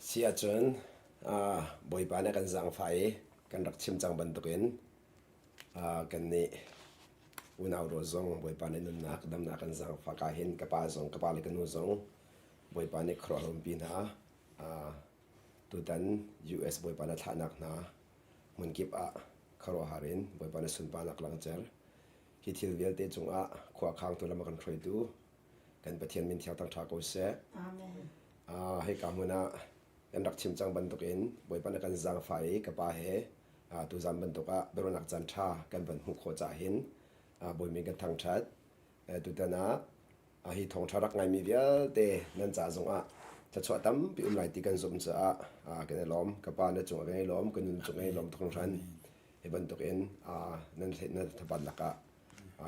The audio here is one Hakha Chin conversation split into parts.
Si ahcun Bawipa nih a kan zaangfah i kan rak chim cang bantukin kannih unau rual zong Bawipa nih nunnak damnak kan zaangfah ka hin ka pa zong ka pa le ka nu zong Bawipa nih khuaruahhar umpi hna. Tutan US Bawipa na thlahnak hna hmunkip ah khuaruahhar in Bawipa na sunparnak langhter. Hi thil vialte cungah khua khangtu lam a kan hruaitu kan Pathian min thiang thangṭha ko seh. Amen. Hika hmun ah kan rak chim cang bantukin Bawipa na kan zaangfah i ka pa he tuzan bantuk ah biaruahnak caan ṭha kan van hmuh khawh caah hin Bawi min kan thangṭhat. Tutan ah hi thawngṭha rak ngaimi vialte nan ca zongah thluachuah tampi um lai ti kan zumh caah kan i lawm. Ka pa na cung ah kan i lawm, ka nun cung i lawm tuk hringhran. Hi bantukin nan nan thabat lakah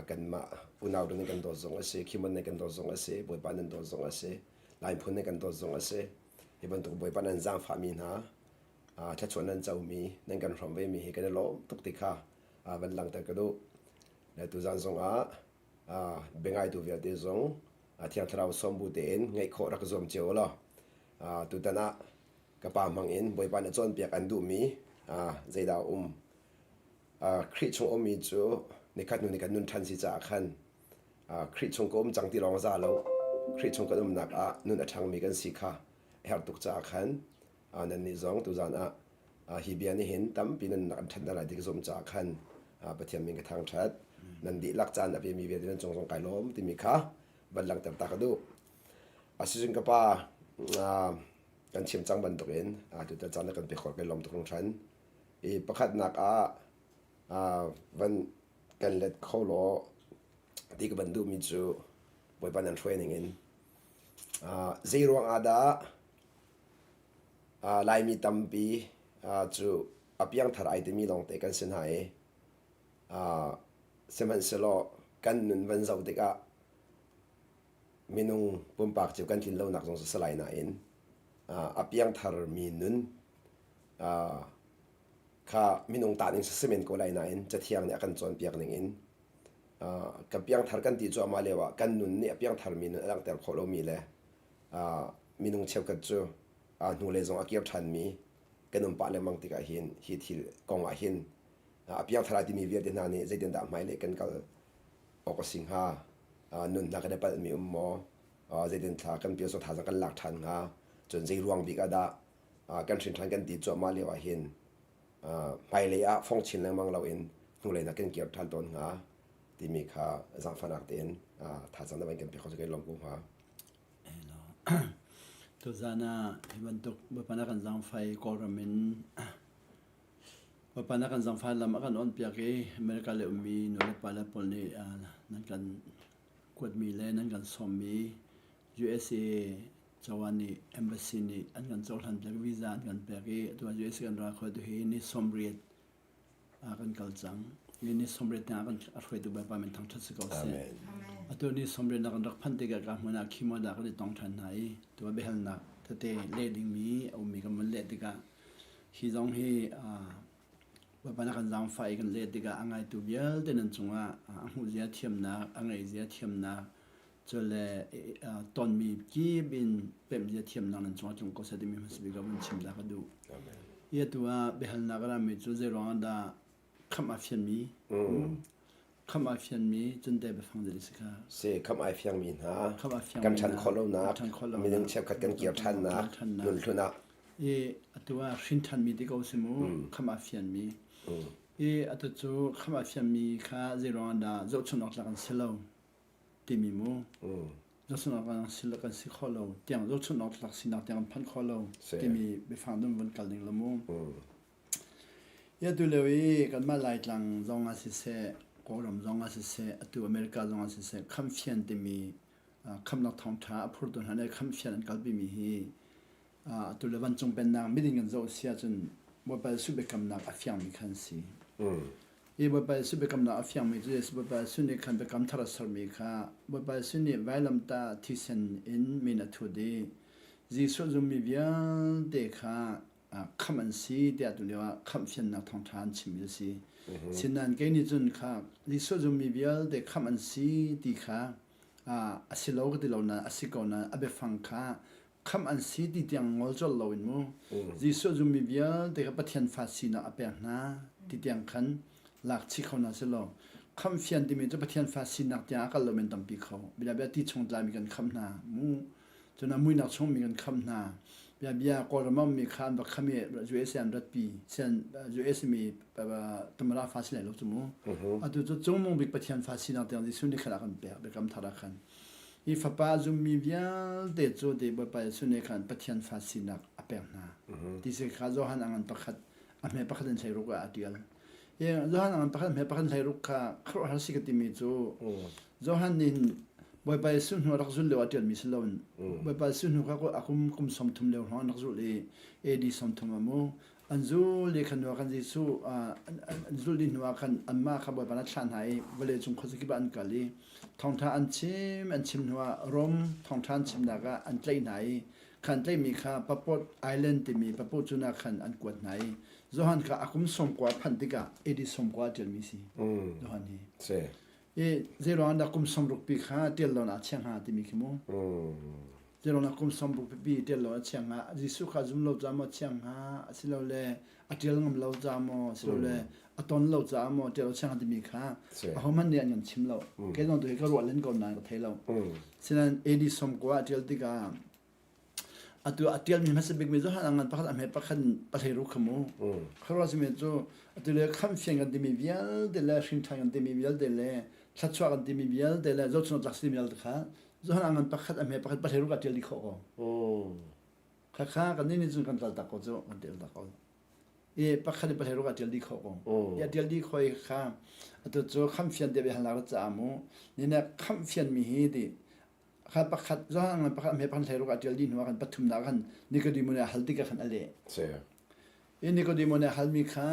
kanmah unau nan kan dawt zong a si, Khimon nan kan dawt zong a si, Bawipa nan dawt zong a si, Lai phun nan kan dawt zong a si. Hi bantuk Bawipa nan zaangfahmi hna, thluachuah nan comi, nan kan hrawm vemi hi kan i lawm tuk ti kha van langhter ka duh. Le tuzan zongah biangaitu vialte zong Thiang Thlarau sawm bu tein ngaih khawh rak zuam cio law tutan ah ka pa hmang in Bawipa nih cawnpiak an duhmi zeidah a um Khrih chung ummi cu nikhat hnu nikhat nun ṭhan si caah khan Khrih chung ka um cang ti lawng a za lo. Khrih chung kan umnak ah nun a ṭhangmi kan si kha a herh tuk caah khan nannih zong tuzan ah hi bia nih hin tampi nan an ṭhanter lai ti ka zumh caah khan Pathian min ka thangṭhat. Nan dihlak caan a pemi vialte nan cung zong kai lawm timi kha van langhter ta ka duh. Asicun ka pa kan chim cang bantukin tutan caan na kan pek khawh kai lawm tuk hringhran. I pakhatnak ah van kan let kho law ti ka van duhmi cu Bawipa nan hruai ning in zei ruang ah dah Laimi tampi cu a piangthar ai timi lawngte kan si hna i sihmanhsehlaw kan nun van zoh tikah minung pumpak cu kan tlin lonak zong si lai nain a piangtharmi nun kha minung ta ning si men ko lai nain Cathiang nih a kan cawnpiak ning in ka piangthar kan ti cuahmah lio ah kan nun nih a piangtharmi nun a langhter khawh lomi le minung cheukhat cu hnulei zong a kir ṭhanmi kan um pah lengmang tikah hin hi thil kong ah hin a piangthar ai timi vialte hna nih zeitindah hmailei kan kal awk a si hnga nun hna kan i palhmi um maw zeitin thla kan pial thazang kan lak ṭhan hnga cun zei ruang bik ah dah kan hrin ṭhan kan ti cuahmah lio ah hin hmailei ah fong chin lengmang loin hnulei na kan kir ṭhan tawn hnga timi kha zaangfahnak tein thazaang na van kan pek kho cu kan lawm ko hnga. Tuzan ah hi bantuk Bawipa na kan zaangfah i Kawlram in Bawipa na kan zaangfah lam a kan awnpiak i America le ummi nulepa le pawl nih nan kan kuatmi le nan kan sawmmi USA Cawaan nih embassy nih an kan cohlan piak visa an kan pek i atu ah US kan ra kho tu hi ni 80 ah kan kal cang. Hi ni 80 tiang kan a hruaitu Bawipa min thangṭhat si ko seh. Atu ni 80 nak kan rak phanh tikah ka hmun ah khimo dah kan i tong ṭhan hna i tu ah biahalnak tete leh dingmi a ummi kan vun leh tikah hi zong hi Bawipa na kan zaangfah i kan leh tikah a ngaitu vialte nan cungah a hmuhzia thiamnak, a ngeihzia thiamnak, Cule tonmi kip in pemh zia thiamnak nan cungah tlung ko seh timi hmasa bik ah vun chim ta ka duh. Hi atu ah biahalnak a rami cu zei ruangah dah khamh aa fianmi khamh aa fianmi cun te biafang zei si kha Si khamh ai fiangmi hna kan ṭhan khawh lonak minung cheukhat kan kir ṭhannak nun hlun ah i atu ah hrin ṭhanmi ti ko si mu khamh aa fianmi i atu cu khamh aa fianmi kha zei ruangah dah zohchunh awk tlak an si lo timi mu zohchunh awk kan si kan si kho lo tiang zohchunh awk tlak sinak tiang kan phanh kho lo timi biafang dun vun kal ding lo mu ya tu lio i kanmah Laitlang zong ah siseh Kawlram zong ah siseh atu America zong ah siseh khamfian timi khamnak thawngṭha a phurtu hna le khamfian an kalpimi hi atu le vancung pennak miding kan zoh si ahcun Bawipa Jesuh biakamnak a fiangmi khan si. Hi Bawipa Jesuh biakamnak a fiangmi cu Jesuh Bawipa Jesuh nih khan biakam thar a sermi kha Bawipa Jesuh nih vailamtah thisen in min a thut i Jesuh zummi vialte kha khamh an si tiah tu lio ah khamh fiannak thawngṭha an chimmi a si. Sinain kei nih cun kha Jesuh zummi vialte khamh an si ti kha a si lo ka ti lo nain a si ko nain a biafang kha Khamh an si ti tiang ngol colh loin mu Jesuh zummi vialte kha Pathian fa sinak a pek hna ti tiang khan lak chih kho hna selaw khamh fian timi cu Pathian fa sinak tiang a kal lo men tampi kho. Bia bia ti chung tlai mi kan khamh hna mu. Cun a muinak chung mi kan khamh hna. Bia bia Kawlram a ummi kha an va kham i USA an ratpi. Sian USA mi Tamara fa si lai lo cu mu. Atu cu cungmung bik Pathian fa sinak tiang Jesuh nih khan a kan pek biakam thar ah khan. Hi fapa a zummi vialte cu te Bawipa Jesuh nih khan Pathian fa sinak a pek hna. Ti si kha Johan a ngan pakhat a hme pakhat in 16 ah a tial. Hi Johan a ngan pakhat hme pakhat 16 kha khuaruahhar si ka timi cu Johan nih Bawipa Jesuh hnu a rak zul lio ah ṭialmi si loin Bawipa Jesuh hnu kha a kum kum 30 lio hrawng an rak zulh i AD 30 ah mu an zul i khan hnu ah khan Jesuh an zulh dih hnu ah khan anmah kha Bawipa nih a thlah hna i vawleicung khuazakip ah an kal i thawngṭha an chim an chim hnu ah Rom thawngṭha an chimnak ah an tlaih hna i khan tlaihmi kha Papot Island timi Papot cun ah khan an kuat hna i Johan kha a kum 90 a phanh tikah AD 90 a ṭialmi si Johan hi. I zeiruang dah kum 60 pi kha ṭial lo na chia hnga timi khi mu. Zeiruang dah kum 60 pipi ṭial lo a chia hnga? Jesuh kha zum lo caah maw chia hnga? Asilole a ṭial ngam lo caah maw? Asilole a ton lo caah maw ṭial lo chia hnga timi kha ahohmanh nih an kan chim lo. Kei zong tu hi ka ruah len ko nain ka thei lo. Sinain AD 90 a ṭial tikah Atu a ṭialmi hmasa bikmi cu a ngan pakhat a hme pakhat pahleiruk kha mu. Khuaruah simi cu atu le khamhfian kan timi vialte le hrinṭhan kan timi vialte le thluachuah kan timi vialte le zohchun tlak si vialte kha Johan a ngan pakhat a hme pakhat pahleiruk a ṭial dih khawh ko. Khakha kan nih nih cun kan kal tak ko cu kan ṭial tak ko. I pakhat in pahleiruk a ṭial dih khawh ko. I a ṭial dih khawh i kha atu cu khamhfian te bia halnak caah mu ni ne khamhfian mi hi ti Kha pakhat zong pakhat hme pakhat hlei ruk a ṭial dih hnu ah khan pathumnak khan Nikodemo nih a hal tikah khan a leh. I Nikodemo nih a halmi kha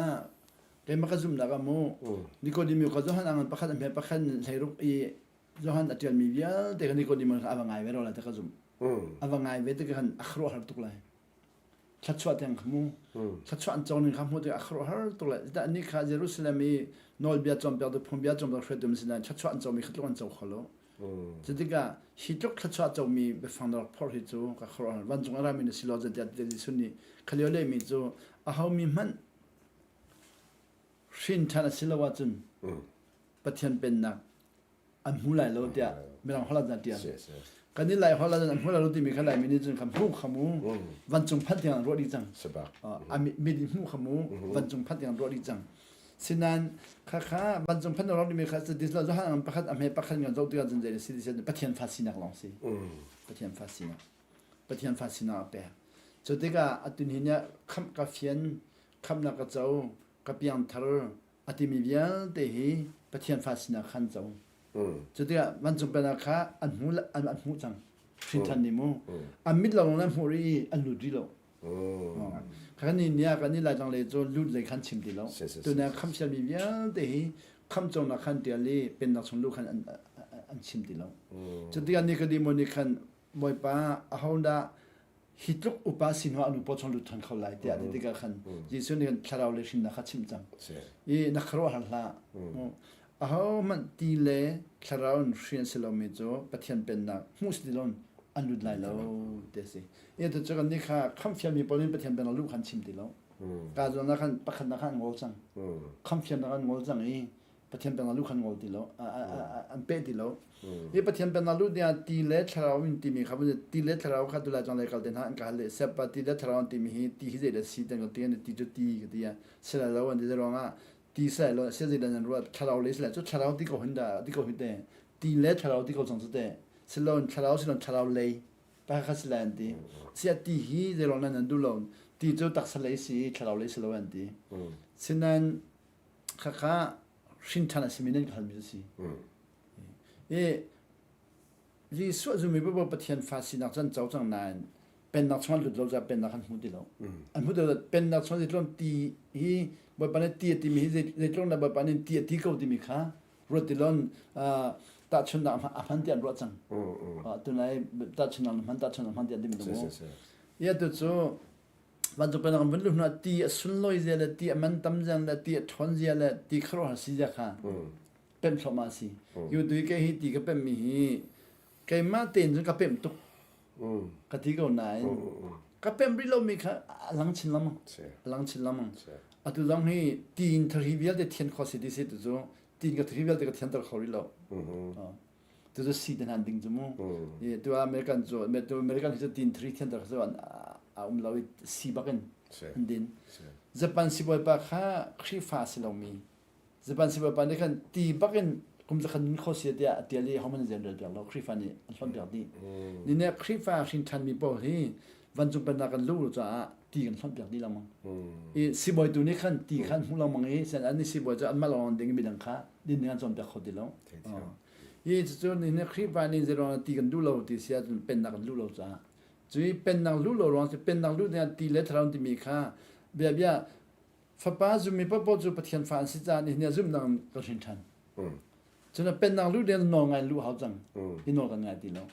keimah ka zumhnak ah mu Nikodemo kha Johan a ngan pakhat a hme pakhat hlei ruk i Johan a ṭialmi vialte kha Nikodemo kha a va ngai ve ro lai ti ka zumh. A va ngai ve tikah khan a khuaruahhar tuk lai. Thluachuah tiang kha mu. Thluachuah an cawng ning kha hmuh tikah a khuaruahhar tuk lai. Zeicahtiah annih kha Jerusalem i nawlbia cawnpiaktu phungbia cawnpiak hruaitu an si nain thluachuah an comi kha tluk an co kho lo. Cutikah hi tluk thluachuah comi biafang na rak phorh hi cu ka khuaruahhar. Vancung a rami na si lo tiah Jesuh nih kha lio lehmi cu aho mi hmanh hrin ṭhan a si lo ahcun Pathian pennak an hmu lai lo tiah Mirang holh ah tiah. Kan i Lai holh ah an hmu lai lo timi kha Laimi nih cun kha hmu kha mu vancung phanh tiang an ruah dih cang. A mit in hmu kha mu vancung phanh tiang an ruah dih cang. Sinain khakha vancung phanh ro timi kha dis lo johan pakhat a hme pakhat ngan zoh tikah cun zei si ti Pathian fa sinak lawng si. Pathian fa sinak. Pathian fa sinak a pek. Cu tikah atun hi nih khamh ka fian, khamhnak ka co, ka piangthar a timi vialte hi Pathian fa sinak khan co. Cu tikah vancung pennak kha an hmu an hmuh cang. Hrin nih mu. An mit lawng an hmuh rih i an lut rih lo. Kan ni nia kan ni Laitlang lei cu lut lei khan chim ti lo. Tuna khamsialmi vialte hi khamcawngnak khan tial i pennak chung lu khan an chim ti lo. Cu tikah Nikodemo nih khan Bawipa aho dah hi tluk upa si hnu ah nu paw chung lut than kho lai tiah ti tikah khan Jesuh nih thlarau le hrinnak kha chimh cang. I na khuaruahhar hlah. Aho hmanh ti le thlarau in hrin si lomi cu Pathian pennak hmuh si ti lo an lut lai lo ti a si. I tu cu kan nih kha khamhfialmi pawl in Pathian pennak luh khan chim ti lo. Ka zawn ah khan pakhatnak khan an ngol cang. Khamhfialnak an ngol cang i Pathian pennak luh khan ngol ti lo an peh ti lo. Hi Pathian pennak luh dingah ti le thlarau in timi kha ti le thlarau kha tulai cang le kal te hna an ka hal le sep ti le thlarau timi hi ti hi zei dah si tan ka ti ti cu ti ka ti si lai lo an ti ruangah ti si lai lo sia zei dah nan ruat thlarau le si lai cu thlarau ti ko hin dah ti ko hi te ti le thlarau ti ko cang cu te silon thlarau silon thlarau lei pa kha si lai an ti sia ti hi zei ruang nan duh lo ti cu taksa lei si thlarau lei si lo an ti sinain khakha hrin ṭhan a simi nan ka halmi cu si i Jesuh zummi paoh Pathian fa sinak cu an co cang nain pennak chung an lut lo caah pennak an hmu ti lo. An hmu ti lo pennak chung zeitluk ti hi Bawipa nih ti a timi hi zeitluk dah Bawipa nih ti a ti ko timi kha ruat ti lon tahchunhnak a hman ti an ruah cang. Tunai tahchunhnak na hman tahchunhnak hman ti an timi mu. Ia tu cu vancung pennak an vun luh hnu ah ti a sunlawi zia le ti a man tam zia le ti a ṭhawn zia le ti khuaruahhar si zia kha pemh thluahmah a si. Yu tu hi kei hi ti ka pemhmi hi keimah tein cun ka pemh tuk. Ka ti ko nain ka pemh rih lomi kha a lang chin lengmang. A lang chin lengmang. Atu zong hi tiin thari vialte thian kho si ti si tu cu tiin ka thari vialte ka thianter kho rih lo. Tu cu si te hnan ding cu mu. Tu American cu American hi cu tiin thari thianter cu a um lo i si bak in an din. Japan sibawipa kha Khrihfa si lomi Japan sibawipa nih khan ti bak in kum zakhat nun kho si tiah a tial i hohmanh rian rel piak lo Khrihfa nih an hlonh piak dih. Ni nih Khrihfa hrin ṭhanmi pawl hi vancung pennak kan luh caah ti kan hlonh piak dih lengmang. I sibawi tu nih khan ti khan hmu lengmang i sen an sibawi cu anmah lawng ding midang kha din ding an cawnpiak kho ti lo. Hi cucu ni nih Khrihfa nih zeiruang ti kan duh lo ti si ahcun pennak kan luh lo caah cui pennak luh lo ruang si pennak luh ding ti le thlarau timi kha bia bia Fapa zummi paohpaoh cu Pathian fa an si caah nihin ah zumhnak in ka hrin ṭhan. Cun a pennak luh ding nawl ngai luh hau cang. Hi nawl kan ngai ti lo.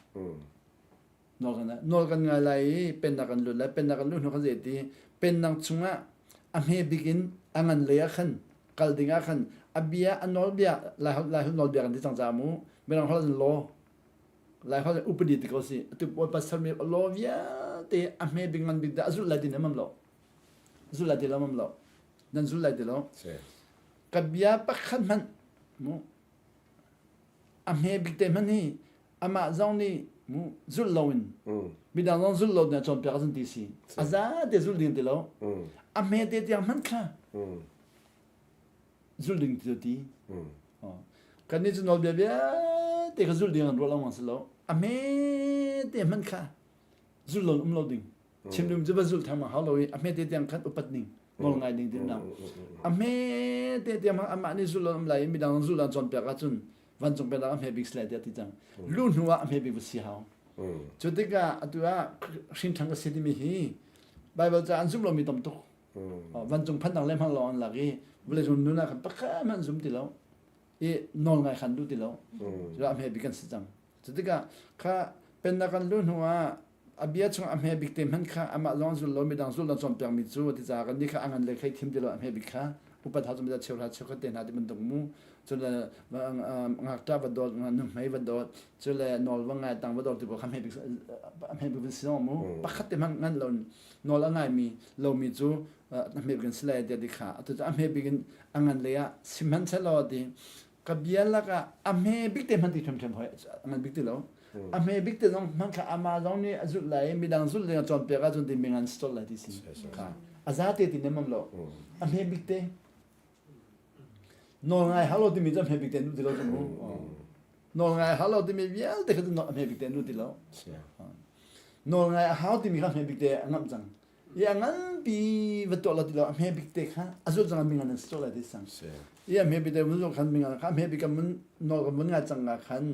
Nawl kan nawl kan ngai lai i pennak kan lut lai. Pennak kan luh hnu kan zei ti pennak chungah a hme bik in a ngan lei ah khan kal ding ah khan a bia a nawl bia lai lai nawl bia kan ti cang ca mu mirang holh in law lai holh upadi ti ko si atu bawipa sermi law vialte a hme bik ngan bik dah a zulh lai ti nem lo Zul lai ti lo mam lo. Nan zul lai ti lo. Ka bia pakhat hmanh mu a hme bik te hmanh hi amah zong nih mu zulh loin midang zong zulh lo na cawnpiak zan ti si. A za te zulh ding ti lo. A hme te tiang hmanh kha zulh ding ti ti. Kan nih cu nawlbia vialte kha zulh ding an ruah lengmang si lo. A hme te hmanh kha zulh lo um lo ding. Chimdum cu va zulh thang hau lo i a hmete tiang khan upat ning nawl ngai ding tin nang a hmete tiang amah nih zulh um lai i midang zulh an cawnpiak ahcun vancung pennak a hme bik si lai tiah ti cang lu hnu ah a hme bik va si hau cu tikah atu ah hrin ṭhang ka si timi hi Bible ca an zumh lomi tam tuk vancung phannak le hmang lawng an lak i vawleicung nun ah khan pakhat hmanh zum ti lo i nawl ngai khan duh ti lo cu a hme bik kan si cang Cu tikah kha pennak kan luh hnuah a bia chung a hme bik te hmanh kha amah zong zul lo midang zul lo cawnpiakmi cu ti caah kan nih kha a ngan le kha i thim ti lo a hme bik kha upat hau cun cheuhra cheukhat te hna ti bantuk mu cu le ngakṭah va dawt nuhmei va dawt cu le nawl va ngai tang va dawt ti pawl kha hme bik a hme bik si zong mu pakhat te hmanh ngan lo nawl a ngaimi lomi cu a hme bik an si lai tiah ti kha atu cu a hme bik in a ngan lei ah sihmanhsehlaw ti ka bia lakah a hme bik te hman ti ṭhiamṭhiam hoi a ngan bik ti lo a hme bik te zong hman kha amah zong nih a zulh lai i midang zulh ding a cawnpiak ahcun ti mingan si colh lai ti si kha a za te ti nemam lo a hme bik te nawl ngai halo timi cu a hme bik te nu ti lo cu mu nawl ngai halo timi vialte kha cu a hme bik te nu ti lo nawl ngai a hau timi kha hme bik te a ngamh cang i a nganpi va tuah lo ti lo a hme bik te kha a zulh cang ming an si lai ti sang i a hme bik te mun zong khan ming kha a hme bik kan mun nawl kan mun ngai cang nga khan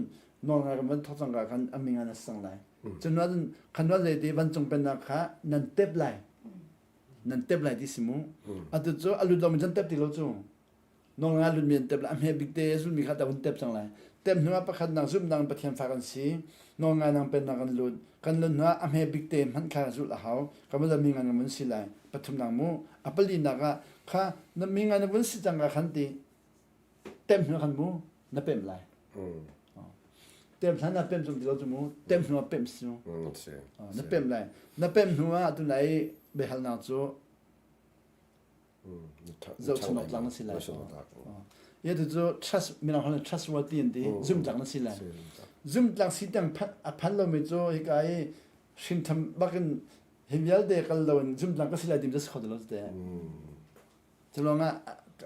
nawl ngai kan mun thok cang nga khan a ming an sang lai cun cun khan wa zei ti vancung pennak kha nan tep lai nan tep lai ti si mu atu cu a lut lo mi chan tep ti lo cu Nawl ngai lutmi an tep lai. A hme bik te zulmi kha ta hun tep cang lai. Tep hnu ah pakhat nak zumh Pathian fa kan si. Nawl ngai nang pennak kan lut. Kan lut hnu ah a hme bik te hmanh kha zulh a hau. Kan va mi ngan kan si lai. Pathum nak mu. A pali nak ah kha na mi ngan na vun si cang ka khan ti. Tep hnu khan mu na pem lai. Tem hlan na pem cung ti lo cu mu. Tem hnu ah pem si mu. Na pem lai. Na pem hnu ah tunai biahalnak cu zohchun awk tlak na si lai. Ye tu cu trust mirang holh trustworthy an ti zumtlak na si lai. Zumtlak si tiang a phan lomi cu hika i hrintham bakin hi vialte kal lo in zumtlak ka si lai tim cu si kho ti lo te. Cu lawngah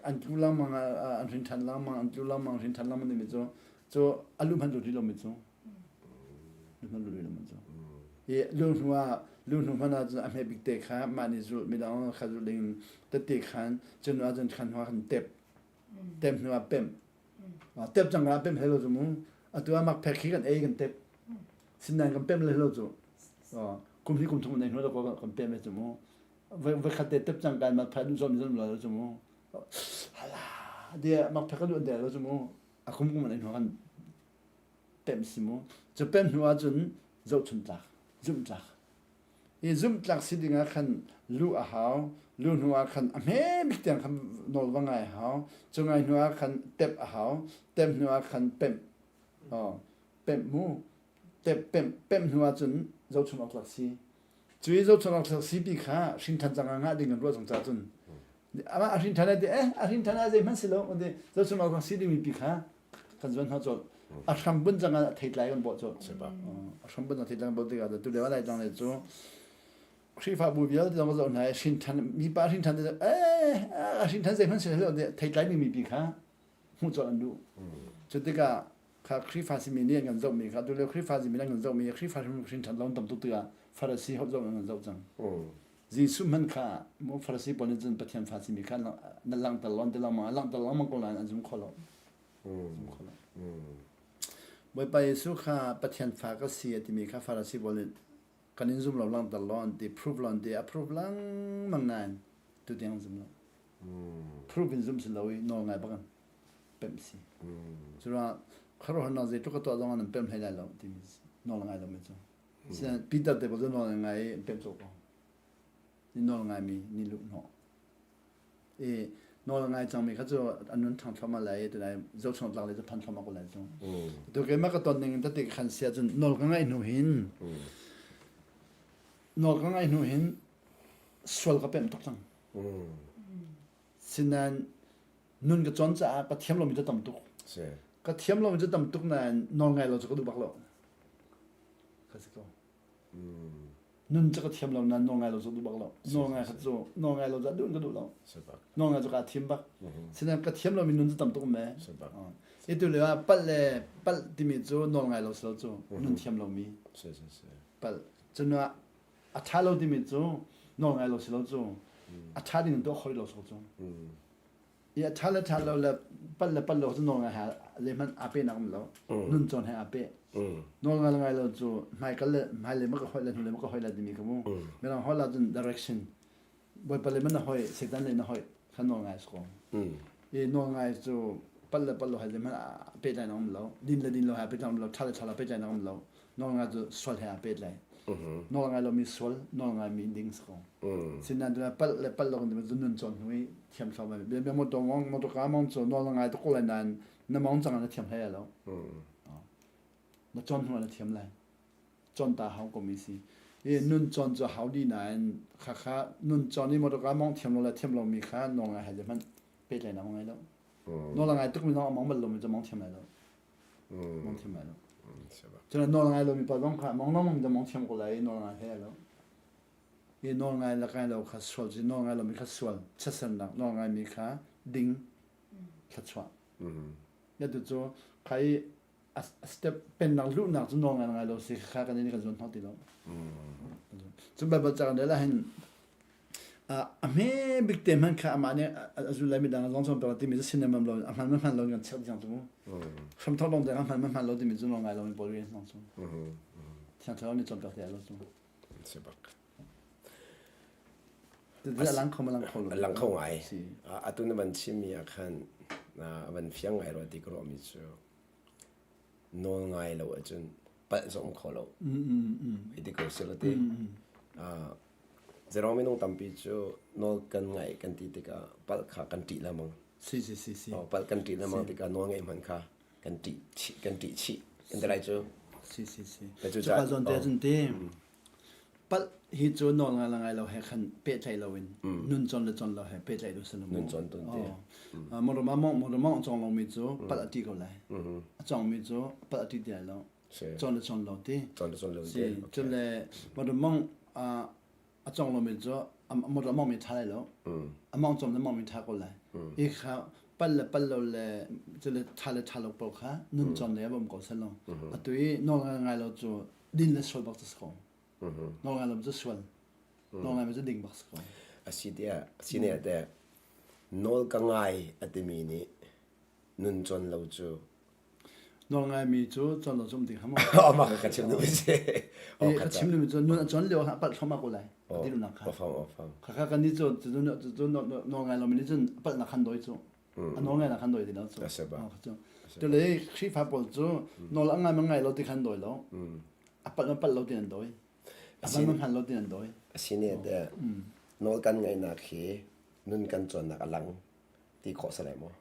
an tlu lengmang an hrin ṭhan lengmang an tlu lengmang hrin ṭhan lengmang timi cu cu a lu hmanh lut rih lomi cu lu hmanh lut rih lomi cu i lu hnu ah lu hnu hmanh ah cun a hme bik te kha mah nih zulh midang kha zulh ding tete khan cun ah cun khan hnu ah khan tep tep hnu ah pemh tep cang ah pemh hlei lo cu mu atu ah mak phek khi kan ei kan tep sinain kan pemh hlei lo cu kum hi kum thum nei hnu kan pemh cu mu voi khat te tep cang kan mak phek duh zom zom lo cu mu hala dia mak phek kan duh de lo cu mu a kum kum nei hnu kan pemh si mu cu pemh hnu ahcun zohchun tlak zumh tlak i zumh tlak si ding ah khan lu a hau lu hnu ah khan a hme bik tiang khan nawl va ngai a hau cu ngai hnu ah khan tep a hau tep hnu ah khan pemh oh pemh mu tep pemh pemh hnu ahcun Zohchun awk tlak si. Cu i zohchun awk tlak si pi kha hrinṭhan cang ah ngah ding kan ruah zong ca cun amah a hrinṭhan ah ti eh a hrinṭhan ah zeihmanh si lo ti zohchun awk tlak si dingmi pi kha kan zuan hnawh colh. A hram bunh cang ah theitlai kan bawh colh. A hram bunh cang theitlai kan bawh tikah tu lio ah Laitlang le cu Khrihfabu vialte zong ka zoh hna i hrinṭhan mipa hrinṭhan te eh a hrinṭhan zeihmanh si lo ti theitlai dingmi pi kha hmuh colh an duh. Cu tikah kha Khrihfa simi nih an kan zohmi kha tulio Khrihfa simi an kan zohmi Khrihfa hrim ṭhat lo tam tuk tikah Farasi holh zoh an kan zoh cang. Jesuh hmanh kha mu Farasi pawl nih cun Pathian fa simi kha na langhter lo an ti lengmang langhter lengmang ko nain an zum kho lo. Zum kho lo. Bawipa Jesuh kha Pathian fa ka si a timi kha Farasi pawl nih kan in zum lo langhter lo an ti proof lo an ti a proof lengmang nain tutiang an zum lo. Proof in zum si lo i nawl ngai bak an pemh si. Curuangah khuaruahharnak zeitluk ka tuah zong ah nan pemh hlei lai lo timi nawl ngai lomi cu. Sinain Peter te pawl cu nawl ngai i an pemh tuk ko. Ni nawl ngaimi ni luh hnawh. I nawl ngai cangmi kha cu an nun ṭhang thluahmah lai i tunai zohchuak tlak le cu phan thluahmah ko lai cu. Tu keimah ka ton ning tete khan sia cun nawl ka ngaih hnu hin nawl ka ngaih hnu hin sual ka pemh tuk cang. Sinain nun ka cawn caah ka thiam lomi cu tam tuk. Ka thiam lomi cu tam tuk nain nawl ngai lo cu ka duh bak lo. Ka si ko. Nun cu ka thiam lo nain nawl ngai lo cu duh bak lo. Nawl ngai kha cu nawl ngai lo cu duh in ka duh lo. Nawl ngai cu kaa thim bak. Sinain ka thiam lomi nun cu tam tuk me. Itu le ah palh le palh timi cu nawl ngai lo si lo cu nun thiam lomi. Palh. Cun a ṭha lo timi cu nawl ngai lo si lo cu a ṭha ding in tuah kho lo so cu i a ṭha le ṭha lo le palh le palh lo cu nawl ngai ha zeihmanh aa pe nak um lo nun cawn he aa pe nawl ngai ngai lo cu hmaikal le hmailei ma ka hoih le hnulei ma ka hoih le timi ka mu mirang holh ah cun direction Bawipa le man na hoih Satan le na hoih kha nawl ngai si ko i nawl ngai cu palh le palh lo hai zeihmanh pehtlai um lo din le din lo hai pehtlai um lo ṭha le ṭha lo pehtlai um lo nawl ngai cu sual he aa pehtlai nawl ngai lomi sual nawl ngai mi ding si ko sinain tu palh le palh lo kan cu nun cawn hnu i thiam thlo mai bia motor mong motor ka mong cu nawl ngai to ko lai nain na mong cang na thiam hlei lo na cawn hnu na thiam lai cawn ta hau ko mi si i nun cawn cu hau di nain khakha nun cawn i motor ka mong thiam lo le thiam lo mi kha nawl ngai hai hmanh pehtlai na ngai lo nawl ngai tuk mi zong a mong bal lo mi cu mong thiam lai lo mong thiam lai lo cun nawl ngai lo mi pa zong kha mong nong mong mong thiam ko lai nawl ngai he lo i nawl ngai la kai lo kha sual ci nawl ngai lo mi kha sual chiatsernak nawl ngai mi kha ding thluachuah ya tu cu kha i a step pennak luhnak cu nawl ngai ngai lo si kha kan in kan zuan hnawh ti lo cu Bible ca kan rel ah hin a hme bik te hmanh kha amah nih a zul lai midang zong cawn pek timi cu sin mam lo a hman ma hman lo kan check tiang cu mu hramthok lawng te a hman ma hman lo timi cu nawl ngai lo mi pawl rian zong cu thiang thlarau nih cawn pek te lo cu si bak a lang kho ma lang kho lo lang kho ngai atu na van chimmi ah khan a van fiang ngai rua ti ka ruahmi cu nawl ngai lo ahcun palh zong um kho lo hei ti ko si lo ti zeruang minung tampi cu nawl kan ngaih kan ti tikah palh kha kan ṭih lengmang si si si si palh kan ṭih lengmang tikah nawl ngaih hmanh kha kan ṭih chih kan ṭih chih kan ti lai cu si si si cuka zawn te cun te Palh hi cu nawl ngai le ngai lo he khan pehtlaih loin nun cawn le cawn lo he pehtlaih tu si lo Nun cawn tun ti. Motor ma mong motor mong cawng lomi cu palh a ti ko lai. A cawngmi cu palh a ti ti lai lo. Cawn le cawn lo ti. Cawn le cawn lo ti. Cun le motor mong a cawng lomi cu motor mong mi tha lai lo. A mong cawm le mong mi tha ko lai. I kha pal le pal lo le cu le tha le tha lo pawl kha nun cawn le a bom ko sel lo. Atu i nawl ngai ngai lo cu din le sual bak cu si ko nawl ngai lo cu sual nawl ngai cu ding bak si ko a si tiah si ne te nawl ka ngai a timi nih nun cawn lo cu nawl ngai mi cu cawn lo cu um ding hamo amah ka chim duh si ka chim duh cu nun a cawn lio ha palh thloma ko lai ti nak kha kha kha kan ni cu cu nawl ngai lo mi nih cun palh nak khan doi cu a nawl ngai nak khan dawi ti lo cu cu tu le Khrihfa pawl cu nawl a ngai ma ngai lo ti khan dawi lo a palh ma palh lo ti an dawi a hman ma hman lo ti an dawi a si ne te nawl kan ngaihnak hi nun kan cawnnak a lang ti khawh sa lai maw?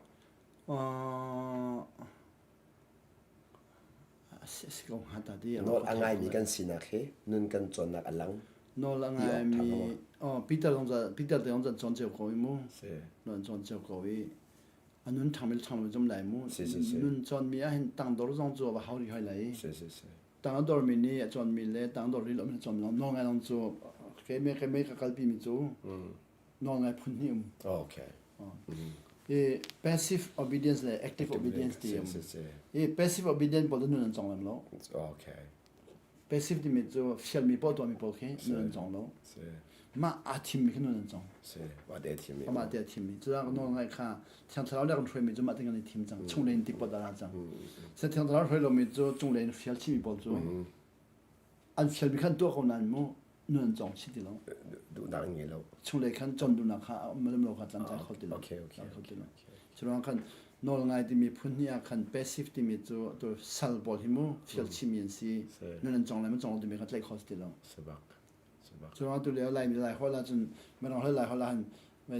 A si ko hnga ta ti. Nawl a ngaimi kan sinak hi nun kan cawnnak a lang. Nawl a ngaimi oh Peter zong Peter te zong can cawn cio ko i mu. Nawl cawn cio ko i a nun ṭhang mi ṭhang lo zum lai mu. Nun cawn mi ah hin tangdor zong cu va hau rih hoi lai. Tangdor mi nih a cawn mi le tangdor rih lo mi cawn mi nawl ngai zong cu ke me ke me ka kalpi mi cu nawl ngai phun hnih um. Okay. I passive obedience le active obedience ti um. I passive obedience pawl cu nun an cong lem lo. Okay. Passive timi cu fialmi paoh tuahmi paoh khi nun an cong lo. Mah aa thimmi khi nun an cong. Mah te a thimmi. Mah te a thimmi. Cucaah nawl ngaih kha Thiang Thlarau le kan hruaimi cu mah te kan i thim cang. Chunglei in tipot a ra cang. Seh Thiang Thlarau hruai lomi cu cunglei in fial chihmi pawl cu an fialmi khan tuah ko nain mu nun an cong chih ti lo. Duhnak an ngei lo. Chunglei khan con duhnak kha a um lo kha tlamtlai kho ti lo. Okay, okay. Kho ti lo. Curuang khan nawl ngai timi phun hnih ah khan passive timi cu tu sal pawl hi mu fial chihmi an si. Nun an cong le man cong lo timi kha tlaih kho ti lo. Sabak. Curuang tu lio Laimi Lai holh ahcun Mirang holh Lai holh ahhin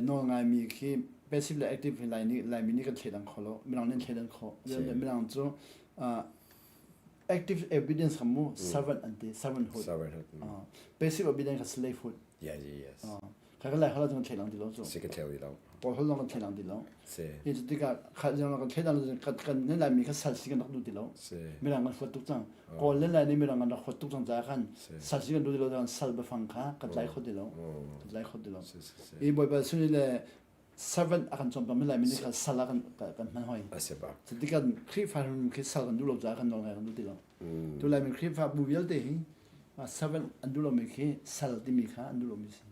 nawl ngaimi khi passive le active hi Laimi Laimi nih kan thleidan kho lo. Mirang nih an thleidan khawh. Mirang cu active obedience kha mu servant an ti servanthood. Servanthood. Passive obedience kha slavehood. Yes, yes. Kha kan Lai holh ahcun kan thleidan ti lo cu. Si kan thlei ti lo. Kawl holh zong kan thleidan ti lo. Si. Hi cu tikah kha kan thleidan kan kan Laimi kha sal si kan rak duh ti lo. Si. Mirang kan huat tuk cang. Kawl le Lai nih mirang an rak huat tuk cang caah khan sal si kan duh ti lo cang sal biafang kha kan tlai kho ti lo. Kan tlai kho ti lo. I Bawipa suni le servant a kan cawnpiak mi Laimi nih kha sal ah kan kan hman hoi. A si bak. Cu tikah Khrihfa khi sal kan duh lo caah kan nawl ngai kan duh ti lo. Tu Laimi Khrihfa bu vialte hi servant an duh lomi khi sal timi kha an duh lomi si.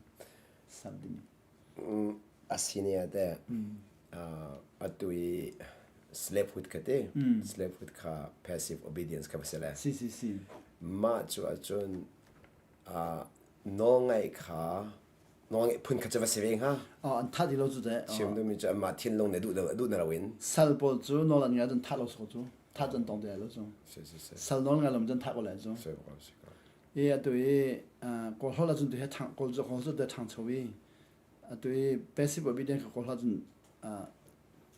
Sal timi. A senior te atu i slavehood kha ti slavehood kha passive obedience kha va si le Si si si. mah cu ahcun nawlngaih kha nawlngaih phun kha cu va si ve hnga Oh, an thah ti lo cu teh. chim duhmi cu amah thinlung nih duh duh na loin Sal pawl cu nawl an ngai cun thah lo so cu. Thah cun tong te lo cu. Si si si. Sal nawl ngai lo cun thah ko lai cu. Si ko si ko. I atu i Kawl holh ahcun tu hi ṭhang Kawl kawl cu te ṭhangcho i atu i passive obedience ka Kawl holh ahcun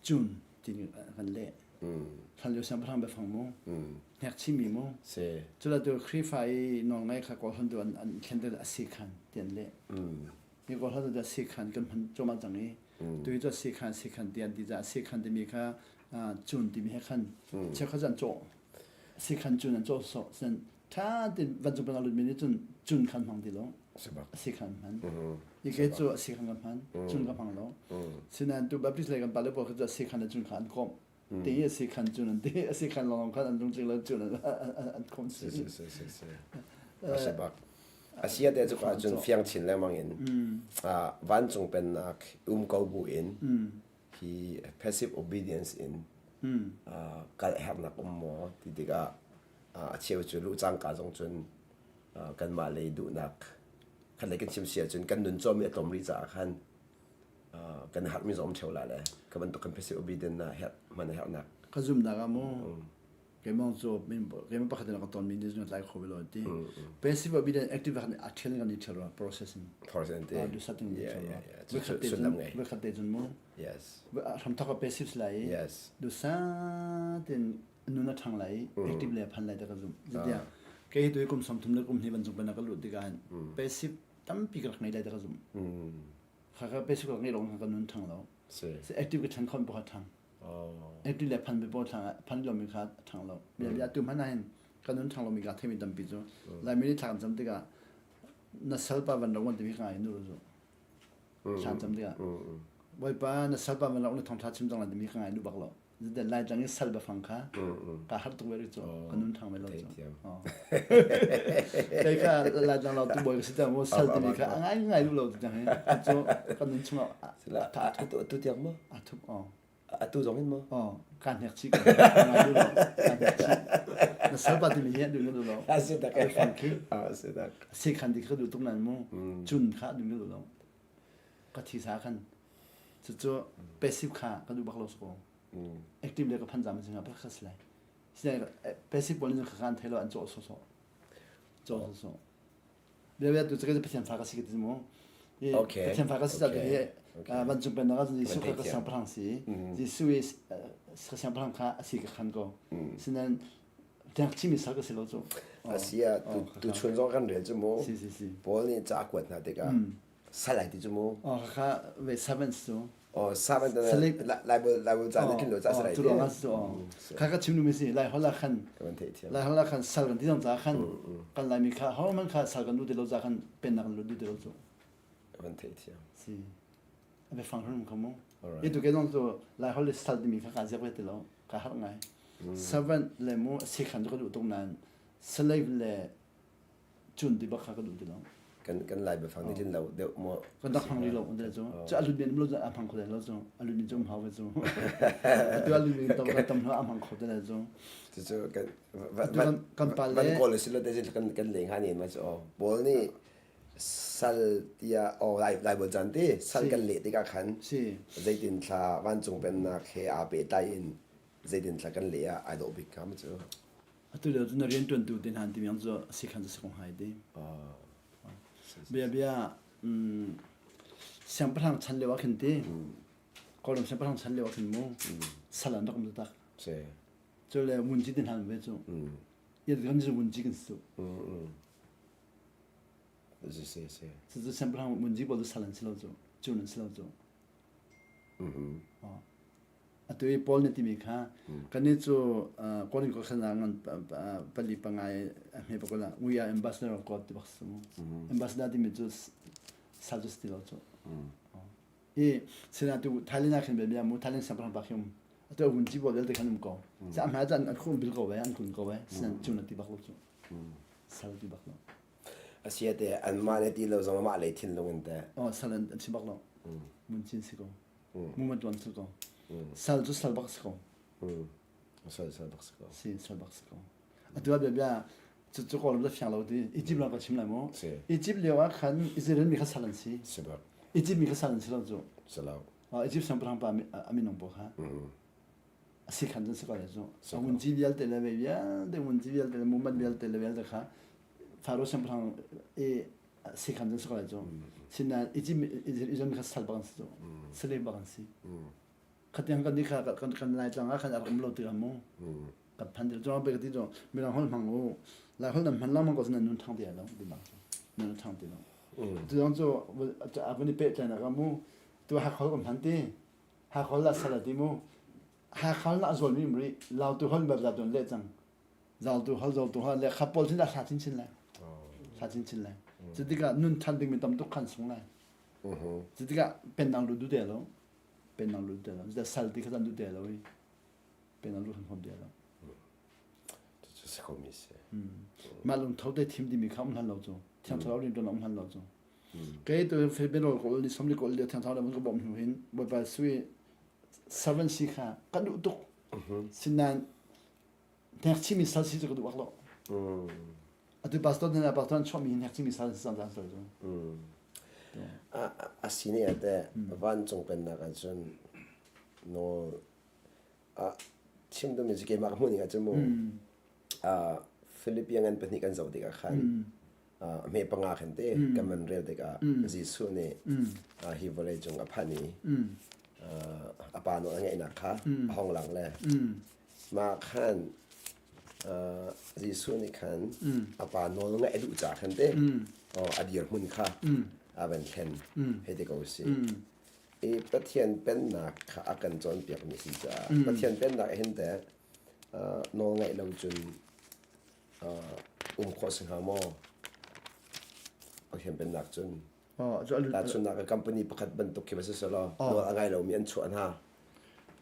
cun ti kan leh. Hlanlio siangpahrang biafang mu. Hnek chimmi mu. Si. Cula tu Khrihfa i nawlngaih kha Kawl holh tu an an thlen te a si khan ti an leh. Hi Kawl holh tu a si khan kan hman cuahmah cang i tu hi cu a si khan si khan ti an ti caah si khan timi kha cun timi he khan cheukhat cu an cawh. Si khan cun an cawh sawh. Ṭha tein vancung pennak lutmi nih cun cun khan hmang ti lo. A si khan hman. I ke cu a si khan ka hman, cun ka hmang lo. Sinain tu Baptist lei kan pale pawl kha cu a si khan le cun kha an komh. Ti a si khan cun an ti, a si khan lawng khan an lungtling lo cun an komh si. Si si si si. A si bak. A si te cu ka cun fiang chin lengmang in vancung pennak um ko bu in hi passive obedience in kal hernak um maw ti tikah a cheu cu luh cangka zong cun kanmah lei duhnak khan lei kan chim si ahcun kan nun cawmi a tlawm rih caah khan kan herhmi zong um ṭheo la le ka bantuk kan passive obedience na herh hman a herhnak ka zumnak ah mu keimah cu keimah pakhat in ka ton mi nih cun tlai kho lo ti passive obedience active khan a thial kan i thial ro processing processing te du setting yeah yeah yeah sullam ngei khat te cun mu yes hramthok a passive lai yes du sa ten nun a ṭhang lai i active le a phan lai ti ka zumh. Zeitiah kei hi tu kum 30 le kum hnih bantuk ban ka lut tikah hin passive tampi ka rak ngei lai ti ka zumh. Kha ka passive ka rak ngei lawng ka nun ṭhang lo. Si. Active ka ṭhan khon pakhat ṭhang. Active le phan pawl ṭhang phan lomi kha ṭhang lo. Bia bia tu hmanh ah hin ka nun ṭhang lomi ka theimi tampi cu Laimi nih thla kan cam tikah na salpa van rak wan timi ka ngai nu zu. Thla cam tikah Bawipa na salpa van rak na thawngṭha chim cang lai timi ka ngai nu bak lo. Zeiten Laitlang i sal biafang kha ka har tuk ve rih cu ka nun ṭhang ve lo cu. Kei kha Laitlang lo tu bawi ka si tiang mu sal timi kha a ngai ngai duh lo ti tiang hi cu ka nun chungah atu tiang maw? A thup aw. Atu zong in maw? Aw, ka hnek chih ka ngai duh lo. Ka hnek chih. Na sal pa timi hi a duh duh lo. A si tak. Biafang khi. A si tak. Si khan ti kha duh tuk nan mu. Cun kha duh duh lo. Ka thisa khan Cucu passive kha ka duh bak lo si ko. Active le ka phan zam singa pakhat si lai. Sinai passive pawl nih kha an thei lo an cawh sawsawh. Cawh sawsawh. Bia bia tu cu Pathian fa ka si ka ti mu. Okay. Pathian fa ka si ca tu hi vancung pennak ah Jesuh kha ka siangpahrang si. Jesuh i ka siangpahrang kha a si ka khan ko. Sinain. Tiang chimi sal ka si lo cu. Asia tu chun zong kan rel cu mu. Si si si. Paul nih ca kuat hna tikah sal ai ti cu mu. Oh kha ve servants cu. Oh servant Bible Bible ca nih kin lo ca salai ti. Cu ruangah cu. Kha ka chim nu mi si lai hola khan. Kan theih thiam. Lai hola khan sal kan ti zong ca khan kan lai mi kha ho man kha sal kan lu ti lo ca khan pen nak lu ti lo cu. Kan theih thiam. Si. A biafang hrim kho mu. I tu ke zong cu lai hol le sal timi kha ka ziak ve ti lo. Ka harh ngai. Servant le mu a si khan cu ka duh tuk nain slave le cun ti bak kha ka duh ti lo. Kan kan lai biafang nih tlin lo deuh maw? Kan rak hmang rih lo te cu. Cu a lut men lo a hmang kho lo cu. A lut men cu um hau ve cu. Atu a lut men tam tam hlo a hmang kho te le cu. Cucu kan kan pa le van kawl si lo te kan kan leng han in ma cu Paul nih sal tiah aw lai Bible caan ti sal kan leh tikah khan zeitin thla vancung pennak he aa pehtlai in zeitin thla kan leh ah ai dawh bik kha ma cu. Atu lio cu na rian ṭuantu te hna timi cu si khan cu si kong hai ti. Bia bia siangpahrang chan lio ah khin ti Kawlram siangpahrang chan lio ah khin mu sal an rak um tak. Cu le vunci te hna ve cu. Iat kan cu vunci kan si cu. Si si si. Cu siangpahrang vunci pawl cu sal an si lo cu. Cun an si lo cu. Atu i Paul nih timi kha kannih cu Korin khuasan ah ngan pali pangai a hme pakul ah we are ambassador of God ti bak si mu. Ambassador timi cu sal cu si ti lo cu. I sinah tu Thailand ah khin bia mu Thailand siangpahrang pa khi um. Atu a vun ci pawl vialte khan um ko. Sa a hmai an khum bil ko ve an kun ko ve. Sinan cu na ti bak lo cu. Sal ti bak lo. Asia te anmah le ti lo zong amah lei thinlung in te. Oh sal an si bak lo. Mun chin si ko. Mu tuan si ko. Sal cu sal bak si ko. Sal sal bak si ko. Si sal bak si ko. Atu ah bia cu cu kawlram da fiang lo ti Egypt ram ka chim lai mu. Egypt lio ah khan Israel mi kha sal an si. Si bak. Egypt mi kha sal an si lo cu. Si lo. Egypt siangpahrang pa a minung pawl kha. A si khan cun si ko le cu. A vunci vialte le ve vialte vunci vialte le muman vialte le vialte kha Pharaoh siangpahrang i si khan cun si ko lai cu. Sinain Egypt Israel mi kha sal bak an si cu. Slave bak an si. Khatiang kan nih kha kan kan lai tlang ah khan a rak um lo ti mu. Kan phan dil cu pe ka ti cu mirang holh hmang u. Lai holh nan hman lengmang ko nan nun thang ti lo ti bang. Nan thang ti lo. Tu zong cu a vun i pehtlainak ah mu tu Hakha kan hman ti. Hakha la sal ti mu. Hakha na zual mi mri lautu hol ber la ton le cang. Zautu hol zautu hol le kha pawl cun a hla chinchin lai. Hla chinchin lai. Cu tikah nun than dingmi tam tuk khan sung lai. Cu tikah pennak lu du te lo. Pennak lu te lo. Cu sal ti kha zan du te lo i pennak lu khan hom te lo. Cu si khomi si. Mah lung tho te thim timi kha um hlan lo cu. Thiang thlarau rin tuan um hlan lo cu. Kei tu February ko ni somli ko le thiang thlarau mun ka bawm hnu hin Bawipa sui servant si kha ka duh tuk. Sinain Hnek sal si cu ka duh bak lo. Atu pastor hna pastor an chuahmi hi hnek sal si cang cang cu. A si ne ate vancung pennak ahcun nawl a chim duhmi cu keimah ka hmuh ning ahcun mu Philippian ngan pahnih kan zoh tikah khan hme panga khan te kan man rel tikah Jesuh nih hi vawlei cung a phan i a pa nawl a ngeihnak kha a hong lang le Mah khan Jesuh nih khan a pa nawl ngaih a duh caah khan te a dirhmun kha a van thlen hei ti ko si. I Pathian pennak kha a kan cawnpiakmi si caah Pathian pennak hin teh nawl ngaih lo cun um khawh si hnga maw? Pathian pennak cun Tahchunhnak ah company pakhat bantuk khi va si selaw nawl a ngai lomi an chuah hna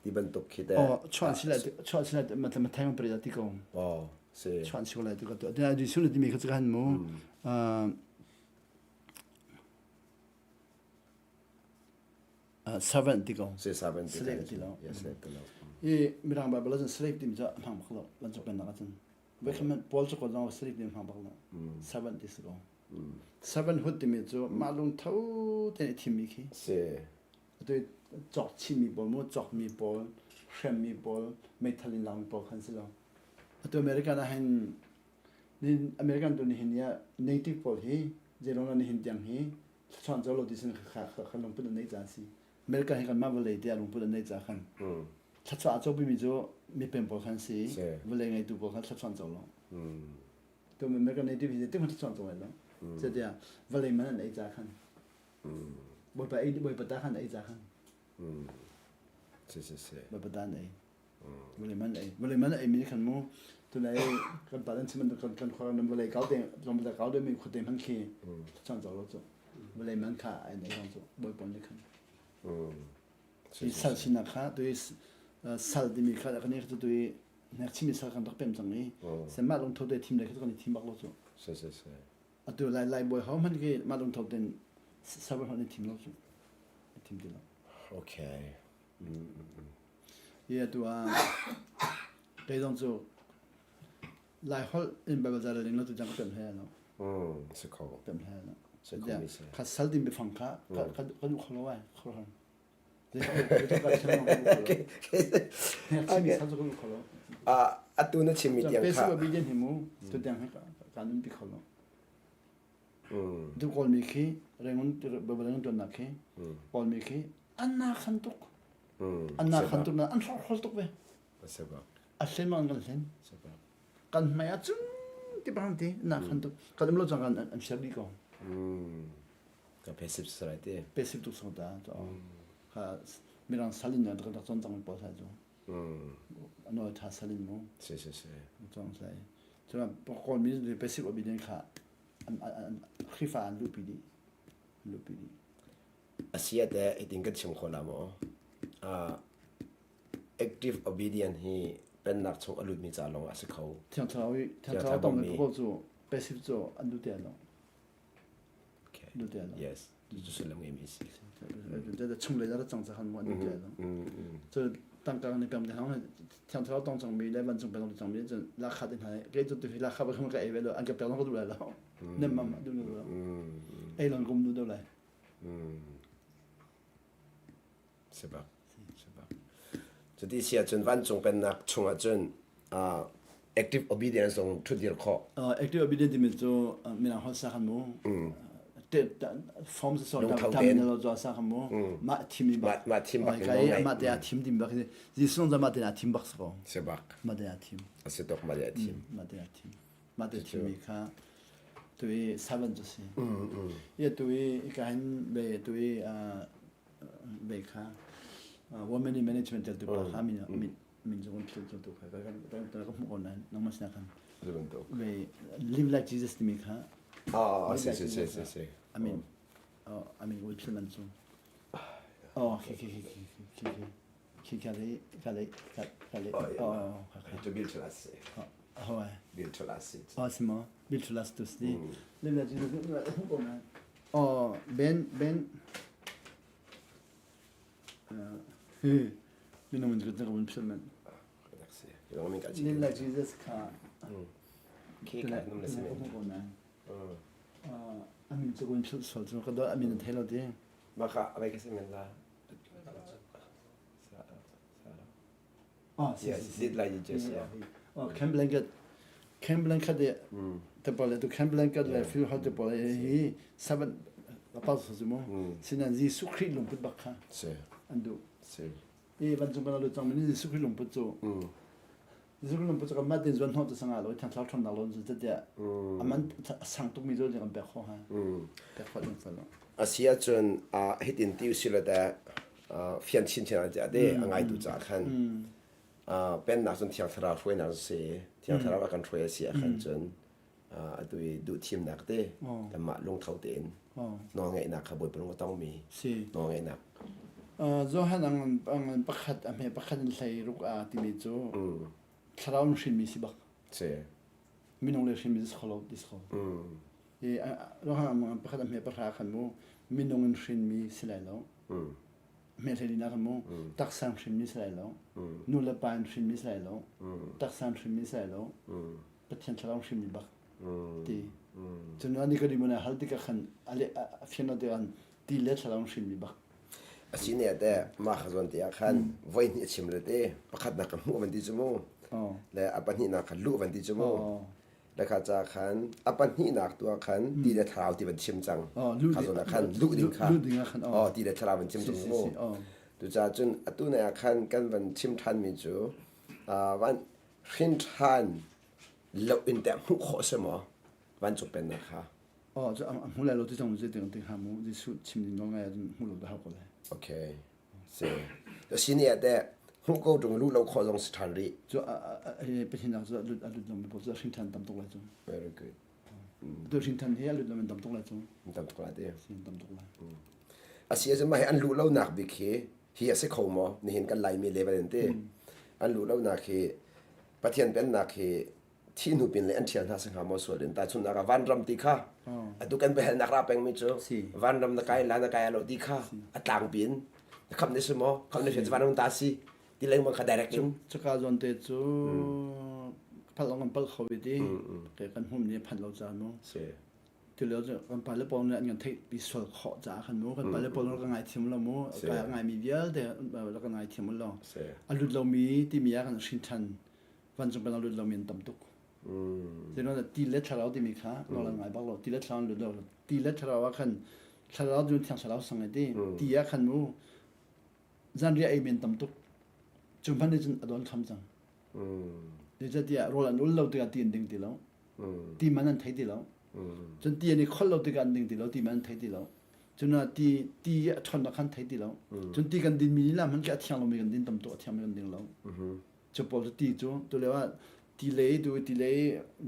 ti bantuk khi teh. Chuah si lai chuah si lai ma theng pari ti ko. Oh si. Chuah si lai ti ko. Ti Jesuh nih timi kha cu kan mu. Servant ti ko. Si servant ti slave ti lo. Yes slave ti lo. I mirang Bible cun slave timi cu hmang bak lo. Vancung pennak ahcun. Voikhat Paul cu ko zong slave timi hmang bak lo. Servant ti si ko. Servanthood timi cu mah lungtho tein i thimmi khi. Si. Atu cawk chihmi pawl mu, cawkmi pawl, hremmi pawl, meithal in lakmi pawl khan si lo. Atu American ah hin American tu nihin ni ah native pawl hi zeilong la nihin tiang hi thluachuah co lo ti sin kha kha lungput an neih ca si. America hi kanmah vawlei tiah lungput an neih ca khan. Thluachuah a copimi cu mipem pawl khan si. Vawlei ngeitu pawl kha thluachuah an co lo. Tu American native hi zeitik hmanh thluachuah an co lai lo. Zeitiah vawlei man an ei ca khan. Bawipa ei Bawipa ta khan ei ca khan. Si si si. Bawipa ta an ei. Vawlei man ei. Vawlei man ei mi khan mu tunai kan pa an chim bantuk kan kan khua ram vawlei kau te tlawmpal kau deuh mi khuate hmanh khi thluachuah an co lo cu. Vawlei man kha an ei hang cu Bawipa nih khan. Hi sal sinak kha tui sal timi kha kan i tui nek chimi sal kan rak pem cang i se mah lungtho te thim le kha kan i thim bak lo cu. Si si si. Atu lai lai bawi ho hmanh khi mah lungtho ten sal hon i thim lo cu. I thim ti lo. Okay. I atu ah kei zong cu Lai holh in Bible ca ling lo tu cang ka pem hlei lo. Si kho. Pem hlei lo. Si kho mi si. Kha sal din biafang kha ka duh kho lo ai kho han. Atu na chimmi tiang kha. Basic obedient hi mu tu tiang hi ka nun pi kho lo. Du kawl mi khi rengun Bible rengun tuannak khi kawl mi khi an na khan tuk. An na khan tuk na an hrok tuk ve. A hlen ma kan hlen. Kan hmai ah cun ti bang ti na khan tuk. Kan um lo cang kan an share dih ko. Ka passive sarai te. Passive tuk song ta. Kha mirang salin na rak chon cang pawl sai cu. Ano tha salin mu. Si si si. Chong sai. Cuma kawl mi passive obedient kha an Khrifa an luhpi dih. Luhpi dih. Asia te hitin kan chim kho la maw? Active obedient hi pennak chung a lutmi ca lawng a si kho. Thiang Thlarau i Thiang Thlarau tong le pawl cu passive cu an lut te lo. Okay. Lut te lo. Yes. Cu sullam ngeimi si. Chung le ra cang ca khan mu an lut te lo. Cu tangka ni pem te hang Thiang Thlarau tong cang mi le vancung pek cang mi cu la khat in hai ke cu tu hi la khat ba ka ei ve lo an ka pek ka duh lai lo. Nem mam du lo. Ei lon kum du do lai. Si bak. Si bak. Cuti si ahcun vancung pennak chungah cun uh, active obedience zong ṭhutdir khawh. Uh, active obedience timi cu uh, mirang holh sa khan mu. Form sa so Lungtho tam tein. na lo zo sa khan mu. Mah thim i bak. Mah thim bak in Kai nawl ngaih. mah te a thim dim bak. Jesuh zong mah te a thim bak sa ko. Si bak. Mah te a thim. A si tuk mah te a thim. Mah te a thim. Mah te thim mi kha tu i servant cu si. Ia tu i ka hin be tu i uh, ve kha women in management tel tu pa kha min min min zong phil tu kha ka kan ka hmu ko nan nangmah sin khan ve live like Jesus timi kha ah si si si si si I mean I mean we phil man cu oh khi khi khi khi khi khi ka le ka le ka ka le oh to build to last oh build to last oh simo build to last to si live like Jesus hmu ko nan Oh, Ben, Ben. Hi, minung in ka kan phil man. Live like Jesus kha. Khi ka num le simen. Ko na. Amin chu kun phil sol chu ka do amin thai lo ti. Ma kha abai ka simen la. Oh, si, Yes, si, si. did like Jesus, yeah. Oh, Ken Blanket. Ken Blanket de te pole tu Ken Blanket le Phil Hot te pole hi seven pa su mu. Sinan Jesuh Khrih lungput bak kha Si, an duh. si. I vancung kan lu cang mi Jesuh Khrih lungput cu. Jesuh Khrih lungput cu kan mah tin zuan hnawh tu sanga lo thiang thlarau ṭhawnnak lo cu tiah aman sang tuk mi cu kan pek kho ha. Pek kho ding fel lo. A si ahcun hitin ti usih law teh fian chinchin ah tiah te a ngaitu caah khan pennak cun Thiang Thlarau hruainak cu si Thiang Thlarau a kan hruai a si ah khan cun atu i duhthimnak te kanmah lungtho tein nawlngeihnak kha Bawipa lung a tongmi nawlngeihnak Johan ang pakhat a hme pakhat in hlei ruk a timi cu thlarau in hrinmi si bak si minung le hrinmi si kho lo ti si kho I Johan pakhat a hme pahra khan mu minung in hrinmi si lai lo. Hme hlei khan mu taksa in hrinmi si lai lo. Nu le pa in hrinmi si lai lo. Taksa in hrinmi si lai lo. Pathian thlarau in hrinmi bak ti. Cun ani ka dimon hal tikah khan ale a fian lo tikah ti le thlarau in hrinmi bak. A si ne te mah kha zawn te ah khan voi hnih a chim le te pakhatnak ka hmuh van ti cu mu le a pahnihnak kha luh van ti cu mu le kha ca khan a pahnihnak tu ah khan ti le thlarau ti van chim cang kha zawn ah khan luh ding kha luh ding ah khan oh ti le thlarau van chim cang mu. Tucaah cun atu nai ah khan kan van chim ṭhanmi cu van hrin ṭhan lo in teh hmuh khawh a si maw vancung pennak kha? Oh, cu a hmu lai lo ti zong zei ti hnga mu Jesuh chim ding nawl ngai ahcun hmu lo dah hau ko lai. Okay. Si. Si ni ah teh hmuh ko ṭung luh lo khawh zong si ṭhan rih. Cu Pathian cu a lut a lut lomi paoh cu a hrin ṭhan tam tuk lai cu. Very good. Tu hrin ṭhan hi a lut lomi tam tuk lai cu. Tam tuk lai ti. Si tam tuk lai. A si ahcun mah hi an luh lonak bik hi hi a si kho maw? Nihin kan Laimi level in ti. An luh lonak hi Pathian pennak hi thi hnu pin le an ṭhial hna si hnga maw sual in tahchunhnak ah vanram ti kha atu kan biahalnak ra pengmi cu vanram na kai la na kai lo ti kha a tlangpi in na khamh ni si maw khamh ni si vanram ta si ti lengmang kha direct in cuka zawn te cu phal kan pal kho i ti ke kan hum ni phan lo ca mu ti lio cu kan pale pawl nih an kan theih pi sual khawh caah khan mu kan pale pawl kan ngai thiam lo mu ka ngai mi vialte kan ngai thiam lo a lut lomi timi ah kan hrin than vancung pen a lut lomi an tam tuk. Zeinawn ti le thlarau timi kha nawl an ngai bak lo. Ti le thlarau an lut lo. Ti le thlarau ah khan thlarau cu thiang thlarau sang ti. Ti ah khan mu zanriah ei men tam tuk. Cu hmanh nih cun a don kham cang. Zeicahtiah rawl an ul lo tikah ti an ding ti lo. Ti man an thei ti lo. Cun ti an i kholh lo tikah an ding ti lo. Ti man an thei ti lo. Cun ti ti a ṭhawnnak khan thei ti lo. Cun ti kan din mi lila hmanh khi a thiang lomi kan din tam tuk a thiangmi kan ding lo. Cu pawl cu ti cu tulio ah ti lei tu ti lei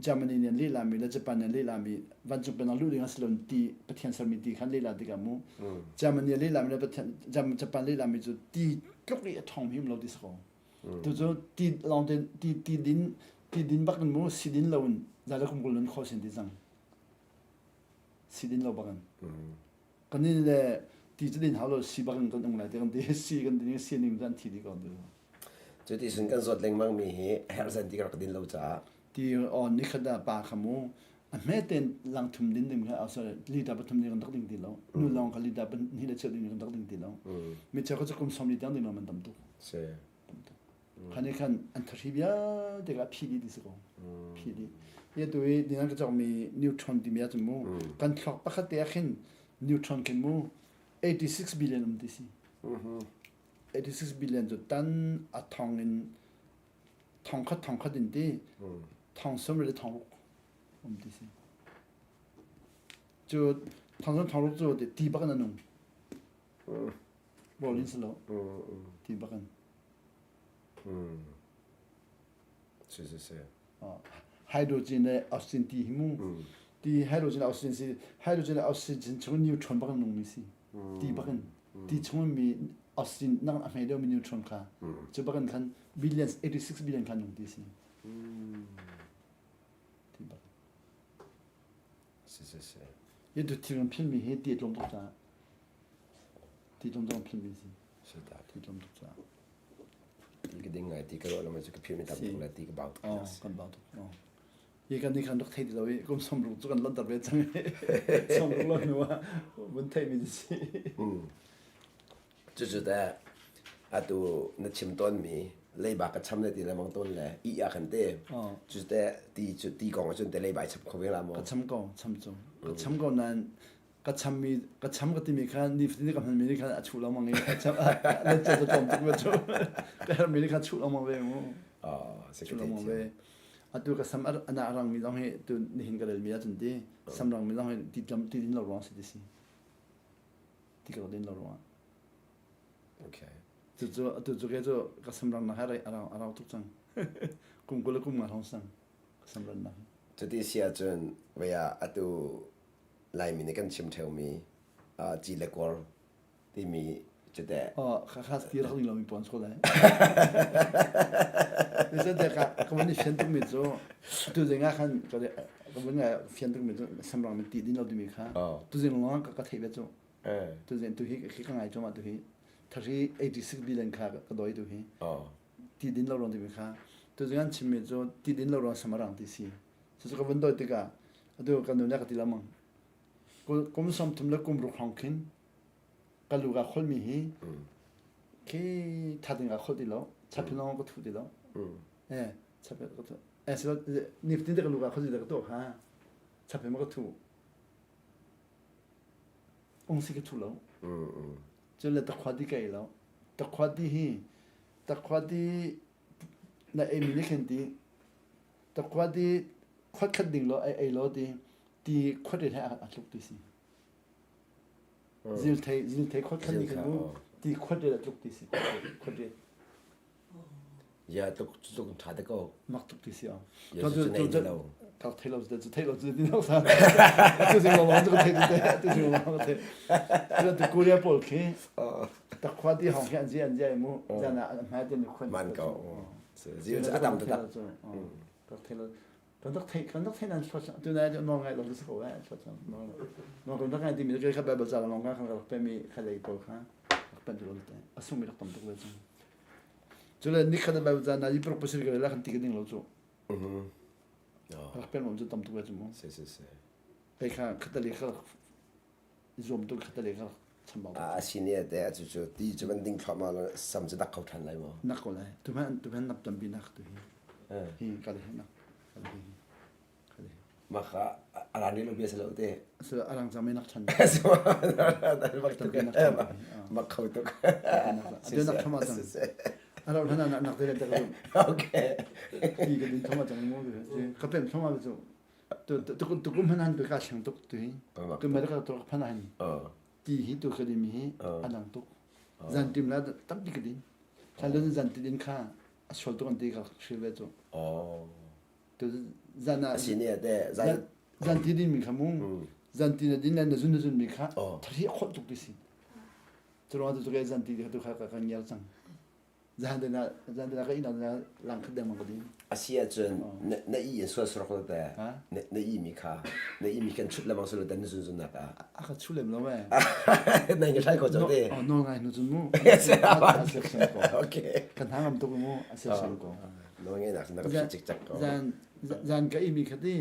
Germany nih an lehla mi le Japan nih an lehla mi vancung pennak luh ding a si lo ti Pathian sermi ti khan lehla tikah mu Germany a lehla mi le Pathian Japan lehla mi cu ti tluk i a ṭhawng mi um lo ti si ko tu cu ti lawng te ti ti din ti din bak in mu si din lo in zale kum kul nun kho sin ti cang si din lo bak in kan nih le ti cu din hau lo si bak in kan um lai ti kan ti si kan din si ning cu an thi dih ko ti Cuti cun kan zawt lengmang mi hi a herh zan ti ka rak din lo caah. Ti aw nikhat ah pa kha mu a hme ten lang thum din ding kha sorry liter pathum ding kan rak ding ti lo nu lawng kha liter hnih le cheu ding kan rak ding ti lo mi cheu kha cu kum som li tiang ding lo man tam tuk si tam tuk khan khan an thari vialte ka phi di ti si ko phi di ye tu i dinan ka chok mi neutron ti mi ah cun mu kan thluak pakhat te ah khin neutron khin mu 86 billion um ti si 86 billion cu tan a thong in thongkhat thongkhat in ti thong sum le thong ruk um ti si cu thong sum thong ruk cu ti bak in a nung rawl in si lo ti bak in Si si si. Hydrogen le oxygen ti hi mu ti hydrogen le oxygen si hydrogen le oxygen chung neutron bak in nung mi si ti bak in ti chung mi oxygen nak a hme deuh mi neutron kha cu bak in khan billions 86 billion khan nung ti si ti bak Si si si. Ye du thil kan phil mi hi ti tlawm tuk caah ti tlawm tuk phil mi si Si ta. Ti tlawm tuk caah Ti ka ding ngai ti ka ruah lo cu ka philh mi tam tuk le ti ka bau tuk. Oh, kan bau tuk. Oh. Hi kan ni kan rak thei ti lo i kum somruk cu kan lanter ve cang i somruk lo hnu ah vun theih mi si. Cucu te atu na chim tawn mi leiba ka cham le ti lemang tawn le i ah khan te cu te ti cu ti kong ahcun te leiba cham kho ve la maw ka cham ko cham cu ka cham ko nain ka chammi ka cham ka timi kha nifatin ka hmanmi nih khan a chuh lengmang i a cham a cha tlawm tuk ve cu ka herhmi nih khan chuh lengmang ve mu chuh lengmang ve atu ka sam ana rangmi zong hi tu nihin ka relmi ahcun ti sam rangmi zong hi ti tlam ti din lo ruang si ti si ti ka din lo ruang okay cu cu atu cu ke cu ka sam rang nak hai a rau tuk cang kum kul le kum nga hrawng sang ka sam ran nak cuti si ahcun vaya atu Laimi nih kan chim ṭheumi ci le kawr timi cu teh. Oh, kha ti rak ning lomi pawn so lai. Zeicahtiah ka ka van i fian tukmi cu tu zing ah khan ka ka van i fian tukmi cu samrang min ti din lo timi kha tu zing lawng ka ka theih ve cu. Tu zing tu hi khi ka ngai cuahmah tu hi thari 86 billion kha ka doi tu hi. Ti din lo ruang timi kha tu zing an chimmi cu ti din lo ruang samarang ti si. Cucu ka vun dawt tikah atu kan nu nih a ka ti lengmang. Kum 30 le kum ruk hrawng khin ka lu kaa kholmi hi khi tha ding kaa kholh ti lo. Chapin lawng ka thuh ti lo. Eh, chapin ka thuh. Eh, silo nifatin te ka lu kaa kholh ti ka tuah kha. Chapin ma ka thuh. Ung si ka thuh lo. Cun le takhua ti ka ei lo. Takhua ti hi takhua ti na eimi nih khin ti takhua ti khuat khat ding law ei ei law ti ti khuat he a tluk ti si. Zilthei zilthei khuat khat nih khin mu ti khuat a tluk ti si khuat Ya tluk tluk ṭha te ko. Mak tuk ti si au. Ya cu nei ti lo. Ka thei lo cu thei lo cu ti lo sa. Tu sing lo cu thei te tu sing lo thei. Tu tu Korea pawl khi takhwa ti hong khi an zi an zi mu zan ah hmai te ni khon. Man ko. Zi a tam tak. Ka thei lo. Kan rak thei kan rak thei nan thlo tu nai no ngai lo su ko eh thlo no no kan rak ngai ti mi ka Bible ca long ka kan rak pe mi kha lei pawl kha rak pen tu lo te asung mi rak tam tuk ve chung. Cule nikhat Bible ca na i paruk pasarih ka la kan ti ka ding lo cu. Rak pen mom cu tam tuk ve cu mu. Si si si. Kei kha khatali kha zuam tuk khatali kha chambau. A si ne te cu cu ti cu kan ding thluahmah lo sam cu dak kho than lai maw? Nak ko lai. Tu man tu man nap tampi nak tu hi. Hi ka le nak. Ka le hi. Mah kha a rang lo bia si lo te. So a rang cang nak than. Mak kho tuk. Atu nak thama cang. A ro hana nak nak te le te ka. Okay. Ti ka din thama cang mu. Ka pem thama cu. Tu tu tu kum hanan tu ka chang tuk tu hi. Tu ma ka tu phana hin. Ti hi tu ka din mi hi anang tuk. Zan tim la tam ti ka din. Thlan zan ti din kha a sual tuk an ti ka hril ve cu. Oh. Tu zan ah si ne te zan zan ti din mi kha mu zan ti na din na zun na zun mi kha thari khol tuk ti si cu ruang tu ke zan ti tu kha ka kan ngiar cang zan de na zan de na ka ina na lang khat deng mang ka din asi ahcun na i in sual sorok lo te na i mi kha na i mi kan chut lamang sulu te na zun zun nak ah a ka chu lem lo me na ngi thlai ko cho te no ngai nu zun mu okay kan hangam tuk mu a sia ko Nawlngeihnak na ka phih cikcek ko. Zan zan ka imi kha ti.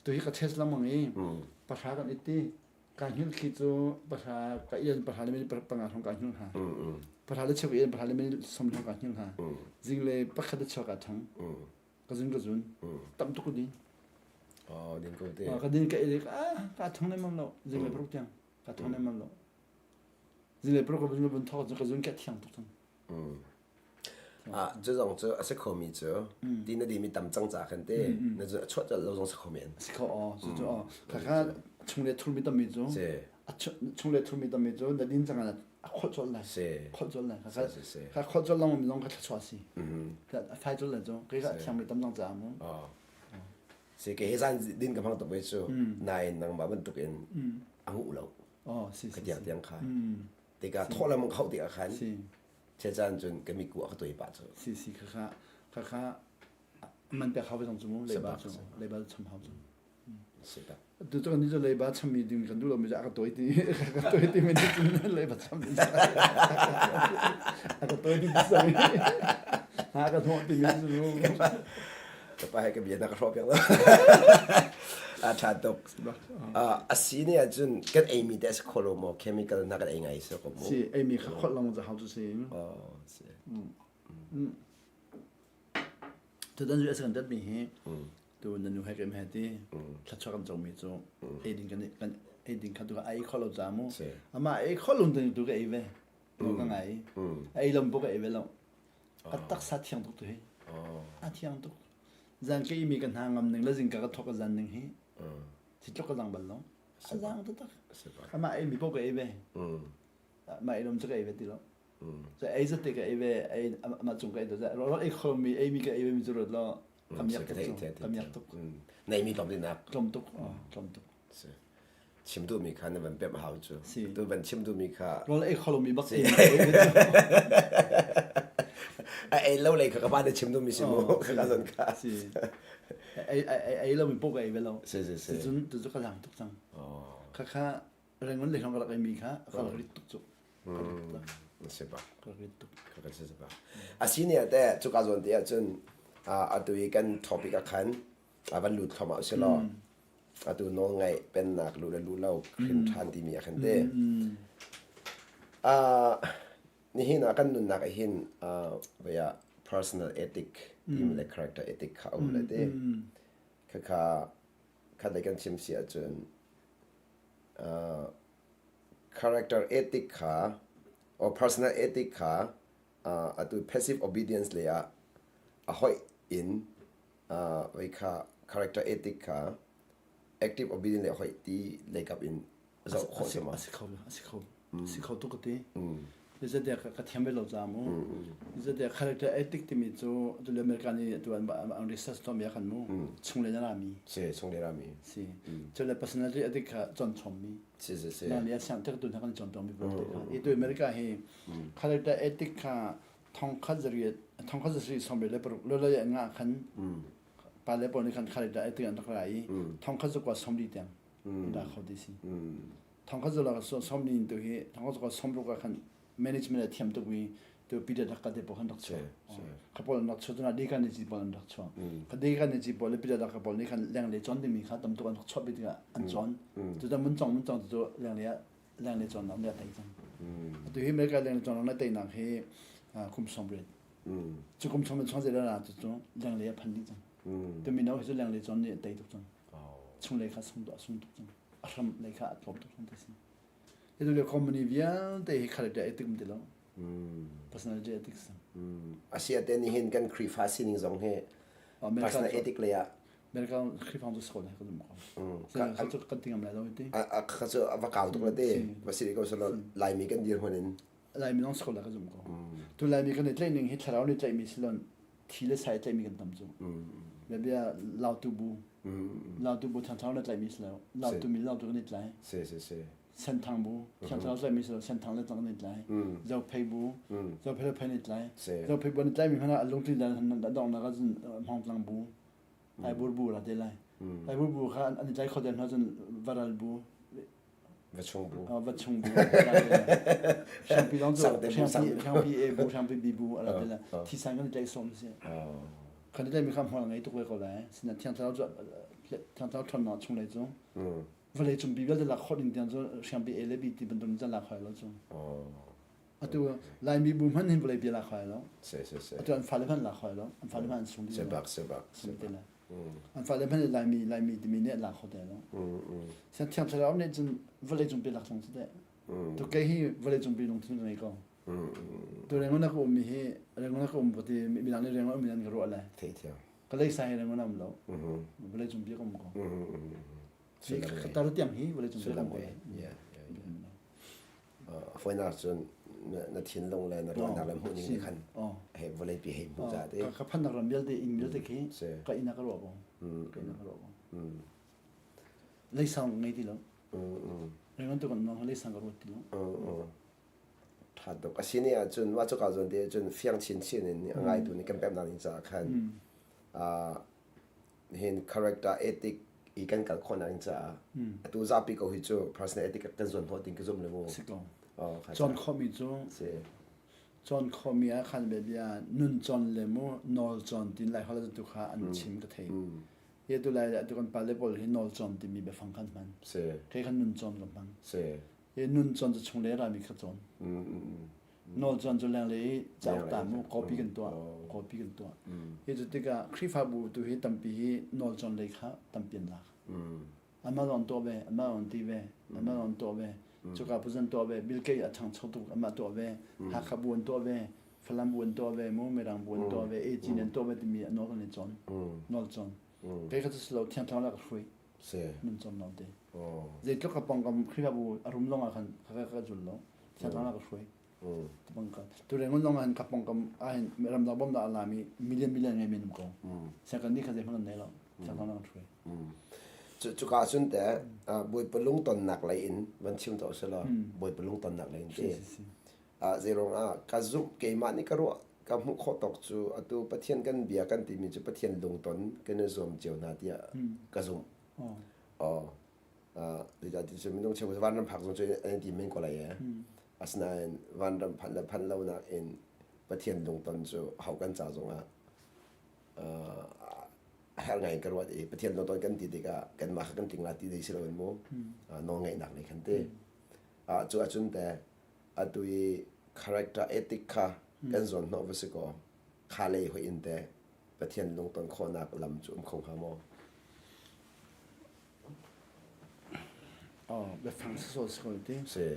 Tu hi ka test lengmang i pahra kan it ti. Ka hngilh khi cu pahra ka ian pahra le minute panga hrawng ka hngilh hna. Pahra le cheu ka ian pahra le minute som hrawng ka hngilh hna. Zingle pakhat le cheu ka thang. Ka zun ka zun. Tam tuk ka din. Oh, din ko te. Ka din ka i ah ka thang le mam lo. Zingle paruk tiang ka thang le mam lo. Zingle paruk ka zun bun thok ka zun ka thiang tuk cang. Ah, cu zong cu a si khomi cu ti na dimi tam cang ca khan te na cu a chuah colh lo zong si kho men. Si kho aw, cu cu aw. Khakha chung le thurmi tammi cu a chung le thurmi tammi cu na din cang ah a kholh colh lai. Si. Kholh colh lai. Khakha kha kholh colh lengmang mi zong kha thluachuah si. A fai colh lai cu. Kei kha thiangmi tam cang caah mu. Si ke he zan din ka hmang tuk ve cu. Nain nangmah bantuk in a nguh lo. Oh, si si. Ka tiang tiang kha. Tikah thawh le mang khauh tikah khan Chan cun ka miku a ka tuai pah cu. Si si khakha khakha man pek hau zong cu mu leiba cu leiba cham hau cu. Si tak. Tu cu ni cu leiba cham mi ding kan duh lo mi cu a ka tuai ti a ka tuai ti mi cu leiba cham mi a ka tuai ti sami ha ka thawh ti mi cu. Ka pa he ka bia na ka hrawh piak lo. A ṭha tuk. A si ne ahcun kan eimi te a si kho lo maw chemical na kan ei ngai si ko mu. Si eimi kha kholh lawng cu hau cu si. Oh, si. Tutan cu a kan tat mi hi tu na nu he kem he ti thluachuah kan comi cu ei ding kan kan ei ding kha tu ka ei kho lo ca mu. Ama ei kho lo tu ka ei ve. Ka ngai. Ei lom bu ka ei ve lo. A taksa thiang tuk tu hi. A thiang tuk. Zan ka imi ka hna ngam ning le zingka ka thok ka zan ning hi. Thi tluk ka zang bal lo. A zang taktak. Amah ei mi paoh ka ei ve. Mah ei lom cu ka ei ve ti lo. So ei zat te ka ei ve, ei amah cung ka ei zat. Ro ei kho mi ei mi ka ei ve mi cu ruat lo. Ka miak tuk cu. Ka miak tuk. Nei mi tlawm tinak. Tlawm tuk. Tlawm tuk. Chim duhmi kha na van pemh hau cu. Tu van chim duhmi kha. Rawl ei kho lomi bak ti. A ei lo lei kha ka pa na chim duhmi si mu ka ka zon kha. Si. Ei ei lomi pok ei ve lo. Si si si. Cun tu cu ka lang tuk cang. Kha kha rengon le hlong ka rak ei mi kha ka rak rit tuk cu. Si ba. Ka rak rit tuk. Ka kan si ba. A si ne te cu ka zawn te ahcun atu i kan topic ah khan a van lut thluahmah usih law atu nawlngaih pennak lu le lu lo hrin ṭhan timi ah khan te nihin ah kan nunnak ah hin vaya personal ethic timi le character ethic kha a um le te khakha khat lei kan chim si ahcun character ethic kha. Or personal ethic kha atu passive obedience lei ah a hoih in wei kha character ethic kha active obedience lei hoih ti lei kap in zoh khawh si ma? A si kho, a si kho. Si kho tuk ka ti. Zeitiah ka thiam ve lo ca mu. Zeitiah character ethic timi cu atu le America nih atu an research tuahmi ah khan mu chung le na rami. Si, chung le rami. Si. Cu le personality ethic kha cawn chommi. Si, si, si. Na nih a siang tek tu hna kan cawn tawnmi vialte kha. I tu America hi character ethic kha thongkhat zariat thongkhat zasarih sawmriat le paruk lo le nga khan pa le pawl nih khan character ethic an rak ra i thongkhat zakua sawmli tiang ra kho ti si. Thongkhat zalak sawmli in tu hi thongkhat zakua sawmruk ah khan management a thiam tukmi tu Peter Drucker te pawl khan rak chuak. Kha pawl an rak chuak cun Dekan ni pawl an rak chuak. Kha Dekan ni pawl le Peter Drucker pawl nih khan lenglei cawn dingmi kha tam tuk an rak chuah bik tikah an cawn. Cu cu mun cong mun cong cu lenglei ah lenglei cawnnak nih a tei cang. Atu hi America lenglei cawnnak nih a teinak hi kum 90. Cu kum 90 chung zei dah cu cu lenglei a phan dih cang. Tu mino hi cu lenglei cawn nih a tei tuk cang. Chunglei kha sung a sung tuk cang. A hram lei kha a tlawm tuk cang ti si. Hi le company vialte hi character ethic um ti lo. Personality ethics. Asia te nih hin kan Khrihfa sining zong hi personal ethic lei ah America Khrihfa cu sakol he ka zum ko. Ka cu kan tingam lai lo ti. Ka cu va kau tuk la te. Va si ko solo Laimi kan dir hmun in. Laimi nong sakol la ka zum ko. Tu Laimi kan i tlaih ning hi thlarau nih tlaih mi silon thi le sai tlaih mi kan tam cu. Le bia lautu bu. Lautu bu thang le tlaih mi si lo. Lautu mi lautu kan i tlai. Si si si. Senthang bu, Thiangthlarau tlaih mi si lo, Senthang le tlang an i tlai. Zophei bu, Zophei le phei an i tlai. Zophei bu an i tlai mi hmanh ah a lungtling dan a donghnak ah cun Hmawngtlang bu, Aibur bu ra te lai. Aibur bu kha an i tlai kho deuh hna cun Varal bu, Vachung bu. Vachung bu. Hrangpi lawng cu Hrangpi A bu, Hrangpi B bu a ra te lai. Thisan kan i tlaih sawm si. Kan i tlaih mi kha hmual ngei tuk ve ko lai. Sinain Thiangthlarau cu Thiangthlarau ṭhawnnak chung lei cu vawlei cung pi vialte lak khawh ding tiang cu hriampi A le B ti bantuk in can lak hoi lo cu. Atu Laimi bu hmanh hin vawlei pi lak hoi lo. Atu an fale hmanh lak hoi lo. An fale hmanh an sung dih. Sebak sebak. An fale hmanh Laimi Laimi timi nih an lak kho te lo. Sian thiang thlarau nih cun vawlei cung pi lak zong si teh. Tu kei hi vawlei cung pi lungthin ka ngei ko. Tu Rangoon ah ka ummi hi Rangoon ah ka um ko ti midang nih Rangoon um an ka ruah lai. Theithiam. Ka lei sai Rangoon um lo. Vawlei cung pi ka um ko. Ka tar tiang hi vawlei cung pi ka um ko. Foinak cun na thinlung le na ruahnak le hmuhning nih khan hei vawlei pi hei hmu za te. Ka phannak ram vialte inn vialte khi ka inn ah ka ruah ko. Ka inn ah ka ruah ko. Leisang ngei ti lo. Rangoon tu kan nong leisang ka ruat ti lo. Ṭha tuk. A si ni ahcun mah cuka zawn te ahcun fiang chinchin in a ngaitu nih kan pemnak ding caah khan hin character ethic i kan kal khawhnak ding caah atu zapi ko hi cu personal ethic kan zuan hnawh ding ka zum le mu. Si ko. Cawn khawhmi cu cawn khawhmi ah khan bia nun cawn le mu nawl cawn tin lai holh tu kha an chim ka thei. Hi tu lai atu kan pale pawl hi nawl cawn timi biafang khan hman. Kei khan nun cawn ka hmang. Hi nun cawn cu chung le rami kha cawn. Nawl cawn cu lenglei i cauk ta mu copy kan tuah copy kan tuah. Hi cu tikah Khrihfabu tu hi tampi hi nawl cawn lei kha tampi an lak. Amah lawng tuah ve, amah lawng ti ve, amah lawng tuah ve. Cuka puzan tuah ve, Bill Gates a ṭhangcho tuk amah tuah ve, Hakha bu an tuah ve, Falam bu an tuah ve, mu Mirang bu an tuah ve, AG an tuah ve timi a nawl kan i cawn. Nawl cawn. Kei kha cu si lo, Thiang Thlarau le ka hruai. Nun cawn lo te. Zeitluk ka pawngkam Khrihfabu a rum zong ah khan ka ka zul lo. Thiang Thlarau ka hruai. Tu Rangoon zong ah hin ka pawngkam ah hin ramdang bawmhnak a lami million million ngei men um ko. Siang kan nih kha zeihmanh kan nei lo. Thiang Thlarau kan hruai. Cuka cun te Bawipa lungtonnak lei in van chim to selaw Bawipa lungtonnak lei in te zeiruang ah ka zumh keimah nih ka ruah ka hmuh khawh tawk cu atu Pathian kan bia kan timi cu Pathian lungton kan i zuam cio hna tiah ka zumh. Oh. Zeicahtiah cu minung cheu vanram phak zong cu an ti men ko lai e. Asinain vanram phanh le phanh lo nakin Pathian lungton cu ho kan ca zongah a herh ngai in ka ruat i Pathian lungton kan ti tikah kanmah kha kan tling la ti dei si loin mu nawlngaihnak lei khan ti. Cu ahcun te atu i character ethic kha kan zawn hnawh va si kaw kha lei hoih in te Pathian lungton khawhnak lam cu um kho hnga maw? Oh, biafang sawsawh si ko ti. Si.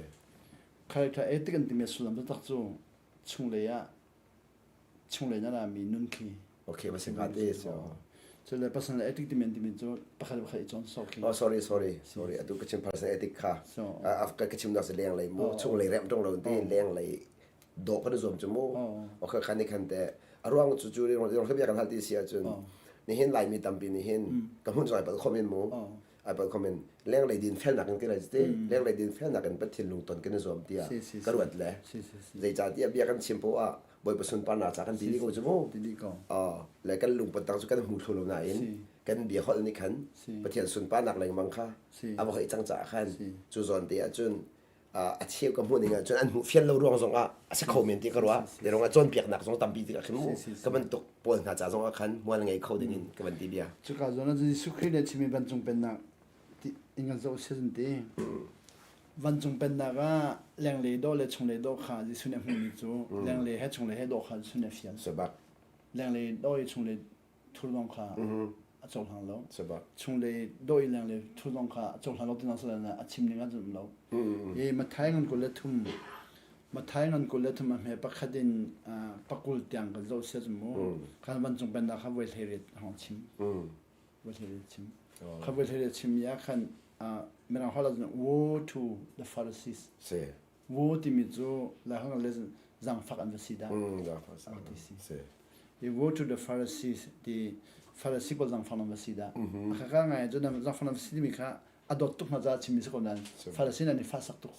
Character ethic an timi sullam taktak cu chunglei ah chunglei na rami nun khi. Okay, va si hnga te si. So le personal ethic timi an timi cu pakhat pakhat i cawn sawk khi. Oh sorry sorry sorry atu ka chim personal ethic kha. Ka chim nak si leng lei mu chung lei rem tong lo ti leng lei dawh kan i zuam cu mu. Okay khan ni khan te a ruang cu cu rong bia kan hal ti si ahcun nihin Laimi tampi nih hin ka hmun zong ai palh khom in mu. Ai palh khom in lenglei din felnak in kan ti lenglei din felnak in Pathian lungton kan i zuam tiah ka ruat le zeicahtiah bia kan chim poah ah Bawipa sunparnak ca kan ti dih ko cu mu. Le kan lungput dang cu kan hmu thlu lo nain kan bia holh nih khan Pathian sunparnak lengmang kha a va hoih cang caah khan cu zawn te ahcun a cheu ka hmuh ning ahcun an hmuh fian lo ruang zong ah a si kho men ti ka ruah. Le ruang ah cawnpiaknak zong tampi tikah khin mu ka bantuk pawl hna ca zong ah khan mual ngei kho ding in ka van ti bia. Cuka zawn ah Jesuh Khrih nih a chimmi vancung pennak in kan zoh si ti. Vancung pennak ah lenglei dawh le chunglei dawh kha Jesuh nih a hmuhmi cu lenglei he chunglei he dawh kha Jesuh nih a fian. Sabak. Lenglei dawh i chunglei thurhnawm kha a cohlang lo. Chunglei dawh i lenglei thurhnawm kha a cohlang lo tinak sal a chim ning ah cun um lo. I Matthai ngan 23 Matthai ngan 23 a hme pakhat in pakul tiang kan zoh sia cu mu. Khan vancung pennak kha voi 18 hong chim. Voi 18 chim. Kha voi 18 chim mi ah khan mirang holh ah cun woe to the Pharisees. Woe timi cu Laiholh le zaangfak an va si dah. Zaangfak ti si. I woe to the Pharisees ti Pharisee pawl zaangfak nan va si dah. A kha ngai cu zaangfak nan va si timi kha a dawt tuk hna caah chimmi si ko nain Pharisee nan i fahsak tuk.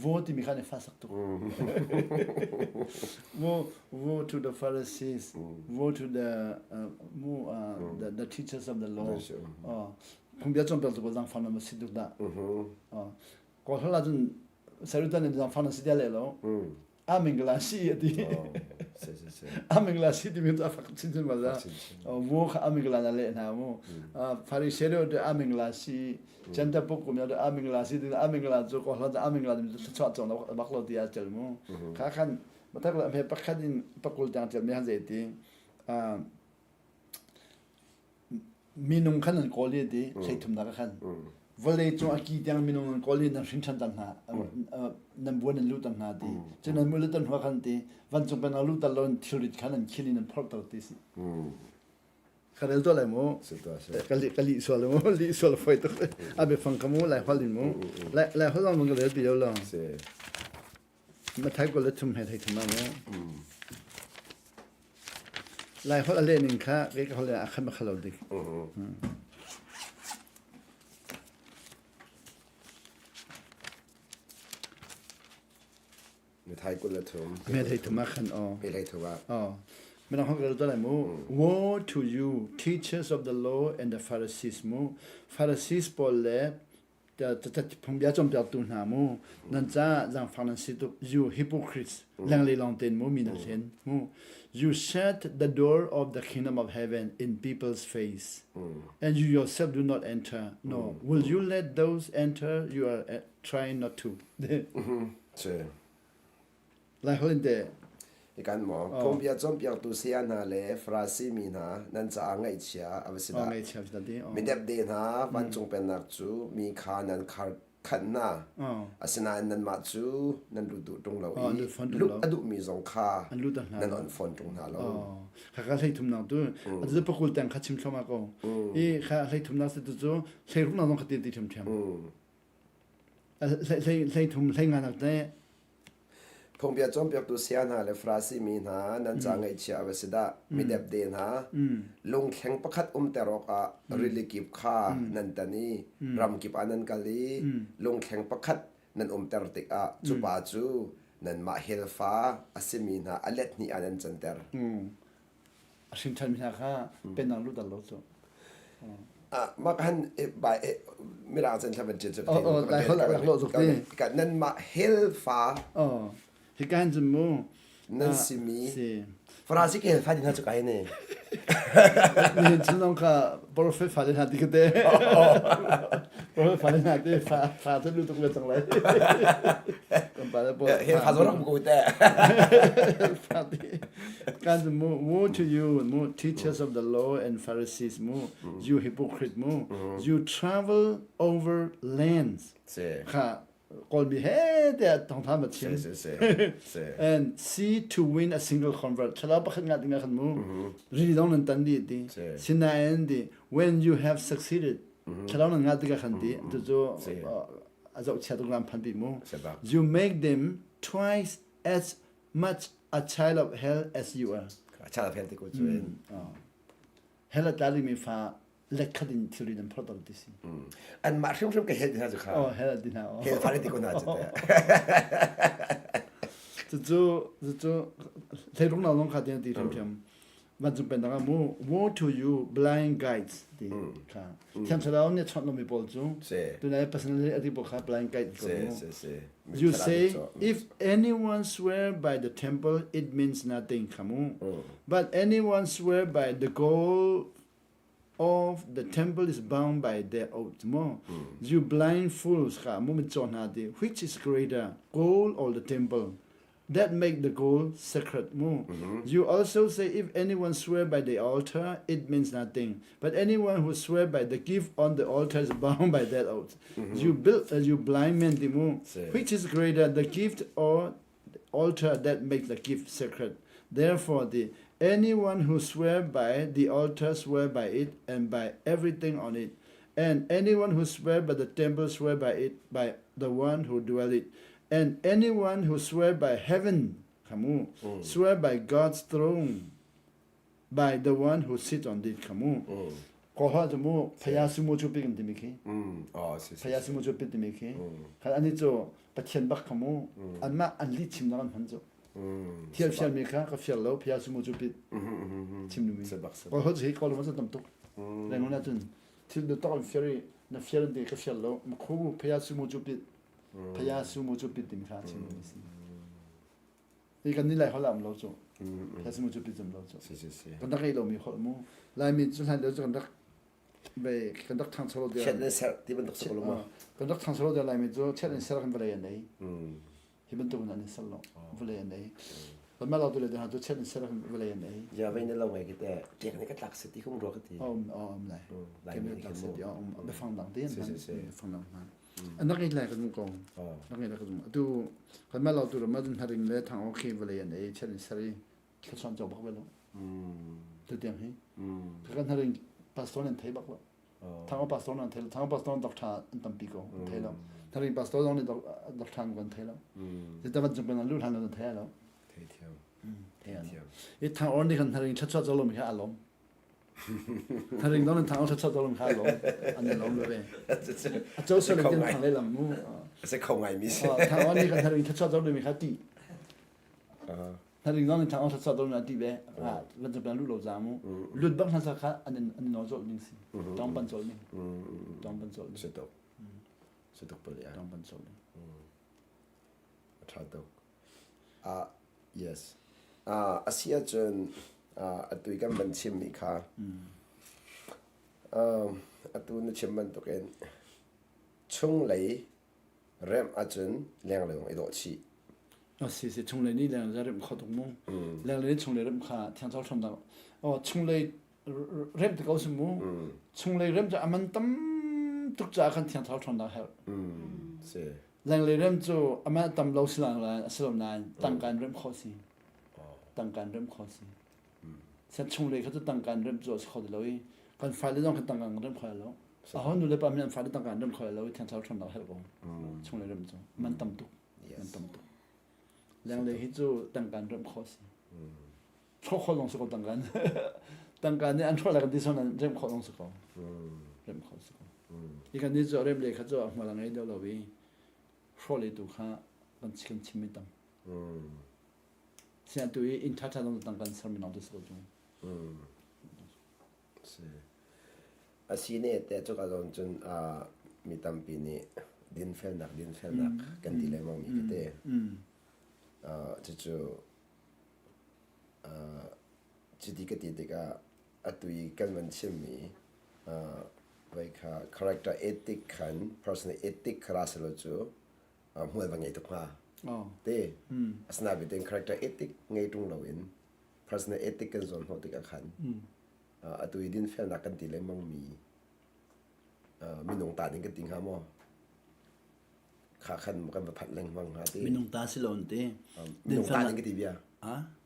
Woe timi kha an i fahsak tuk. Woe, woe to the Pharisees, woe to the, uh, mu, uh, the, the teachers of the law. Oh, phungbia cawnpiaktu pawl zaangfak nan va si tuk dah. Oh, Kawlholh ahcun sarutan in zangfang na si dia le lo. Amingla si a ti. Amingla si timi cu a fak chinchin ma za. Wo kha amingla na leh hna mu. Pharisee deuh te amingla si centa puk kum ya amingla si ti amingla cu kawlholh cu amingla timi cu thluachuah cawng bak lo ti a tel mu. Kha khan matak le hme pakhat in pakul tiang tel mi han zei ti. Minung khan an kawl i ti hleithumnak ah khan vawlei cung a ki tiang minung an kawl i nan hrin ṭhan cang hna nan buan nan luh cang hna ti cu nan muh lutan hua khan ti vancung peng ah luh lo in thilrit khan an khil in an phorhter ti si ka rel tuah lai mu ka lih sual mu lih sual foi tuk a biafang ka mu lai hol in mu lai hol lang ka rel pi lo lo Mathai kul le thum he thei thum ah mu. Lai holh a leh ning kha kei ka holh a khan a khalo dik. Mathai kul le thum. Me thei thum ah khan aw. Me thei thum ah. Aw. Midang holh ka rel lai mu. Woe to you, teachers of the law and the Pharisees mu. Pharisees pawl le Phungbia cawnpiaktu hna mu nan caah zaangfak nan si tuk you hypocrites lenglei lawng tein mu mi nan hlen mu you shut the door of the kingdom of heaven in people's face and you yourself do not enter no will you let those enter you are trying not to Lai holh in teh? Ikan maw phungbia cawnpiaktu saya hna le Farasi mi hna nan caah ngaihchia a va si dah. Ngaihchia si dah Midepde hna vancung pennak cu mi kha nan khar khanh hna. Asinain nanmah cu nan lut duh ṭung lo i luh a duhmi zong kha nan on fawn ṭung hna lo. Kha kha hlei thumnak tu atu pakul tang kha chim thluahmah ko. I kha hlei thumnak si tu cu hlei ruknak zong kha ti ti ṭhiamṭhiam. Hlei hlei thum hlei nga nak te Phungbia cawnpiaktu saya hna le Farasi mi hna nan ca ngaihchia a va si dah. Midepde hna, lungthleng pakhat umter awkah rili kip kha nan tan i ram kip ah nan kal i lungthleng pakhat nan umter tikah cu pa cu nanmah helfa a simi hna a let hnih ah nan canter. A hrin ṭhanmi hna kha pennak lut lo cu. Mah han bai mirang cun thla van ṭin cu lai holh rak lawh tuk ti. Nanmah helfa Oh hika hin cun mu nan simi Farasi ke helfa din hna cu kai ne. Nihin cun zong kha prophet fale hna ti ka te. Prophet fale hna te fa fa cu lu tuk ve cang lai. Kan pa le pawl. Helfa zong rak ko te. Fa ti. Kan mu woe to you mu teachers of the law and Pharisees mu you hypocrite mu you travel over lands kha Kawlmi he tiah thawngtha ma chim. And see to win a single convert. Thlarau pakhat ngat ding ah khan mu. Rili dong nan tan dih ti. Sinain ti when you have succeeded thlarau nan ngat tikah khan ti tu cu a zohchia tuk ram phan pi mu. You make them twice as much a child of hell as you are. A child of hell ti ko cu. Hell a tla dingmi fa lekkhat in thilri nan phorh ti si. An mah hrimhrim ka hel ti hna cu kha. Oh, hel ti hna. Hel fa ti ko hna cu te. Cucu cucu hleirung na zong kha ti ti hrimhrim. Vancung pennak ah mu woe to you blind guides ti kha. Thiang Thlarau nih chawnh lomi pawl cu tunai personally ati pawl kha blind guide ko mu. You say if anyone swear by the temple it means nothing kha mu. But anyone swear by the gold of the temple is bound by their oath mo you blind fools kha mu mit caw hna ti which is greater gold or the temple that make the gold sacred mu you also say if anyone swear by the altar it means nothing but anyone who swear by the gift on the altar is bound by that oath you build uh, you blind men ti mu which is greater the gift or the altar that makes the gift sacred. Therefore, the anyone who swear by the altar swear by it and by everything on it. And anyone who swear by the temple swear by it, by the one who dwell it. And anyone who swear by heaven, kamu, mm. swear by God's throne, by the one who sits on it, kamu. Mm. 国话就么，培养什么就变的没去，培养什么就变的没去，看安尼做。Pathian bak kha mu anmah an lih chim nak an hman cu thial fial mi kha ka fial lo phia sumu cu pit chim mi kawl holh hi kawl ma tam tuk lengo na cun thil na tok an fial i na fial an ti ka fial lo khu phia sumu cu pit phia sumu cu pit timi kha chim mi si i kan ni lai holh am lo cu phia sumu cu pit zum lo cu kan rak ei lo mi holh mu laimi cu hlan lio cu kan rak ve kan rak ṭhangcho lo Chiat in ser ti bantuk si ko lo maw? Kan rak ṭhangcho lo deuh laimi cu chiat in ser kan vawlei an ei. Hi bantuk in an i ser lo vawlei an ei. Kan mah lo tu le hna cu chiat in ser kan vawlei an ei. Ja vei na lo ngai kite tek ni ka tlak se ti khum ro ka ti. Om om lai. Laimi tlak se ti om biafang dang te an biafang dang hman. An rak ei lai kan ko. Rak ei lai kan atu kan mah lo tu ro ma dun haring le thang ok vawlei an ei chiat in ser i thlachuan cawk bak ve lo tu tiang hi kan haring pastor nan thei bak lo thang pastor nan thei lo thang pastor doctor an tampi ko an thei lo haring pastor zong nih doctor an kan thei lo ti ta van cung kan lu hlan lo thei lo thei thiam thei thiam i thang on ni kan haring thlachuat zo lo mi kha alom haring dong nan thang on thlachuat zo lo mi kha alom an lom lo ve a cho so le tin thang le lam mu se kho ngai mi thang on ni kan haring thlachuat zo lo mi kha ti Hnaring zong in thang sa sa na ti ve lan chap lu lo za mu lut bak hna sa kha an an no zol ning si tong pan zol ning tong pan zol ning se tok se tok pal ya tong pan zol ning tha tok a yes a asia chun atui kan ban chim mi kha atu na chim bantuk in chung lei remh ahcun lenglei zong i dawh chih. A si si chunglei nih lenglei remh kho tuk mu. Lenglei nih chunglei remh kha thiang thlarau ṭhawnnak oh chunglei remh te ko si mu. Chunglei remh cu a man tam tuk caah khan thiang thlarau ṭhawnnak herh. Si. Lenglei remh cu a man tam lo si lang a si lo nain tangka in remh khawh si. Tangka in remh khawh si. Set chunglei kha cu tangka in remh cu a si kho ti lo i kan fale zong khan tangka in remh kho lo. Aho nu le pa min an fale tangka in remh kho lo i thiang thlarau ṭhawnnak herh ko. Chunglei remh cu man tam tuk. Man tam tuk. Lenglei hi cu tangka in remh khawh si. Hrawh khawh zong si ko tangka in. Tangka nih an hrawh le kan ti son an remh khawh zong si ko. Remh khawh si ko. Hi kan nih cu remh le kha cu a hmual a ngei deuh lo i hrawh le tu kha kan kan chim mi tam. Sian tu i inn ṭhaṭha zong tang kan sermi lawng tu si ko cu. Si. A si ne te cu ka zawn cun mi tampi nih dinfelnak dinfelnak kan ti lengmang mi tete. Cucu cuti ka ti tikah atu i kan van chimmi vai kha character ethic khan personal ethic kha ra selaw cu hmual va ngei tuk hnga. Te asinain character ethic ngei ṭung loin personal ethic kan zawn hnawh tikah khan atu i dinfelnak kan ti lengmang mi minung ta ding kan ti hnga maw? Kha khan kan va phanh lengmang hnga ti. Minung ta si lo an ti. Minung ta ning ka ti bia.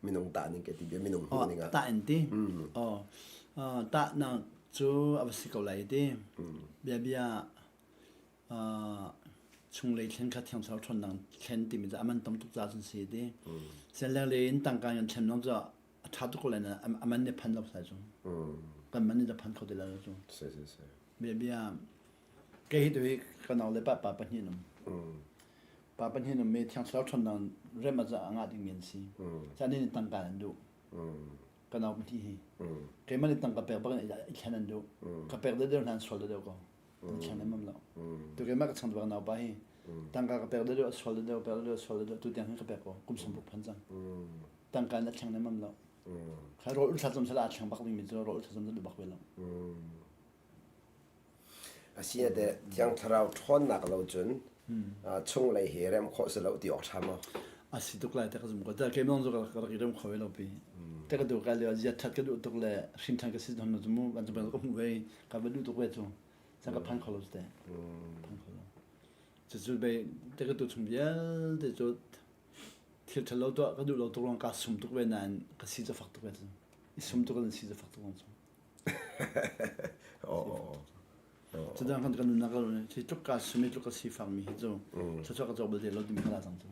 Minung ta ning ka ti bia. Minung hmuh ning ah. Ta in ti. Oh. Ta nak cu a va si ko lai ti. Bia bia chunglei thlen kha thiang thlarau ṭhawnnak thlen timi cu a man tam tuk caah cun si ti. Sen lenglei in tangka in thlen lawng cu a ṭha tuk ko lai na a man nih phan lo sai cu. Kan man nih da phan kho ti lai lo cu. Si si si. Bia bia kei hi tu hi ka nau le pa pa pahnih um. Pa pahnih um mi thiang thlarau ṭhawnnak rem a a ngah ding mi an si. Ca nih tangka an duh. Ka nau pahnih hi. Keimah nih tangka pek bak in i thlen an duh. Ka pek deuh deuh hna an sual deuh deuh ko. An thlen lengmang lo. Tu keimah ka chang bak nau pa hi tangka ka pek deuh a sual deuh pek deuh sual deuh tu tiang hin ka pek ko kum sawmruk phan cang. Tangka in a thleng lengmang lo. Kha rawl ul thlacam sala a thleng bak ding mi cu rawl ul thlacam cu bak ve lo. Asi te thiang thlarau ṭhawnnak lo cun chunglei hi rem khawh si lo ti awk ṭha maw? A si tuk lai te ka zum ko. Ta keimah zong ka rak i rem kho ve lo pi. Te ka duh ka lio zia ṭhat ka duh tuk le hrin ṭhan ka si hon cu mu van cu ka hmuh ve ka va duh tuk ve cu. Cang ka phan kho lo te. Phan kho lo. Cucu be te ka tu chung vialte cu thil ṭhalo tuah ka duh lo tuk ruang ka sum tuk ve nain ka si cu fak tuk ve cu. I sum tuk in si cu fak tuk ruang cu. Cudang kan kan nunnak kan hi tluk ka sumi tluk ka sifak mi hi cu thluachuah ka cawk bal te lo timi kha la cang cu.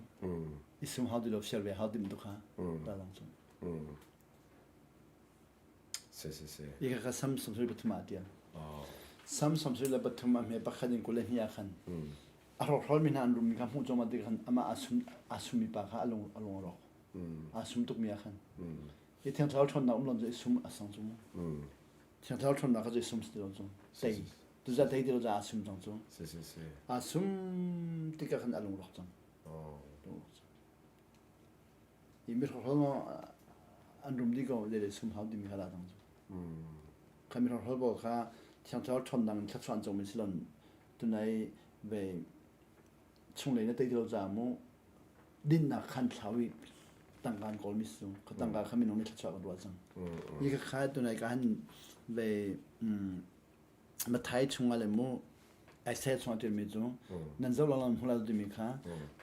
I sum hau ti lo fial ve hau tim tu kha la cang cu. Si si si. I ka ka sam sam sui pathum ah tial. Sam sam sui le pathum ah me pakhat in kule hnih ah khan a hrokhrawl mi hna an rum mi kha hmuh cawm ah ti khan amah a sum a sumi pa kha a lung a lung a rawk. A sum tuk mi ah khan. I thiang thlarau ṭhawnnak um lo cu i sum a sang cu mu. Thiang thlarau ṭhawnnak kha cu i sum si ti lo cu. Tei. Tuzah tei ti lo cu aa sum cang cu. Si si si. Aa sum tikah khan a lungrawk cang. Lungrawk cang. I mihrokhrol an rum dih ko le sum hau timi kha dah cang cu. Kha mihrokhrol pawl kha thiang thlarau ṭhawnnak in thluachuah an cawmi si lon tunai ve chunglei na tei ti lo caah mu dinnak khan thlau i tangka an kawlmi si cu tangka kha minung nih thluachuah kan ruah cang hi kha kha tunai ka han ve Mathai chungah le mu Isaiah chungah ṭialmi cu nan zoh lang hmu lai timi kha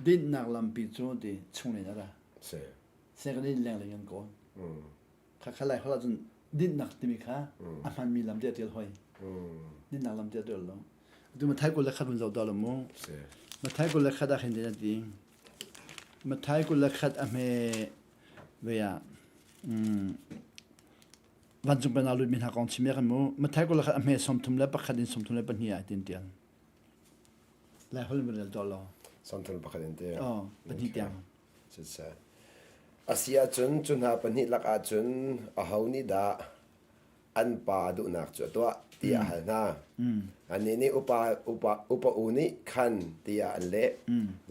dinnak lampi cu ti chunglei in a ra se kan in lenglei kan kawl kha kha lai holh ahcun dinnak timi kha a hmanmi lam tiah ṭial hoi dinnak lam tiah ṭial lo atu Mathai 21 vun zoh ta lo mu Mathai 21 ah khin a ti Mathai 21 a hme ve ah vancung pennak lutmi hna kong chim ya kan mu Mathai 21 a hme 31 in 32 ah tin tial lai holh in rel to lo 31 in te oh pahnih tiang Siseh. A si ahcun cu hna pahnih lakah cun aho nih dah an pa duhnak cu a tuah tiah a hal hna. Annih nih upa, upa, upa u nih khan tiah an leh.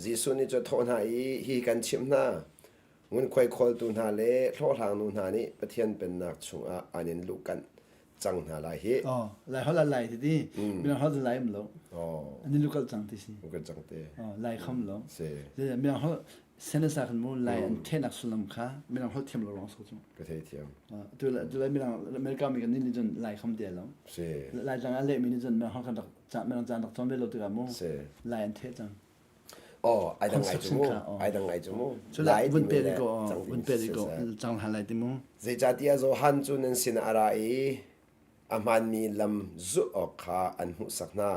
Jesuh nih cu a thawh hna i hi kan chimh hna. Ngunkhuai khawltu hna le hlawhhlangnu hna nih Pathian Pennak chungah an in luhkanh cang hna lai hih. Oh, lai holh ah lai ti ti. Mirang holh lai um lo. Oh. An in lukal cang ti si. Lukal cang te. Oh, lai kham lo. Si. Mirang holh senasa khan mu lai an thenak sullam kha mirang holh thiam lo rong so cu. Ka thei thiam. Tu tu lai mirang America mi kan ni cun lai kham te lo. Si. Lai tlang a leh mi ni cun mirang holh kan rak mirang caan rak cawn ve lo tikah mu. Si. Lai an the cang. Oh, ai dang ngai cu mu. Ai dang ngai cu mu. Lai vun pe ko, vun pe ko, cang hlan lai ti mu. Zeicahtiah Johan cu nan sinah a ra i a hmaanmi lam zulh awk kha an hmuhsak hna.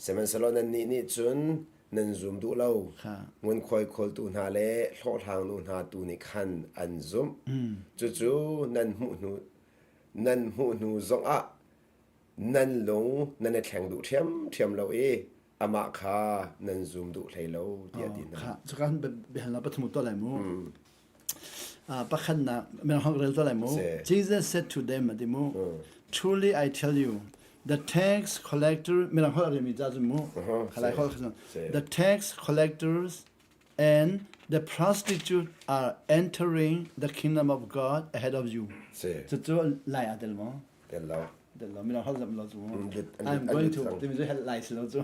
Sihmanhsehlaw nannih nih cun nan zum duh lo. Ngunkhuai khawltu hna le hlawhhlangnu hna tu nih khan an zumh. Cucu nan hmuh hnu nan hmuh hnu zongah nan lung nan i thleng duh ṭhiamṭhiam lo i amah kha nan zum duh hlei lo tiah ti hna. Kha cuka biahalnak pathum tuah lai mu. Pakhatnak mirang rel tuah lai mu. Jesus said to them ati mu. Truly I tell you the tax collector mirang holh remi ca cu mu. Khalai holh the tax collectors and the prostitute are entering the kingdom of God ahead of you. Cucu lai ah tel maw? Tel lo. Tel lo. Mirang holh zam lo cu. I'm going to timi cu hel lai si lo cu.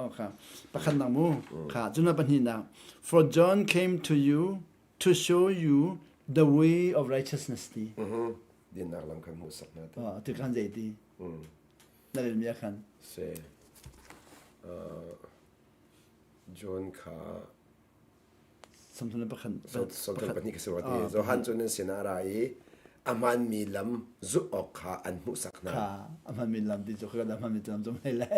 Okay. Pakhat nak mu. Kha cuna pahnih nak. For John came to you to show you the way of righteousness ti. Dinnak lam khan hmuhsak hna ti. Ti khan zei ti? Na rel mi khan. Si. John kha Samson le pakhat Samson pahnih ka si rua ti. Johan cu nan sinah a ra i a hmaanmi lam zulh awk kha an hmuhsak hna. Kha a hmaanmi lam ti cu kha a hmaanmi lam cu hei le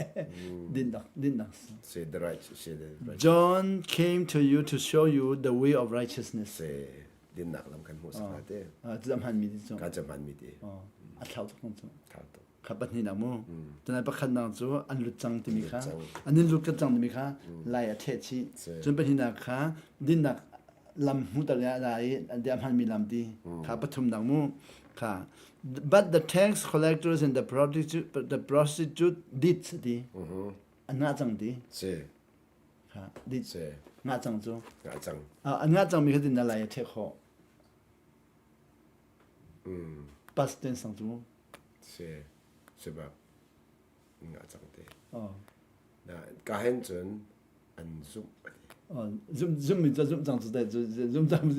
dinnak dinnak. Say the right, say the right. John came to you to show you the way of righteousness. Say dinnak lam kan hmuhsak hna te. Cu a hmaanmi ti cu. Ka cu hmaanmi ti. A thlau tuk cu. Thlau tuk. Kha pahnihnak mu. Tunai pakhatnak cu an lut cang timi kha an in lut cang timi kha lai a theh chih. Cun pahnihnak kha dinnak lam hmuhter le a i a hmanmi lam ti kha pathumnak mu kha but the tax collectors and the prostitute the prostitute did ti an ngah cang ti si kha did si ngah cang cu ngah cang an ngah cangmi kha din na lai a theh khawh past tense sang cu mu Si, si bak. Ngah cang te. Na ka hen cun an zumh ati. Zum zum mi zum cang cu te zum cang mi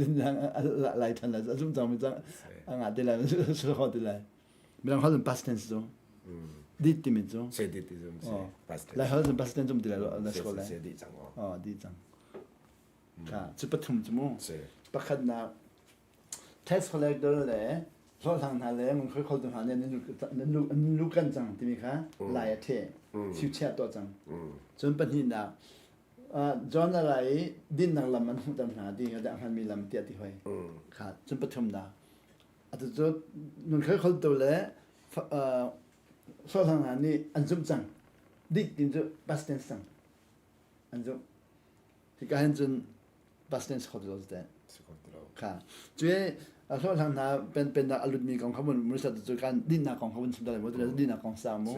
lai than lai zum cang mi cang anga te lai su kho te lai. Midang hol past tense cu. Dit ti mi cu. Se dit ti zum se past tense. Lai hol past tense zum ti lai lo la se ko lai. Se di cang o. Oh di cang. Ka cu pathum cu mu. Se. Pakhat nak Tax collector le hlawhhlang hna le ngunkhuai kholtu hna nih an lu kan cang timi kha lai a theh. Future tuah cang. Cun pahnihnak, John a ra i dinnak lam an hmuhter hna ti kha a hmanmi lam tiah ti hoi. Kha cun pathumnak. Atu cu ngunkhuai kholtu le hlawhhlang hna nih an zumh cang. Dik tin cu past tense cang. An zumh. Hika hin cun past tense kho ti lo teh. Kha. Cui a hlawhhlang hna pen pennak a lutmi kong kha mun mursa cu kan dinnak kong kha vun chim ta lai mu dinnak kong sa mu.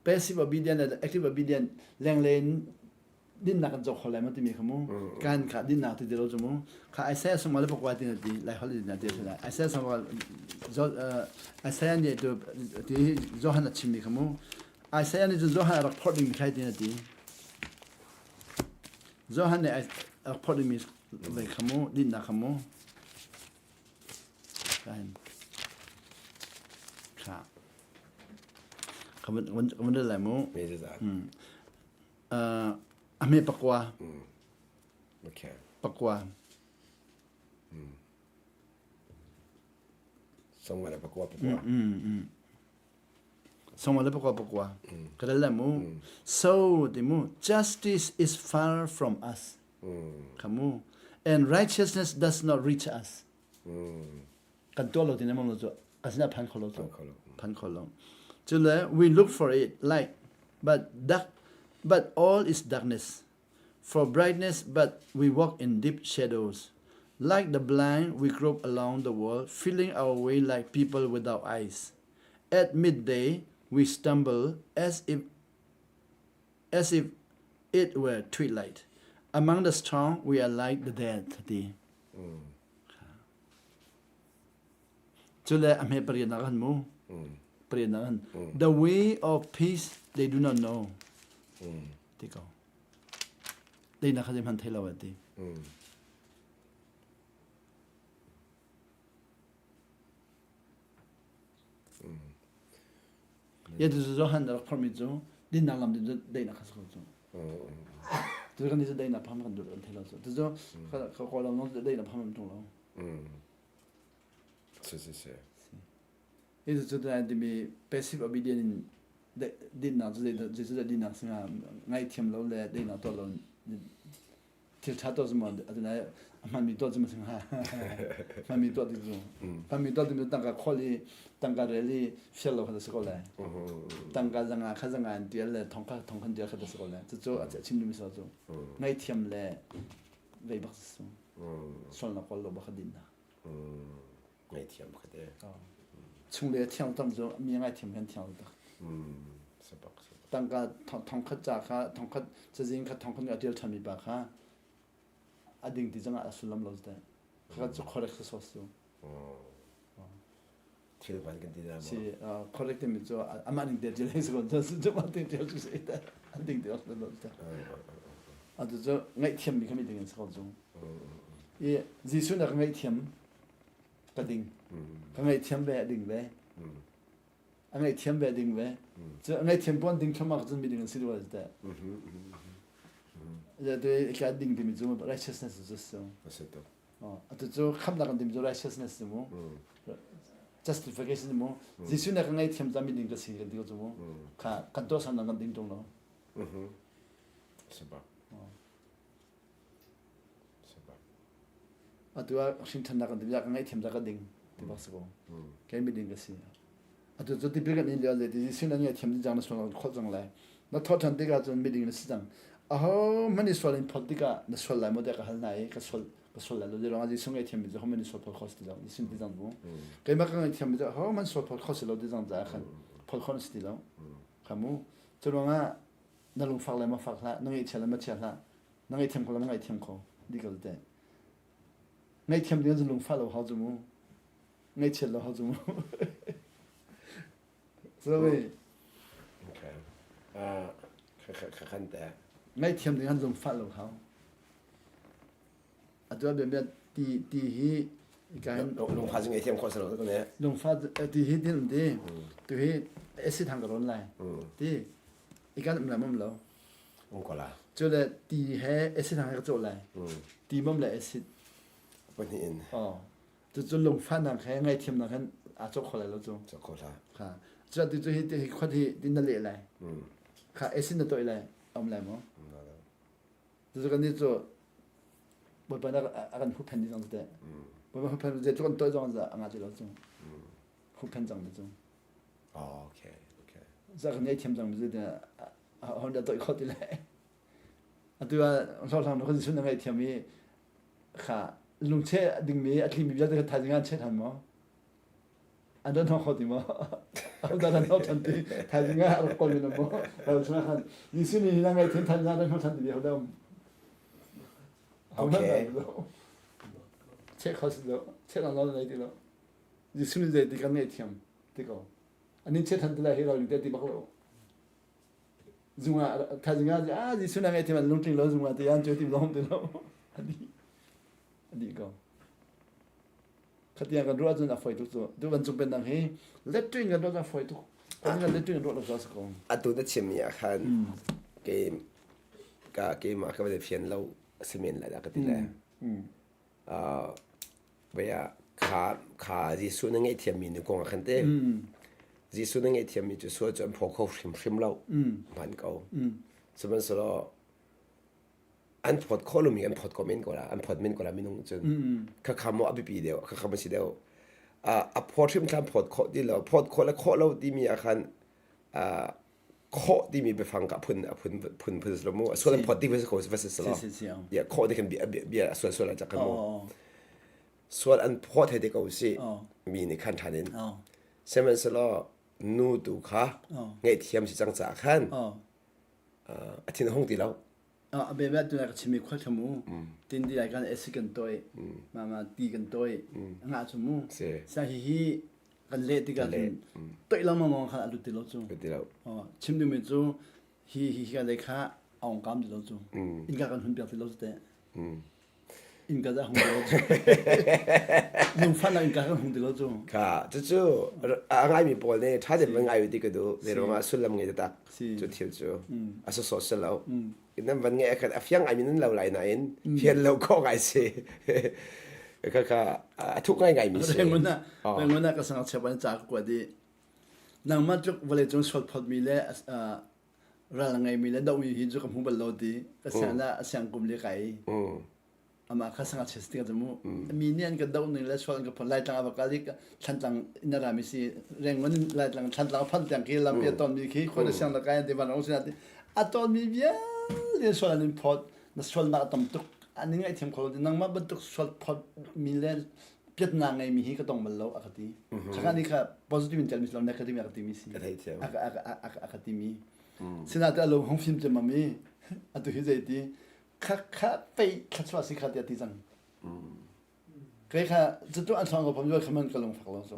Passive obedient le active obedient lenglen dinnak kan cawk kho lai ma timi kha mu. Kan kha dinnak ti ti lo cu mu. Kha Isaiah sungma le pakua ti na ti lai hol dinnak ti lai. Isaiah sungma Isaiah nih tu ti Johan a chimmi kha mu. Isaiah nih cun Johan a rak phorh ding mi khai ti na ti. Johan nih a rak phorh dingmi vei kha mu, dinnak kha mu. Kahin. Kha. Ka van rel lai mu. Me zat. A hme pakua. Okay. Pakua. Songwa le pakua pakua. Songwa le pakua pakua. Ka rel lai mu. So ti mu, justice is far from us. Kha mu. And righteousness does not reach us. Kan tuah lo ti na mong lo cu kan sinah phan kho lo cu. Phan kho lo. Cule we look for it light, but dark, but all is darkness. For brightness, but we walk in deep shadows. Like the blind, we grope along the world, feeling our way like people without eyes. At midday, we stumble as if, as if it were twilight. Among the strong, we are like the dead. Ti. Cule a hme pariat nak han mu. Pariat nak han. The way of peace they do not know. Ti ko. Deinak kha zeihmanh thei lo a ti. Ya tu Johan rak phormi cu dinnak lam cu daihnak kha si ko cu. Tu kan ni cu daihnak pham kan duh kan thei lo cu. Tu cu ka kawl lam daihnak pham kan tung lo. Si si si. Hi cu cu timi passive obedient in dinnak cu zeicahtiah dinnak sinah ngaihthiam lo le daihnak tuah lo thil ṭha tuah cu maw atunai a hmanmi tuah cu ma si hnga hmanmi tuah ti cu hmanmi tuah timi tangka kholh i tangka rel i fial lo kha si ko lai tangka zanga kha zanga in tial le thong kha thong khan tial kha si ko lai cucu a chim duhmi si cu ngaihthiam le vei bak si sualnak kawl lo bak kha dinnak Ngaihthiam pakhat e. Chung le thiang tam cu mi ngaithiam kan thiang tak. Sabak sabak. Tangka thongkhat ca kha thongkhat cazin kha thongkhat a tial ṭhanmi pa kha a ding ti zongah a sullam lo te. Kha cu correct sa su. Thil hman kan ti na Si correct mi cu amah ning te tial si kon cu ma ting tial cu si te an ding ti lo te. Atu cu ngaihthiam mi kha mi ding in sa ko cu. I Jesuh na ka ngaihthiam ka ding. Ka ngaihthiam ve a ding ve. A ngaihthiam ve a ding ve. Cu a ngaihthiam puan ding thluamak cun mi ding an si duh te. Atu ding timi cu righteousness cu si. A si tuk. Atu cu khamnak kan timi cu righteousness cu mu. Justification mu. Jesuh nih ka ngaihthiam cami ding ka si kan ti ko cu mu. Kha kan tuah san kan ding tung lo. Si bak. Si bak. Atu ah hrinṭhannak kan ti ka ngaihthiam ca ka ding ti bak si ko. Kei mi ding ka si. Atu cu tipil kan in lio le ti Jesuh na ngaihthiam ding cang na sual khawh cang lai. Na thawh ṭhan tikah cun miding na si cang. Aho hmanh i sual in phot tikah na sual lai maw tiah ka hal hna i ka sual ka sual lai lo ti ruangah Jesuh ngaihthiam mi cu ho hmanh i sual phot kho si ti lo. Jesuh ti cang bu. Keimah ka ngaihthiam mi cu ho hmanh sual phot kho si lo ti cang caah khan phot khawh na si ti lo. Kha mu. Cu ruangah na lungfak le ma fak hlah, na ngaihchia le ma chia hlah, na ngaihthiam kho le ma ngaihthiam kho. Di ko te. Ngaihthiam ding cu lungfah lo hau cu mu. Ngaihchiat lo hau cu mu. Sorry. Okay. Uh, kha kan te. Ngaihthiam ding han lungfah lo hau. Atu ah bia ti ti hi kan lungfah cu ngaihthiam khawh si lo ko ne. Lungfah ti hi tin ti tu hi acid hang ka ron lai. Ti ikan um lam um lo. Um ko la. Cu le ti he acid hang ka cawh lai. Ti mom le acid. Pahnih in. Oh. Cucu lungfahnak he ngaihthiamnak he aa cawk kho lai lo cu. Cawk kho hlah. Kha. Cu tu cu hi hi khuat hi tin na leh lai. Kha acid na toih lai. Um lai maw? Cucu kan nih cu Bawipa nih a kan huhphenh dih cang cu teh. Bawipa huhphenh zeitluk an toih zong a ngah ti lo cu. Huhphenh cang cu. Oh, okay, okay. Za kan ngaihthiam cang cu teh hon dah toih kho ti lai. Atu ah hlawhhlang nu kan sun na ngaihthiam i kha lungcheh dingmi a tlingmi vialte kha thaizing ah an cheh ṭhan maw? An rat hnawh kho ti maw? Ahodah rat hnawh ṭhan ti? Thaizing ah a rak kawl men maw? Ral chungah khan Jesuh nih na ngaihthiam thaizing ah rat hnawh ṭhan ti hodah um? Okay. Cheh kho si lo. Cheh lang lo nei ti lo. Jesuh nih zei ti kan ngaihthiam ti ko. Anin cheh ṭhan ti lai hi ralring te ti bak lo. Zung ah thaizing ah ah Jesuh na ngaihthiam an lungtling lo zung ah ti an cu ti lawm ti lo. Adi adi ko. Khatiang kan ruah cun a foi tuk cu. Tu kan cung pennak hi lettuin kan ruah a foi tuk. Kan kan lettuin ruah lo sa ko. Atu na chimmi ah khan ke ka keimah ka van fian lo si men lai dah ka ti le. Vei ah kha kha Jesuh na ngaihthiammi nu kong ah khan te Jesuh na ngaihthiammi cu sual cu an phaw kho hrimhrim lo. Hman ko. Sihmanhsehlaw an phawt khawh lomi an phawt ko men ko la an phawt men ko la minung cun khakha maw a biapi deuh khakha ma si deuh a phawt hrim thlam phawt khawh ti lo phawt khawh le khawh lo timi ah khan khawh timi biafang ka phun a phun phun phun lo mu a sual an phawt ti va si ko va si lo ya khawh ti khan bia bia a sual sual a cak mu sual an phawt he te ko si mi nih khan than in sihmanhsehlaw nu tu kha ngaihthiam si cang caah khan a thin a hung ti lo A bia tu ka chimi khua thamu tin di lai kan esi kan toi mama ti kan toi nga chu mu sa hi hi kan le ti ka toi lo ma kha alu ti lo chu ti lo chim du mi chu hi hi ka le kha ong kam ti lo chu in ka kan hun piak ti lo chu te Innka dah hung ti lo cu. Lungfah nak innka kan hung ti lo cu. Kha cucu a ngaimi pawl nih ṭha tein van ngai ti ka duh. Zei ruangah sullam ngei taktak cu thil cu a sawsawh si lo. Nan van ngeih khan a fiang ngaimi nan lo lai nain fian lo khawh ngai si. Kha kha a thuk ngai ngaimi si. Rangoon ah Rangoon ah ka sang chep an ca ka kuat i nangmah tluk vawleicung sualphawtmi le ral a ngeimi le dohmi hi cu ka hmu bal lo ti ka siang ah a siang kum le kai amah kha sanga ches ti ka mu mi nih an ka doh ning le sual an ka phon laitlang ava kal i thlantlang in a rami si rengon in laitlang thlantlang phon tiang khi lampi a ton mi khi khoi na siang la kai an ti van ong sin a ton mi vialte sual an in phot na sualnak a tam tuk an in ngaihthiam kho lo ti nangmah bantuk sual phot mi le piatnak ngeimi hi ka tong bal lo a ka ti. Khaka nih kha positive in telmi si lo negative in a ka timi si. Ka theithiam. A ka a ka timi. Sinain a lung hung fim ciammam i atu hi zei ti kha kha pei thluachuah si kha tiah ti cang. Kei kha cutu an song ko pham jo khaman ka lung fak lo so.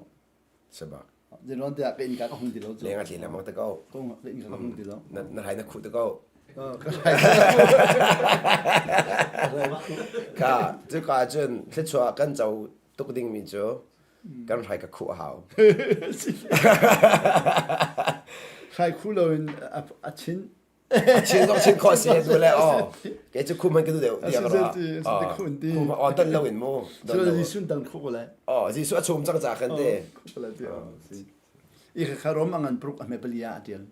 Sabak. Zeiruang tiah ka innka ka hung ti lo cu. Leng a tli lengmang te ko. Ka innka ka hung ti lo. Na na rai na khuh te ko. Ka cuka cun thluachuah kan co tuk dingmi cu kan hrai ka khuh a hau. Hrai khuh loin a chin. A chin zong chin khawh si tu le aw. Kei cu khum han ka duh deuh tiah ka ruah. Khum ti. Khum aw ton lo in mu. Don lo. Jesuh tan khuk le. Aw Jesuh a chum cang ca khan te. Khuk le ti. I kha rom angan pruk a me palia a tial.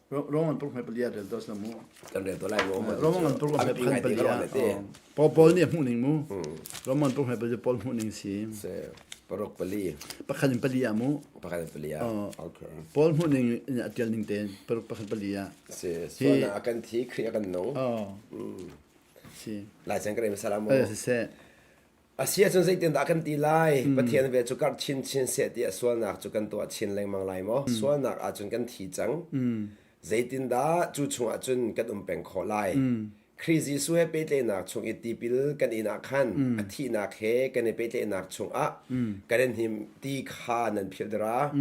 Rom an pruk me palia rel dos la mu. Kan rel to lai mu. Rom an pruk me phan palia. Paul Paul nih hmuh ning mu. Rom an pruk me palia Paul hmuh ning si. Se paruk pali. Pakhat in palia mu. Pakhat in palia. Okay. Paul hmuh ning in a tial ning te paruk pakhat palia. Si sualnak a kan thi Khrih a kan nung. Oh. Si. Lai cang ka rem salam mu. Eh si. A si ahcun zeitindah kan ti lai? Pathian vel cu karh chinchin seh tiah sualnak cu kan tuah chin lengmang lai maw? Sualnak ahcun kan thi cang. Zeitindah cu chungah cun kan um peng khawh lai? Khrih Jesuh he pehtlaihnak chung i tipil kan in ah khan a thihnak he kan i pehtlaihnak chungah kan in him ti kha nan philh dara.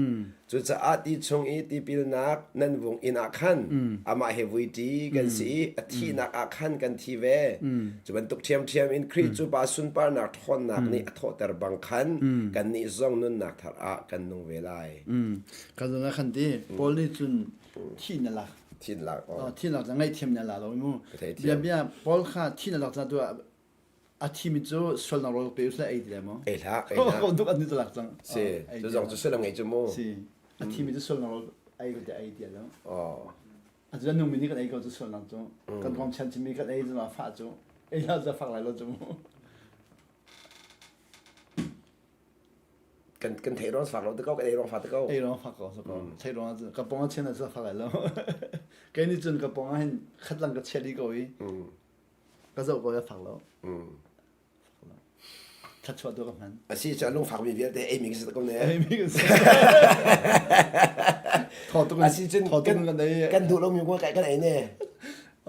Cucaah ti chung i tipilnak nan vung inn ah khan amah he vuiṭi kan si i a thihnak ah khan kan thi ve. Cu bantuk ṭhiamṭhiam in Khrih cu Pa sunparnak ṭhawnnak nih a thawhter bang khan kannih zong nunnak thar ah kan nung ve lai. Kan zong ah khan ti Paul nih cun thi na lak. Thi na lak. Thi na lak ngaihthiam na la lo mu. Bia bia Paul kha thi na lak ca tu a thimi cu sualnak rawl pe usla ei ti le maw? Ei hlah, ei hlah. Ko duk an ni talak cang. Si, cu zong cu sullam ngei cu mu. Si, a thimi cu sualnak rawl ei ko te ei ti lo. Oh. A cu nung mi nih kan ei ko cu sualnak cu. Kan kong chan chimi kan ei cu fa cu. Ei hlah cu fak lai lo cu mu. Kan kan thei ruang fak lo te ko, kan ei ruang fak te ko. Ei ruang fak ko so ko. Thei ruang cu ka pong a chen cu fak lai lo. Kei nih cun ka pong ah hin khat lang ka chia li ko i. Ka zoh ko ya fak lo. Thluachuah tu ka hman. A si cu a lungfak mi vialte ei mi ka si ko ne. Ei mi ka si. Thaw tuk A si cun thaw tuk kan ei. Kan duh lo mi ko kan ei ne.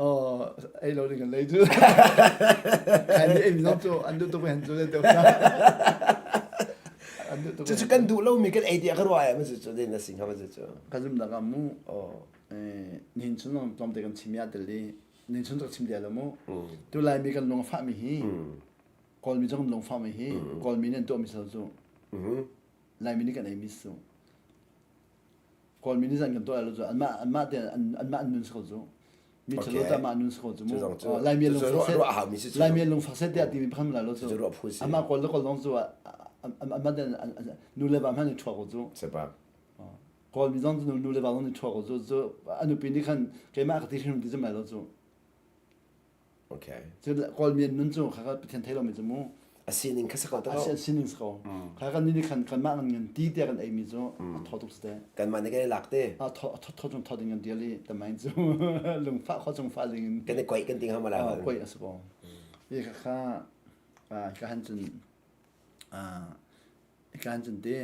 Oh, ei lo ding kan lei cu. Kan ei mi zong cu an duh tuk hen cu le deuh. An duh tuk. Cucu kan duh lo mi kan ei tiah ka ruah ai ma cu cu din na sing ha ma cu cu. Ka zum dak mu. Oh. Eh, nihin chun zong tlawmte kan chim ya tel i nin chung rak chim dia lo mu tu laimi kan lung fah mi hi kawlmi zong lung fah mi hi kawlmi nih an tuah mi so cu laimi nih kan ei mi su kawlmi nih zan kan tuah lo cu anmah anmah te anmah an nun ko cu mi thalo ta mah nun ko cu mu laimi lung fak set laimi lung fak set tiah timi pham la lo cu amah kawl le kawl dong cu amah te nu le va hmanh ni thua ko cu Kawlmi zong cu nu le va zong nih ṭhua ko cu cu a nupi nih khan keimah ka ti hrim ti cu mai lo cu. Okay. Cu Kawlmi an nun cu kha kha Pathian thei lomi cu mu. A sining kha si ko A sining si ko. Kha kan nih khan kanmah kan ngan ti tiah kan eimi cu a thaw tuk si te. Kanmah nih kan i lak te. A thaw thaw thaw chung thaw ding kan tial i tamai cu lungfah kho chung fah ding in. Kan i koih kan ting hama la. Koih a si ko. I kha kha ka han cun ka han cun te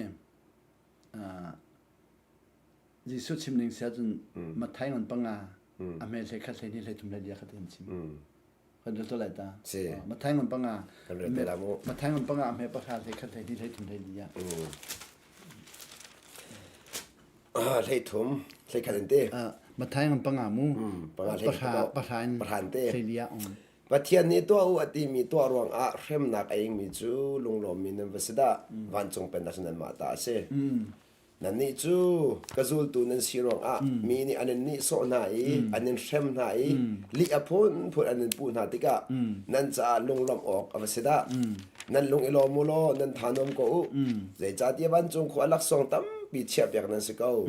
Jesuh chim ning si ahcun Matthai ngan panga a hme hlei khat hlei hnih hlei thum hlei dia khat kan chim. Kan rel to lai ta. Matthai ngan panga kan rel te la mu. Matthai ngan panga a hme pahra hlei khat hlei hnih hlei thum hlei dia. Hlei thum hlei khat in te. Matthai ngan panga mu. Pahra pahra in te. Hlei lia. Pathian nih tuah u a timi tuah ruangah hremnak a ingmi cu lunglawmmi nan va si dah. Vancung pennak cu nanmah ta a si. Nannih cu ka zultu nan si ruangah mi nih an in nihsawh hna i an in hrem hna i lih a phunphun an in puh hna tikah nan caah lunglawmh awk a va si dah. Nan lung i lawm u law nan tha nuam ko u. Zeicahtiah vancung khua laksawng tampi chiahpiak nan si ko.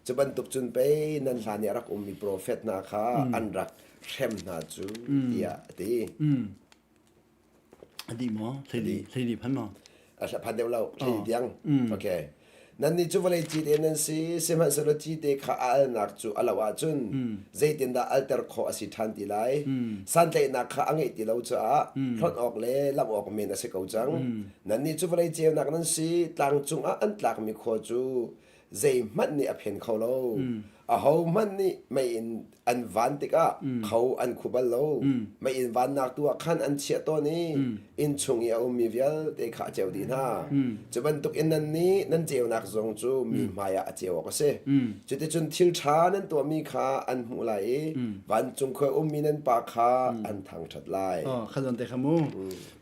Cu bantuk cun pei nan hlan i a rak ummi profet hna kha an rak hrem hna cu tiah a ti. A dih maw? Hleili phan maw? A phan deuh lo, hleili tiang. Okay. Nannih cu vawlei cite nan si, sihmanhsehlaw cite kha a alnak cu a lo ahcun zeitindah alter khawh a si ṭhan ti lai? Santlaihnak kha a ngeih ti lo caah hlonh awk le lamh awk men a si ko cang. Nannih cu vawlei ceunak nan si, tlang cungah an tlakmi khua cu zeihmanh nih a phen kho lo. Ahohmanh nih meiinn an van tikah kho an khu bal lo. Meiinn vannak tu ah khan an chiah tawn i inn chung i a ummi vialte kha a ceu dih hna. Cu bantuk in nannih nan ceunak zong cu mi hmaiah a ceu awk a si. Cuticun thil ṭha nan tuahmi kha an hmuh lai i vancung khua ummi nan Pa kha an thangṭhat lai. Oh, kha zon te kha mu.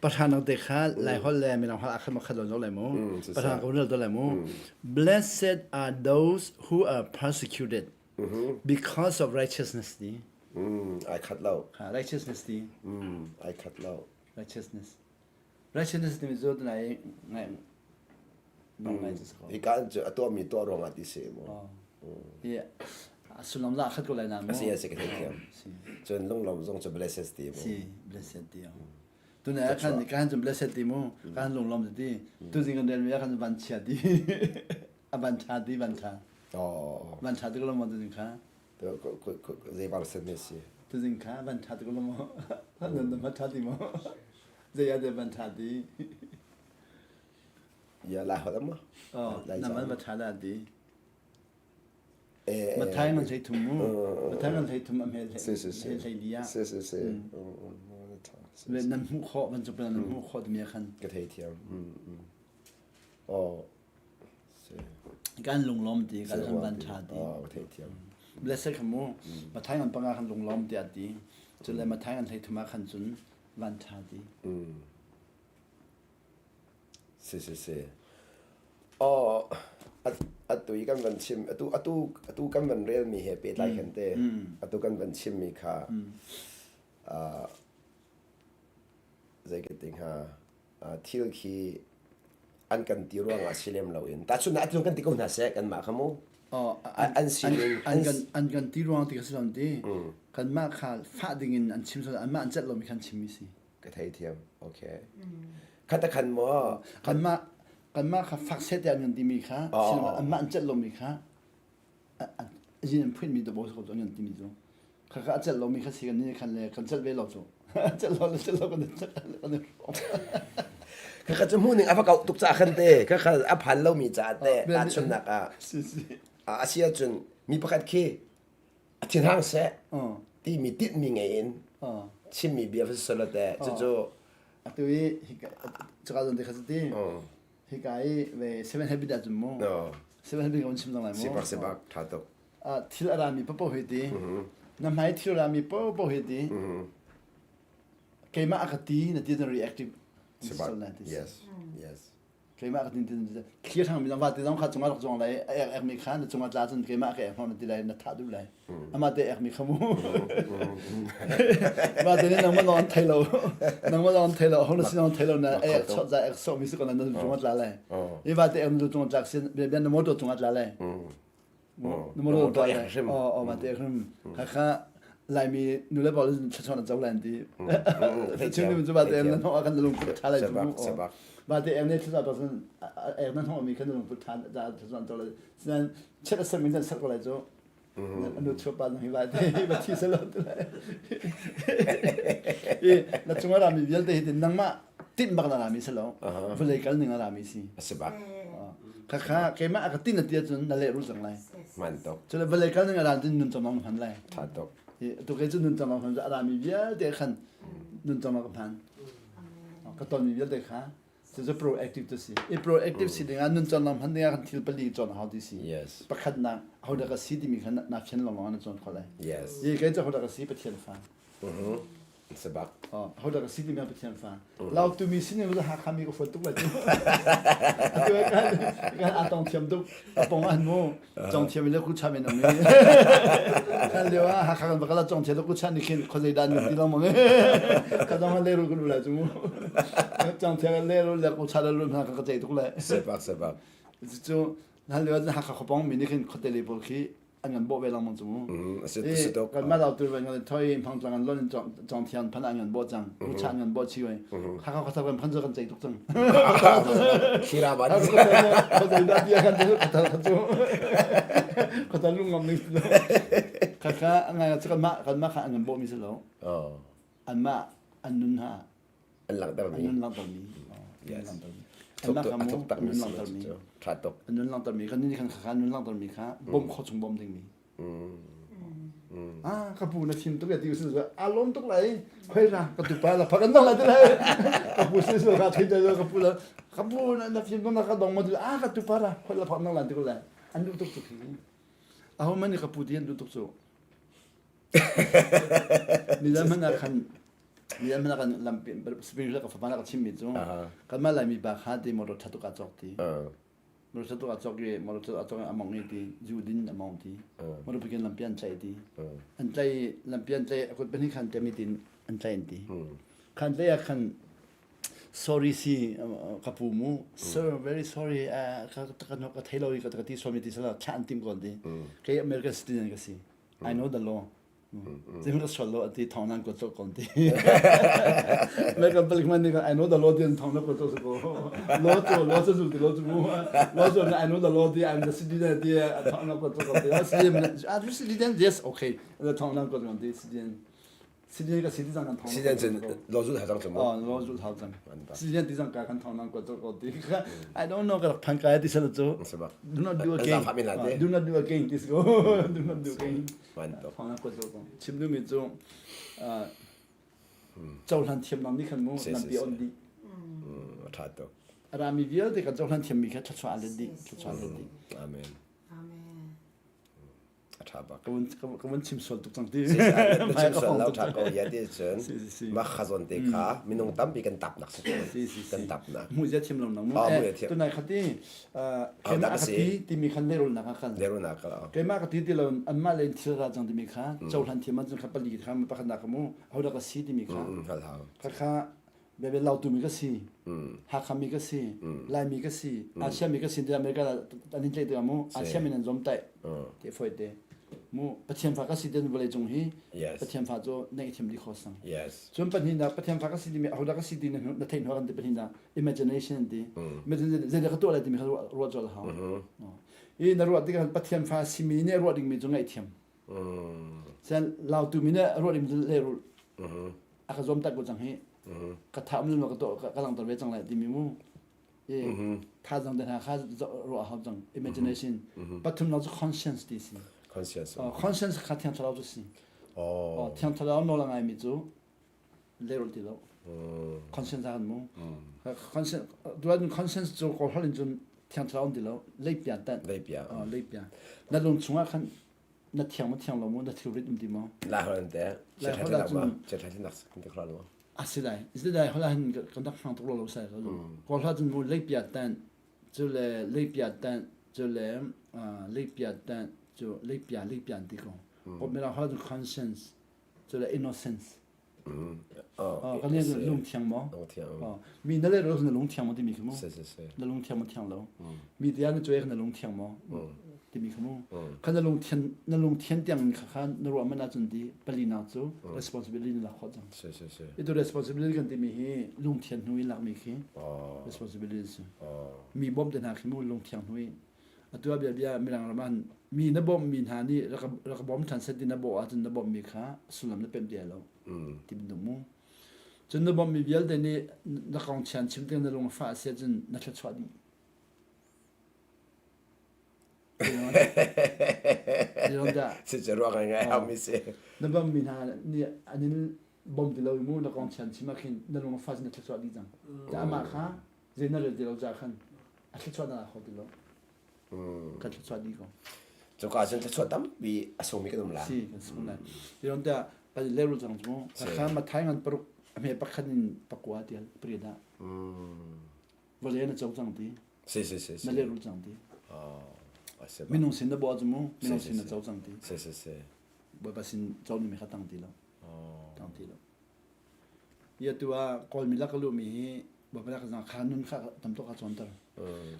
Pahranak te kha lai holh le mirang holh ah khan kha zon lai mu. Pahranak ko lai mu. Blessed are those who are persecuted. Because of righteousness ti. Ai khat lo. Ha, righteousness ti. Ai khat lo. Righteousness. Righteousness timi cu tunai ngai ngai cu ko. Hika cu a tuahmi tuah ruangah ti si mu. Hi a sullam la khat ko lai na mu. Asi asi ka thei thiam. Cun lunglawm zong cu blessed ti mu. Si blessed ti. Tunai ah khan kan cu blessed ti mu. Kan lunglawm ti. Tu zing kan rel mi ah khan van chia ti. A van tha ti van tha. Oh. Van tha ti ko lo mo tu zing kha. Zei bar sen ne si. Tu zing kha van tha ti ko lo mo. Nan nan tha ti mo. Zei ah deh van tha ti. Ya lai holh ma. Oh, na man va tha da ti. Mathai ngan thei thum mu. Mathai ngan thei thum am hel hel hlei dia. Si si si. Le nan hmuh khawh van cu nan hmuh khawh timi khan. Ka thei thiam. Oh. Kan lunglawm ti kan han van tha ti. Oh, ka thei thiam. Blessed kha mu. Mathai ngan panga khan lunglawm ti ati. Cun le Mathai ngan hlei thum ah khan cun van tha ti. Si si si. Aw, atu i kan van chim atu atu atu kan van relmi he pehtlai khan te atu kan van chimmi kha zei ka ti hnga thil khi an kan ti ruangah si lem loin tahchun atu kan ti ko hna seh kanmah kha mu an sining an kan an kan ti ruang ti ka si lo ti kanmah kha fah dingin an chim anmah an celh lomi khan chimmi si Ka theithiam. Okay. Khat a khan maw? Kanmah kanmah kha fak set an kan timi kha anmah an celh lomi kha zin an phuin mi to bo ko an timi cu kha kha a celh lomi kha si kan ni khan le kan celh ve lo cu celh lo celh lo kan kan kha kha cu hmuh ning a va kau tuk ca khan te kha kha a phan lomi ca te tahchunnak ah a si ahcun mi pakhat khi a thinhang seh timi tinhmi ngei in chimmi bia va si te cucu atu i cuka zon te kha ti hika i ve seven habit ah cun mu seven habit kan chim cang lai mu sipak sipak tha tuk thil a rami popo hi ti na hmai thil a rami popo hi ti keimah a ka ti na ti reactive yes yes Keimah ka tin tin thlir thang mi zong va te zong kha cungah rak zuang lai a ek ek mi kha na cungah tla cun keimah ka ek hmang na ti lai na thah duh lai ama te ek mi kha mu ma te ni nangmah lawng an thei lo nangmah lawng an thei lo ho na sin thei lo na ek chot za ek so mi su kana na cungah tla lai i va te ek na cungah tlak sin bian na motor cungah tla lai Na motor ek hrim. Aw ma te hrim. Kha kha Laimi nu le pa thlachuan an co lan ti. Chung ni cu ba te na hnok kan lung put tha lai cu. Ba te em ne thlachuan pa sun ek na hnok mi kan lung put tha da thlachuan co lai. Sinan chet asam min sak ko lai cu. Anu chu pa nang hi ba te ba thi selo tu lai. I na chunga rami vialte hi nangmah tinh bak na rami selo. Vulei kal ning a rami si. Asibak. Khakha keimah ka tin na ti ahcun na lehrul cang lai. Hman tuk. Cule vawlei kal ning a ran cun nun cang hman lai. Tha tuk. Tu kei cu nun cang hman a rami vialte khan nun cang ka hman. Ka tonmi vialte kha cucu proactive tu si. I proactive si dingah nun cang hman dingah kan thil pali cawn hau ti si. Yes. Pakhatnak ahodah ka si timi kha na fian lawng na cawn kho lai. Yes. I kei cu ahodah ka si Pathian fa. Sabak. Ho dah ka si timi Pathian fa. Lautu mi sin in Hakha mi ka fuat tuk lai cu. Atu kan kan atong thiam tuk. Apong an mu. Chong thiam le ku cha men am. Kan leo ah Hakha kan bakala chong thiam le ku cha ni khin khozei dan ti long mong. Ka dong le ru ku lai cu mu. Chong thiam le ru le ku cha le lu na ka ka chei tuk lai. Sabak sabak. Cu nan leo Hakha khopong mi ni khin khote le pawl khi an kan bawh ve lengmang cu mu. Kan mah lau tu ve ngan thoi phang tlang an lon chong thian phan an ngan bo cang ku chan ngan bo chi wei kha kha kha kan phan kan chei tuk cang khira ban kho dei da bia kan tu kha kha chu kha ta lung ngam ning kha kha ngai kan mah kan mah kha an ngan bo mi si lo an mah an nun ha an langhter mi an nun langhter mi yes a thuk tak mi si tha tuk an nun langhter mi kan ni kan kha nun langhter mi kha bom kho chung bom ding mi ah ka pu na chim tuk ya ti su a lom tuk lai khoi ra ka tu pa la phakan dong lai te lai ka pu si su ka thai te ka pu la ka pu na na phim dong na ka dong ma tu ah ka tu pa ra khoi la phakan dong lai te ko lai an du tuk tuk hi aho man ka pu ti an du tuk chu mi lam man khan Mi an kan lampi spring ka fapa na ka chimmi cu kanmah Laimi pa kha ti motor ṭha tuk aa cawk ti. Motorcycle a cawk i motorcycle a cawk i a mong i ti zu din a mong ti. Motorcycle in lampi an tlaih ti. An tlaih lampi an tlaih a kut pahnih khan tem i tin an tlaih an ti. Khan tlaih ah khan sorry si ka pu mu sir very sorry ka ka ka thei lo i ka ti sual mi ti sala thlah an tim ko an ti. Kei American citizen ka si. I know the law. Zeihmanh ka sual lo ati thong nan kuat cawk kon ti. American palik man nih I know the law ti thong na kuat cawk ko. Law cu law cu zul ti law cu mu. Law cu I know the law ti I'm the citizen ti thong na kuat cawk ko ti. Citizen ah you citizen yes okay. Thong nan kuat kon ti citizen. Citizen ka citizen kan thong. Citizen cun law zul hau cang cu mu. Oh law zul hau cang. Citizen ti cang ka kan thong nan kuat cawk ko ti. I don't know ka rak phan kai ti sal cu. Do not do again. Do not do again this go. Do not do again. Chim duhmi cu cohlan thiamnak nih khan mu lampi on dih. A ṭha tuk. A rami vialte kan cohlan thiammi kha thluachuah let dih. Thluachuah let dih. Amen. A ṭha bak. Ka vun chim sual tuk cang ti. Na chim sual lo ṭha ko ya ti cun mah kha zawn te kha minung tampi kan tapnak si kan tapnak. Hmuh zia thiam lo nang mu. Tunai khati keimah ka ti timi khan lehrulnak ah khan lehrulnak ah keimah ka ti ti lo anmah le thil ra cang timi kha cohlan thiam ahcun kha pali kha pakhatnak ka mu ahodah ka si timi kha kha kha bebe lautu mi ka si Hakha mi ka si Laimi ka si Asia mi ka si ti America an in tlaih tikah mu Asia mi nan zom tai te foi te mu Pathian fa ka si ten vawlei cung hi Pathian fa cu neih thiam dih kho sang cun pahnihnak Pathian fa ka si timi ahodah ka si ti na theih hnu kan ti pahnihnak imagination an ti imagination zeidah ka tuah lai timi kha ruah colh a hau i na ruah tikah Pathian fa simi nih ruah dingmi cu ngaihthiam sen lautu mi nih ruah dingmi cu lehrulh a ka zuam tak ko cang hi ka tha um ka tuah ka langhter ve cang lai timi mu i thazang te hna kha ruah hau cang imagination pathumnak cu conscience ti si conscience conscience kha thiang thlarau cu si thiang thlarau nawl a ngaimi cu lehrulh ti lo conscience ah kan mu conscience duan conscience cu kawl holh in cun thiang thlarau ti lo leipia tan leipia leipia na lung chungah khan na thiang ma thiang lo mu na thilrit um ti mo la hol te la hol ah cun che thai nak kan ti khla lo a si lai is dai hola hin kan dak hang tuk lo lo sai ko kawl hla cun mu leipia tan cu le leipia tan cu le leipia tan cu leipia leipia ti ko ko mera hola cun conscience cu le innocence kan nih lungthiang maw mi na le ro na lungthiang maw timi khi mu na lungthiang maw thiang lo mi tia na cuai na lungthiang maw timi khi mu kha na lungthian na lungthian tiang kha kha na ruah man ahcun ti palina cu responsibility na lak khawh cang itu responsibility kan timi hi lungthian hnu i lakmi khi responsibility si mi bawm te hna khi mu lungthiang hnu i Atu ah biabia Mirang ram ah mi na bawmhmi hna nih rak bawm ṭhan seh ti na bawh ahcun na bawmhmi kha sullam na pemh ti lai lo ti bantuk mu. Cun na bawmhmi vialte nih na kong chian chim tikah na lung a fah a si ahcun na thluachuah dih. Si ruak ngai haumi si. Na bawmhmi hna nih an in bawm ti lo i mu na kong chian chim ah khin na lung a fah na thluachuah dih cang. Amah kha zei na rel ti lo ca khan a thluachuah na kho ti lo kan thluachuah dih ko cuka cun thluachuah tampi a sungmi kan um la si kan sung lai ti tiah kan leru cang cu kha mathai ngan paruk a hme pakhat in pakua tial pariat ah vawlei na co cang ti si si si na leru cang ti minung sin na bo cu mu minung sin na co cang ti si si si bawipa sin co ni mi kha tang ti lo tang ti lo Ia tu ah Kawlmi lak ka luhmi hi Bawipa ka zang kha nun kha tam tuk ka cawnter.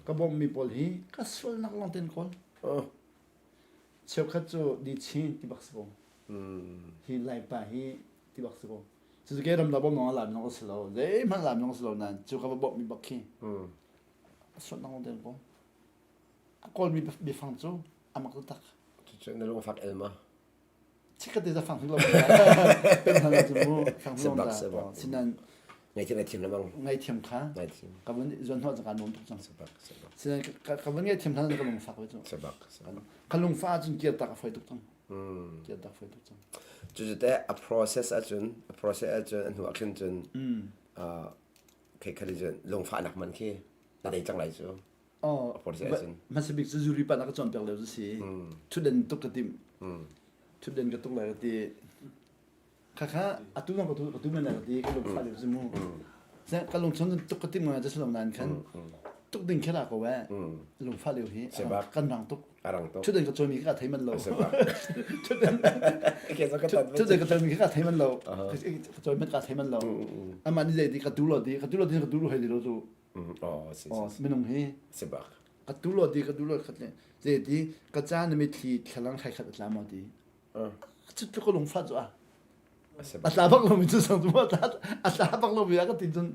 Ka bawmhmi pawl hi ka sualnak lawng tein kawl. Cheukhat cu di chin ti bak si ko. Hi Laipa hi ti bak si ko. Cucu ke ram la bawm nong lam nong si lo. Zeihmanh lam nong si lo nain cu ka va bawmhmi bak khi. Sualnak lawng tein kawl. A kawlmi biafang cu amak taktak. Cucu na lungfak elma. Chikkhat te fang lo pen hna cu mu fang lo da sinan ngaithiam ngaithiam lamang ngaithiam kha ngaithiam ka vun zuan hnawh ka nuam tuk cang sabak sabak sinan ka vun ngaithiam hna ka lung fak ve cu sabak sabak ka lung fa cun kir tak a foi tuk cang kir tak foi tuk cang cu cu te a process ahcun a process ahcun a hnu ah khin cun khi khali cun lungfahnak man khi na dei cang lai cu Oh, hmasa bik cu zuri pa na ka cawnpiak lio cu si. Thutden tuk ka tim. Thutden ka tuk lai ka ti. Khakha atu zong ka tu ka tu men lai ka ti ka lung fah lio cu mu. Ka lung chung tuk ka tim ngai cu lo nain khan tuk tuk ding khela ko eh. Lungfah lio hi kan rang tuk. A rang tuk. Thutden ka cawi mi ka thei man lo. Thutden ka cawi mi ka thei man lo. Ka cawi man ka thei man lo. Amah ni zei ti ka tu lo ti ka tu lo ti ka tu lo hei ti lo cu. Oh, si si. Minung hi. Si bak. Ka tu lo ti ka tu lo khat le zei ti ka ca na mitthli thlalang khai khat a tla maw ti. Cu tluk ka lungfah cu a. A tla bak lomi cu sang cu a tla bak lomi a ka ti cun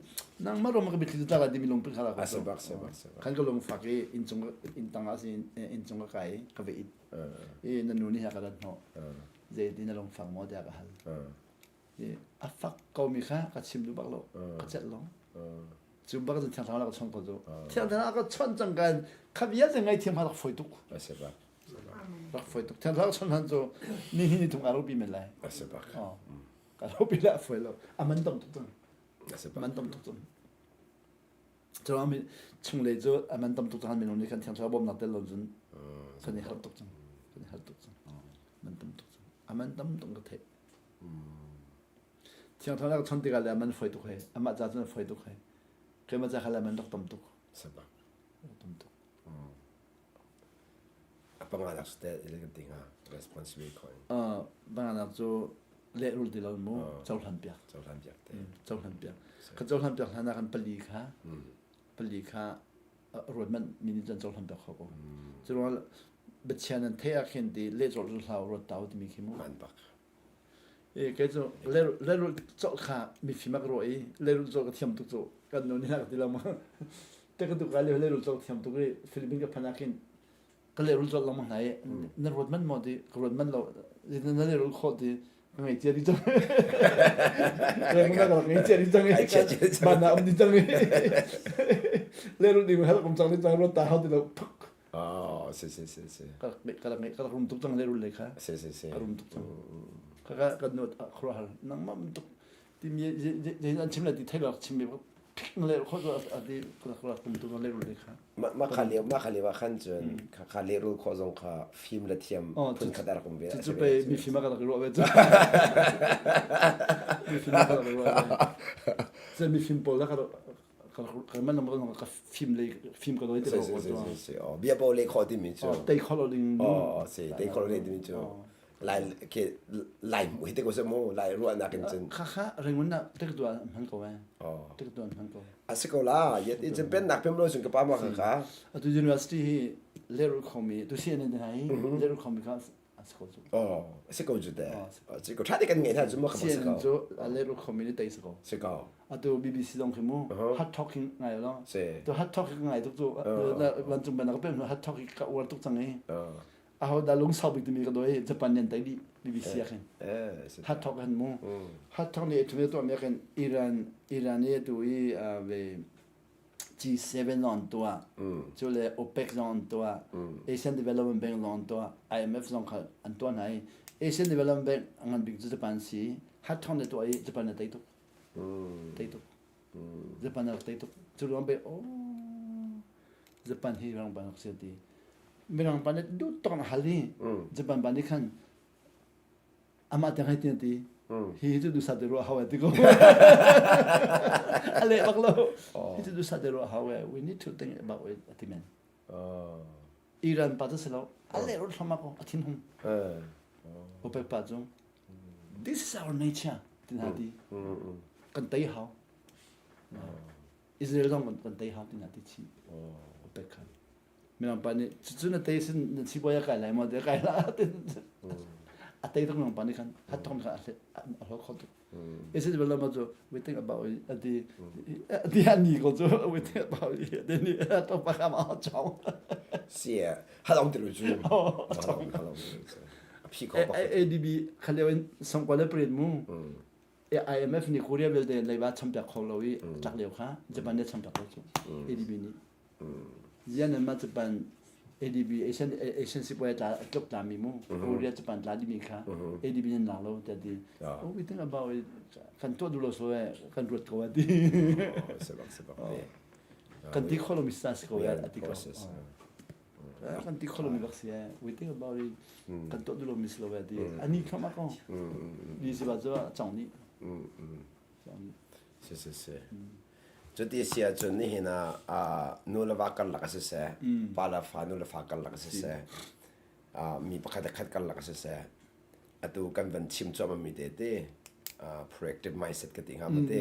nangmah rom ka mitthli cu tla lai timi lungput kha a si bak si bak si bak. Khan ka lungfak i inncung inn tang ah sin inncung ka kai ka ve it. I na nu nih a ka rat hnawh. Zei ti na lungfak maw tiah ka hal. I a fak ko mi kha ka chim duh bak lo. Ka celh lo. Cu bak cun thiang thlarau ka chawnh ko cu. Thiang thlarau ka chawnh cang kan kha vialte ngaithiam kha rak fawi tuk. A si bak. Rak fawi tuk. Thiang thlarau chawnh hlan cu ni hi ni thung a ropi men lai. A si bak. Ka ropi le a fawi lo. A man tam tuk cang. A si bak. Man tam tuk cang. Cu mi chunglei cu a man tam tuk cang minung nih kan thiang thlarau bawmnak tel lo cun kan i harh tuk cang. Kan i harh tuk cang. Man tam tuk cang. A man tam tuk ka theih. Thiang Thlarau chon tikah le a man fawi tuk hei. Amah ca cun a fawi tuk hei. Keimah ca kha le a man rak tam tuk. Sabak. Rak tam tuk. A panganak cu teh kan ti hnga responsibility coin. Panganak cu lehrul ti lo mu cohlan piak. Cohlan piak te. Cohlan piak. Ka cohlan piak hlan ah kan pali kha pali kha ruat manh mi nih cun cohlan piak kho ko. Cu ruang biachia nan theih ah khin ti lehcawlh cu hlau ruat tau timi khi mu. Man bak. Kei cu lehrulh cawlh kha mifim a ka ruah i lehrulh cawlh ka thiam tuk cu kan nu nih a ka ti lo maw. Te ka tuk lai lehrulh cawlh thiam tuk i Philippines ka phanh ah khin ka lehrulh cawlh lengmang hna i na ruat manh maw ti ka ruat manh lo na lehrulh khawh ti ka ngei cia dih cang. Ka rak ngei cia dih cang i van ah um dih cang i lehrulh ding hal kum cang dih cang ruat ta hau ti lo. Oh, si si si si. Ka ka rak ka rak rum tuk cang le rul le kha. Si si si. Ka rum tuk cang. Ka ka ka nu khro hal nang ma tuk ti mi je an chim le ti thai lak chim mi phik le kho zo a ti ka rak rak rum tuk le rul le kha. Ma ma kha le ma kha le wa khan cun kha kha le rul kho zong kha fim le thiam phun khat rak um ve. Cu pe mi fim ka rak ruah ve cu. Mi fim ka rak ruah ve. Cu mi fim pawl la ka ka fim le fim ka doi te si si si oh bia po le kho ti mi cu tei kho lo ding oh si tei kho lo ding mi cu lai ke lai mu te ko se mu lai ruah nak in cun kha kha rengun na tek duan hman ko eh tek duan hman ko a si ko la yet in pen nak pem lo sun ka pa ma kha kha atu university hi leru khomi tu si an den hai leru khomi kha a si ko cu. Oh, a si ko cu te. Si ko tha te kan ngei hna cu ma ka si ko. Cu a le ru khomi ni tei si ko. Si ko. Atu BBC zong khi mu hot talking ngai lo. Si. Tu hot talking ngai tuk cu van cung ban ka pem hot talking ka uar tuk cang i. Aho da lung sau bik timi ka doi Japan nen tai di BBC ah khin. Hot talk han mu. Hot talk ni thumi to me khin Iran Iran ni tu i ve G7 zong an tuah. Cu le OPEC zong an tuah. Asian Development Bank zong an tuah. IMF zong kha an tuah hna i Asian Development Bank a ngan bik cu Japan si. Hat thong le tuah i Japan a tei tuk. Tei tuk. Japan a rak tei tuk. Cu ruang be oh Japan hi rang ban rak si ti. Mirang pa nih duh tok na hal i Japan pa nih khan amah tiang hei ti ti hi hi cu dusa te ruah hau ti ko a leh bak lo hi cu dusa te ruah hau we need to think about it ati men Iran pa cu si lo a leh rut hlama ko a thin hung OPEC pa cu this is our nature ti hna ti kan tei hau Israel zong kan tei hau ti hna ti chi OPEC khan Mirang pa nih cucu na tei sin na sibawi a kai lai maw ti a kai la a tei tuk mirang pa nih khan hat thong kha a hlawt kho tuk. Is it bel ma cu we think about it ati ati ani ko cu we think about it ati ni to pa kha ma chong. Si halong ti lu cu. Halong halong a phi ko bak. ADB khaleo in songkwa le pret mu. IMF nih Korea vialte leiba champiak kho lo i tlak lio kha Japan nih champiak lo cu ADB nih. Zian nan mah Japan ADB Asian Asian sipuai tla tluk tla mi mu Korea Japan tla dimi kha ADB nan lak lo ta ti. Oh we think about it kan tuah duh lo so eh kan ruat ko ati. Sebak sebak. Kan ti kho lo mi sa si ko eh ati ko. Kan ti kho lo mi bak si eh we think about it kan tuah duh lo mi si lo eh ti. Ani kham a ko. Ni si ba cu chong ni. Si si si. Cuti si ahcun nihin ah nu le va karlak a siseh, pa le fa, nu le fa karlak a siseh, mi pakhat le khat karlak a siseh, atu kan van chim cuahmahmi te te proactive mindset ka ti hnga maw te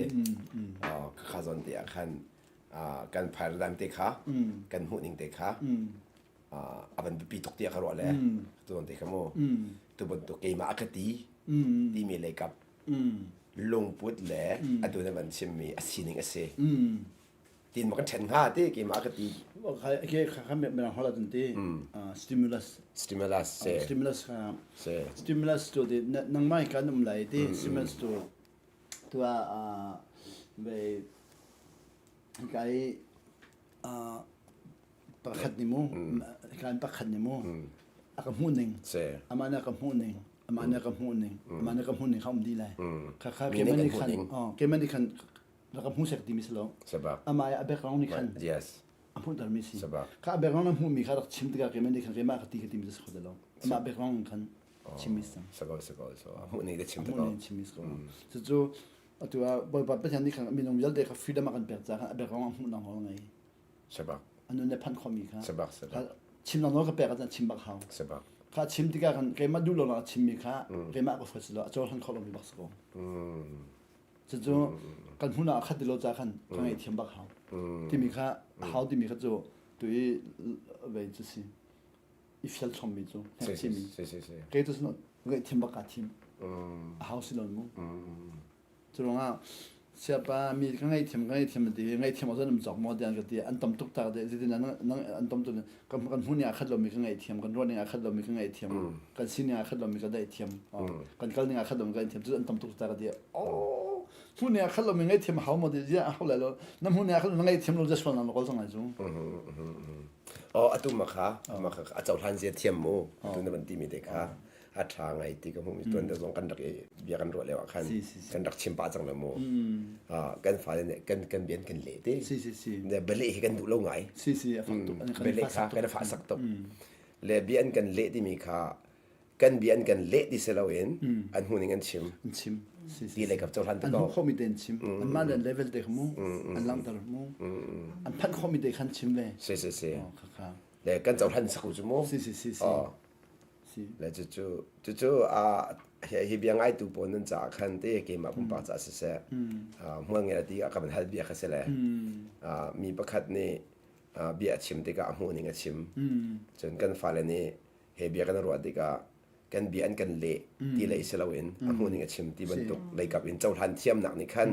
khakha zawn te ah khan kan paradigm te kha kan hmuh ning te kha a van biapi tuk tiah ka ruah le tu te kha mu tu bantuk keimah a ka ti timi lei kap lungput le atu na van chimmi a sining a si tin ma kan ṭhen hnga ti keimah ka ti ke kha mirang holh ah ti stimulus stimulus se stimulus kha stimulus tu ti nangmah kan um lai ti stimulus tu tu ah ve kai pakhat ni mu kan pakhat ni mu a ka hmuh ning amah nih a ka hmuh ning amah nih a ka hmuh ning amah nih a ka hmuh ning kha um dih lai kha kha keimah nih khan keimah nih khan rak ka hmuh sek timi si lo amah a background nih khan a hmuhter mi si kha a background a hmuhmi kha rak chim tikah keimah nih khan keimah ka ti ka timi si kho lo amah background khan chim mi si sako sako so a hmuh ning te chim te ko chim mi si ko cucu atu ah Bawipa Pathian nih khan minung vialte kha freedom a kan pek caah khan a background a hmuh nang hol ngei Sabak. Anu ne phan khomi kha. Sabak sabak. Chim nang nawl ka pek ahcun chim bak hau. Sabak. Kha chim tikah kan keimah duh lo nak chimmi kha keimah ka foi lo a cohlan kho lomi bak si ko. Cucu kan hmun ah khat ti lo ca khan ka ngaihthiam bak hau. Timi kha hau timi kha cu tu i vei cu si. I fial chommi cu hnek chimi. Kei tu sin ngaihthiam bak kaa thim. A hau si lo mu. Cu ruangah siapa mi ka ngaihthiam ka ngaihthiam ti ngaihthiam awk um cawk maw tiah ka ti an tam tuk tak de zeitin nang an tam tuk kan kan hmuh ning aa khat lomi ka ngaihthiam kan ruah ning aa khat lomi ka ngaihthiam kan sining aa khat lomi ka daihthiam kan kal ning aa khat lomi ka ngaihthiam cu an tam tuk tak ka ti oh hmuh ning aa khat lomi ngaihthiam hau maw ti zia hau lai lo na hmuh ning aa khat lo na ngaihthiam lo ja sual na kol cang lai cu Oh atu ma kha ma kha a cohlan zia thiam mu atu na van ti mi te kha a ṭha ngai ti ka hmuh mi tuan deuh zong kan rak i bia kan ruah lio ah khan kan rak chim pah cang lo mu kan fale nih kan kan bian kan leh te si si si ne bale hi kan duh lo ngai si si a fak tuk bale kha kan fa sak tuk le bia an kan leh timi kha kan bia an kan leh ti si loin an hmu ning an chim an chim ti le kap cohlan te ko an hmu khomi te an chim an mah le level te mu an langhter mu an phanh khomi te khan chim ve si si si le kan cohlan sak cu mu si si si si Le cucu cucu hi bia ngaitu pawl nan caah khan te keimah pumpak caah siseh hmual ngei ti a kan hal bia kha si le mi pakhat nih bia a chim tikah a hmuh ning a chim cun kan fale nih he bia kan ruah tikah kan bia an kan leh ti lei si loin a hmuh ning a chim ti bantuk leikap in cohlan thiamnak nih khan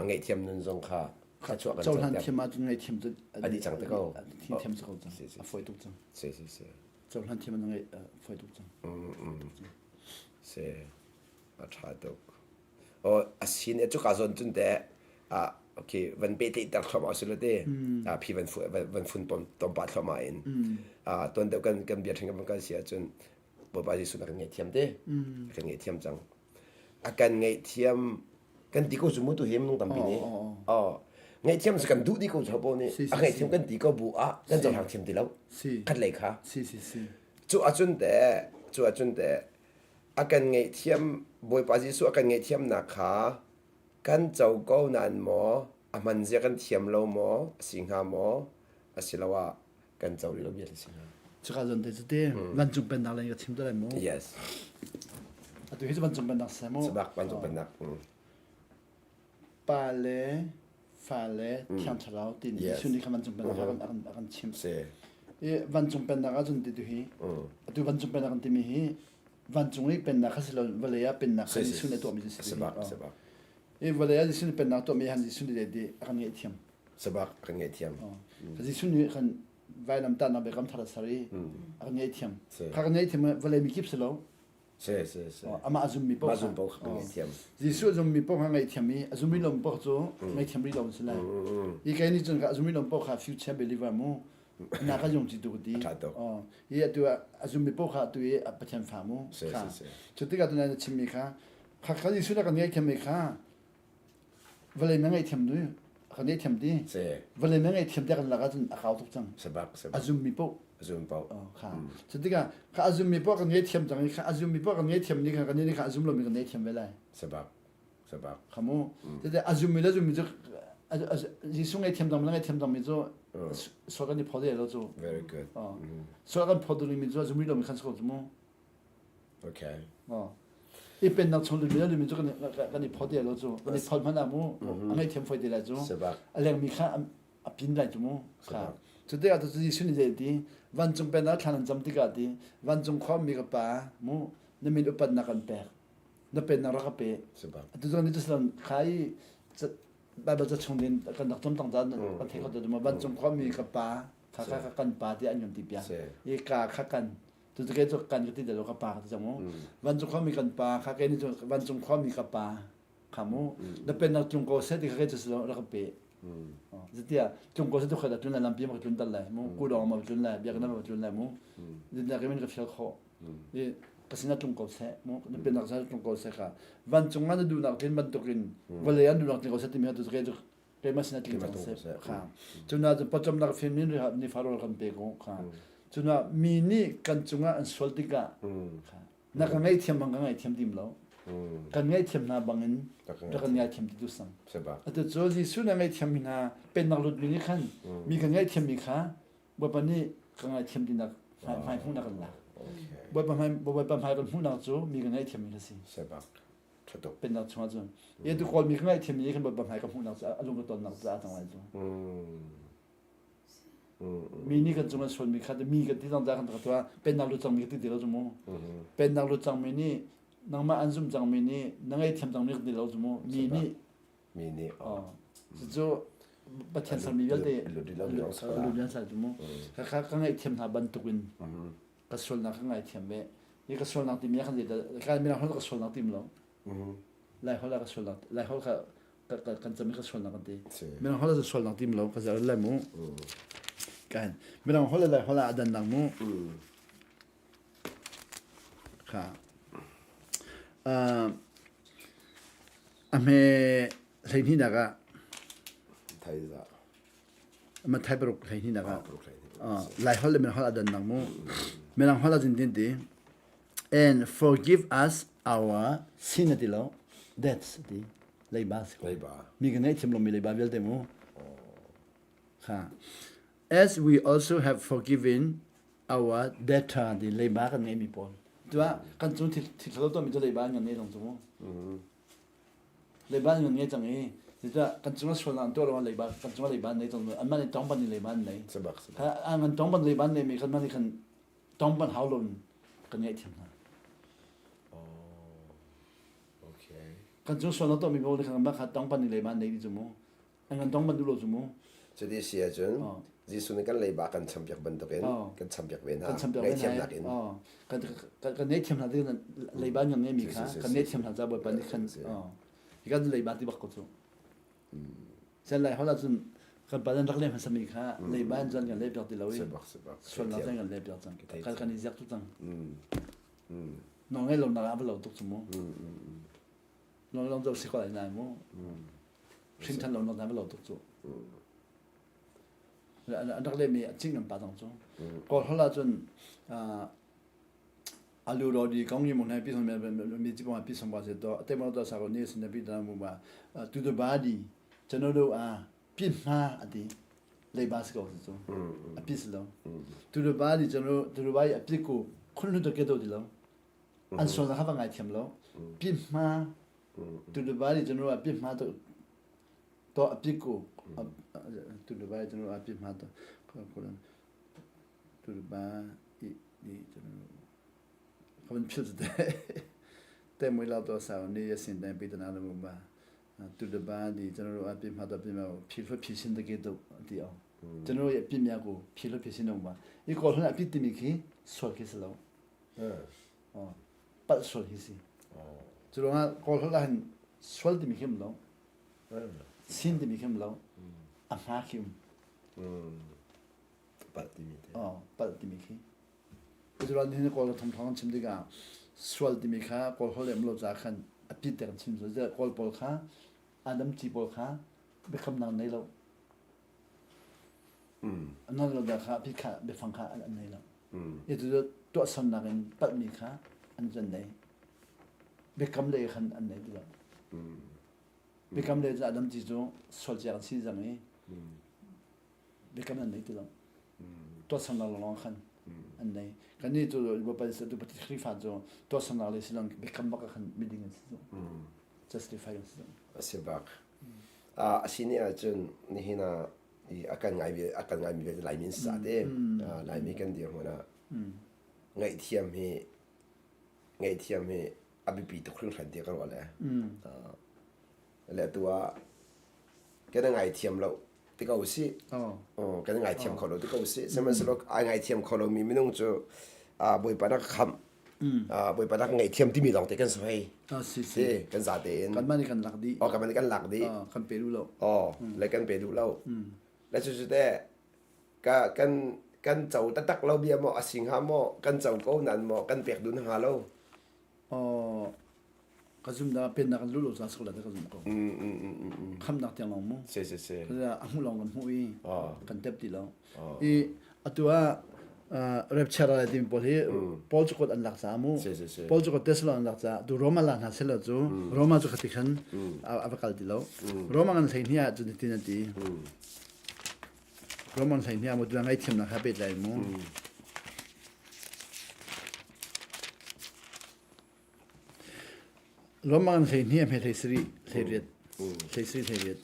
ngaihthiam nun zong kha thluachuah kan cohlan thiam ahcun ngaihthiam cu a dih cang te ko thiam si ko cang a fawi tuk cang si si si cohlan thiam an ngeih fawi tuk cang. Si a ṭha tuk. Oh a sin e cuka zawn cun te ah okay van pe te ter thluahmah si lo te ah phi van fu van fun tom tom pa thluahmah in ah tuan deuh kan kan bia ṭhing kan kan si ahcun Bawipa Jesuh na kan ngaihthiam te kan ngaihthiam cang a kan ngaihthiam kan ti ko cu mu tu hi minung tampi nih oh ngaihthiam cu kan duh ti ko cu po nih a ngaihthiam kan ti ko bu ah kan cohlang thiam ti lo khat lei kha cu ahcun te cu ahcun te a kan ngaihthiam Bawipa Jesuh a kan ngaihthiamnak kha kan co ko nain maw a hman zia kan thiam lo maw a si hnga maw asiloah kan co rih lo bia si hnga. Cuka zawn te cu te vancung pennak lei ka chim te lai mu. Yes. Atu hi cu vancung pennak si mu. Sabak vancung pennak. Pa le fa le thiang thlarau tin Jesuh nih khan vancung pennak a kan chim. Si. I vancung pennak ahcun ti tu hi atu vancung pennak kan timi hi vancung i pennak kha si lo vawlei ah pennak kha Jesuh nih a tuahmi si. Sabak sabak. I vawlei ah Jesuh nih pennak tuahmi han Jesuh nih a kan ngaihthiam. Sabak kan ngaihthiam. Jesuh nih khan vailamtahnak biakam thar a ser i a kan ngaihthiam. Kha kan ngaihthiam vawlei mi kip si lo. Si si si. Amah a zummi paoh. Amah zum paoh kan ngaihthiam. Jesuh a zummi paoh kha ngaihthiam i a zummi lo paoh cu ngaihthiam rih lo si lai. I kei nih cun a zummi lo paoh kha future believer mu. Na ka yung ci tu ti. I atu a zummi paoh kha atu i Pathian fa mu. Si si si. Cu tikah tu na chimmi kha kha kha Jesuh na kan ngaihthiam mi kha Vawlei na ngaihthiam nu ka ngaihthiam ti. Vawlei na ngaihthiam tiah kan lak ahcun a kau tuk cang. Sabak sabak. A zummi paoh. A zum paoh. Kha. Cu tikah kha a zummi paoh kan ngaihthiam cang i kha a zummi paoh kan ngaihthiam ni kha kan nih kha a zum lomi kan ngaihthiam ve lai. Sabak sabak. Kha mu. Cuti a zummi le zummi cu Jesuh ngaihthiam cang ngaihthiam cangmi cu sual kan i phaw lo cu. Very good. Sual kan phaw ding mi cu zumri lomi khan si ko cu mu. Okay. I pennak chung lumi lumi cu kan i phaw te lo cu. Kan i phawt hmanh ah mu a ngaihthiam foi te lai cu. A lengmi kha a pin lai cu mu. Kha. Cu tikah cu Jesuh nih zei ti vancung pennak thlan an cam tikah ti vancung khuami ka pa mu na min upatnak kan pek. Na pennak rak ka pe. Atu zong ni cu kha i Bible ca chung din kan rak cam tang caan kan thei kho te ma vancung khuami ka pa kha kha kan pa ti an kan ti piak i ka kha kan tu ke cu kan ka ti lo ka pa ka ti cang mu vancung khuami kan pa kha ke ni cu vancung khuami ka pa kha mu na pennak tlung ko seh ti kha ke cu rak ka pe zetia tlung ko seh tu kha tlun lai lampi ma ka tlun tal lai mu ku dong ma tlun lai biakinn ma tlun lai mu dinnak in ka fial khawh i ka sinah tlung ko seh mu na pennak sinah tlung ko seh kha vancung ah na duhnak tlin bantukin vawlei ah duhnak tlin ko seh timi kha tu cu keimah sinah tling cang seh kha cuna cu pawcawmnak fim in ni faro kan pe ko kha cuna mi nih kan cungah an sual tikah kha na ka ngaihthiam bang ka ngaihthiam tim lo kan ngaihthiam hna bangin rak kan ngaihthiam ti tu sang atu cu Jesuh na ngaihthiam mi hna pennak lut mi nih khan mi kan ngaihthiam mi kha Bawipa nih ka ngaihthiam tinak hmai hmuhnak kan lak. Bawipa hmai Bawipa hmai kan hmuhnak cu mi ka ngaihthiam mi kha si. Sebak. Thatuk. Pennak chungah cun. Ye tu kawl mi ka ngaihthiam mi khan Bawipa hmai ka hmuhnak cu a lung ka tonnak cu a cang lai cu. Mi nih kan cung an sual mi kha mi kan ti cang kan ka tuah pennak lu cang mi ka ti ti lo cu mu. Pennak lu cang mi nih nangmah an zum cang mi nih na ngaihthiam cang mi ka ti lo cu mu. Mi nih Mi nih Cucu Pathian sermi vialte lu sal cu mu. Kha ka ngaihthiam hna bantukin ka sualnak ka ngaithiam ve. Hi ka sualnak timi khan zei ka mirang holh ka sualnak tim lo. Lai holh ka sualnak Lai holh kha kan cami ka sualnak kan ti. Mirang holh ka sualnak tim lo ka zer lai mu. Kan mirang holh lai holh ah a dan dang mu. Kha. A hme hleihnihnak ah Mathai paruk hleihnihnak ah Laiholh le Mirang holh aa dannak mu. Mirang holh ah cun tin ti and forgive us our sin a ti lo debts a ti leiba si ko. Mi kan ngaihthiam lomi leiba vialte mu. Kha. As we also have forgiven our debtor ti leiba kan ngeimi pawl. Tuah kan cung thil thil tuahmi cu leiba an kan ngei zong cu mu. Leiba an kan ngei cang i cucaah kan cungah sualnak an tuah ruangah leiba kan cungah leiba an nei cang anmah nih tawngban in leiba an nei. Kha an kan tawngban leiba an neimi kan mah nih khan tawngban hau loin kan ngaihthiam hna. Okay. Kan cung sualnak tuahmi pawl nih khan mah kha tawngban in leiba an nei ti cu mu. An kan tong ban duh lo cu mu. Cuti si ahcun Jesuh nih kan leiba kan champiak bantukin kan champiak ve hna. Kan champiak ve hna. Kan kan ngaihthiam hna ti leiba kan ngeimi kha kan ngaihthiam hna ca Bawipa nih khan hi kan leiba ti bak ko cu. Cun lai hol ahcun kan pa rak lem hmasami kha leiba in cun kan leh piak ti lo i sualnak cun kan leh piak cang. Kan kan i ziak tu cang. Nawl ngei lo nak ah va lo tuk cu mu. Nawl long zo si ko lai nai mu. Hrin ṭhan lo nak na lo tuk cu. An rak lehmi a cing an pa zong cu. Kawl holh ahcun alu ro di kong ni mong pi song mi chi pong pi song ba se to te mo to sa ko ni sin pi da mu ba tu tu ba di chano do a pi ma ati leiba si ko cu a pi si lo tu tu ba di chano tu tu ba a pi ko khun lu to ke do di lo an sual na kha va ngai thiam lo pi ma Tuluba nih cun a pi hma to to a pi ku Tuluba nih cun a pi hma to Tuluba i ni cun ka van philh te te mui lau to sa ni ya sin dang pi ta na mu ba Tuluba ni cun a pi hma to pi ma phi hlo phi sin te ke to ti au cun ya pi mya ku phi hlo phi sin ma i ko hlo a pi ti mi khi sual khi si lo Palh sual hi si. Cu ruangah Kawl holh ah hin sual timi khi um lo. Sin timi khi um lo. A hma khi um. Palh timi te. Oh, palh timi khi. Cu ruang hin Kawl thong thong chim tikah sual timi kha Kawl holh um lo ca khan a pit te kan chim so Kawl pawl kha Adam ci pawl kha biakamnak nei lo. An lo da kha pit kha biafang kha an nei lo. I cu tuahsernak in palhmi kha an cun nei. Biakam lei khan an nei ti lo. Biakam le cu Adam ti cu sual cia kan si cang i biakam an nei ti lo. Tuahsernak lawnglawng khan an nei. Kannih cu Bawipa Jesuh tu Pathian Khrihfa cu tuahsernak le si lo biakam bak ah khan miding an si cu. Justify an si cu. A si bak. A si ni ahcun nihin ah a kan ngai a kan ngaimi vialte Laimi an si ca te. Laimi kan dirhmun ah ngaihthiam hi ngaihthiam hi a biapi tuk hringhran ti ka ruah le. Le atu ah kan i ngaithiam lo ti ko usih. Kan i ngaithiam kho lo ti ko usih. Sihmanhsehlaw ai ngaithiam kho lomi minung cu Bawipa na ka khamh. Bawipa na ka ngaihthiam timi lawng te kan si hoi. Si, kan za tein. Kanmah nih kan lak dih. Oh, kanmah nih kan lak dih. Kan pe duh lo. Oh, le kan pe duh lo. Le cu cu te ka kan kan co taktak lo bia maw a si hnga maw kan co ko nan maw kan pek dun hnga lo. Oh, ka zum da pennak kan luh lo ca sak la ka zum ko. Khamnak tiang lawng mu. Si si si. A hmuh lawng kan hmuh i kan tep ti lo. I atu ah rapture lai timi pawl hi Paul cu kot an lak ca mu. Paul cu kot Tesla an lak ca tu Roma la hna selo cu Roma cu khati khan a va kal ti lo. Roma ngan hlei hni ah cun tin an ti. Roma hlei hni ah mu tu ngai thiamnak ha pet lai mu. Lawmman 12 a hme 17 18 17 18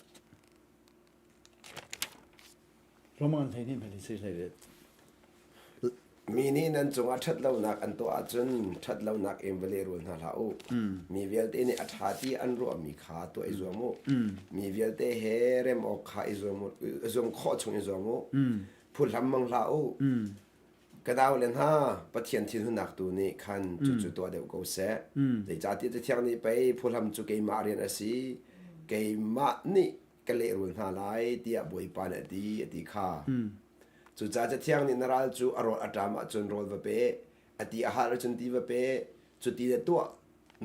Lawmman 12 hme 17 18 Mi nih nan cungah ṭhatlonak an tuah ahcun ṭhatlonak in va lehrul hna hlah u. Mi vialte nih a ṭha ti an ruahmi kha tuah i zuam u. Mi vialte he rem awk kha i zuam u, i zuam khawh chung i zuam u. Phuhlam mang hlah u. Ka naule hna, Pathian thinhunnak tu nih khan cucu tuah deuh ko seh. Zeicahtiah Cathiang nih pei phuhlam cu keimah rian a si, keimah nih ka lehrul hna lai tiah Bawipa nih a ti, a ti kha. Cucaah Cathiang nih na ral cu a rawl a ṭam ahcun rawl va pe, a ti a hal ahcun ti va pe, cuti na tuah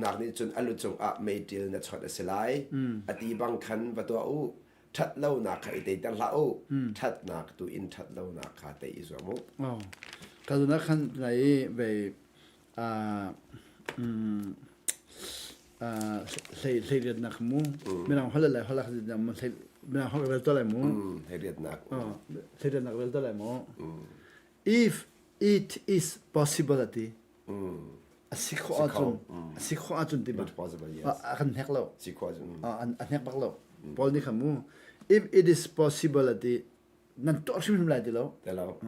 nak nih cun a lu cungah meiṭil na chawt a si lai. A ti bang khan va tuah u. Ṭhatlonak kha i teiter hlah u. Ṭhatnak tu in ṭhatlonak kha tei i zuam u. Oh. Ka zuna khan nai ve hlei hlei riatnak mu mirang holh lai holh kha mu hlei mirang holh rel to lai mu hlei riatnak hlei riatnak rel to lai mu if it is possible ati A si khawh ahcun a si khawh ahcun ti bak. A kan hnek lo. Si khawh ahcun. A hnek bak lo. Paul nih khan mu if it is possible ati nan tuah hrimhrim lai ti lo. Ti lo.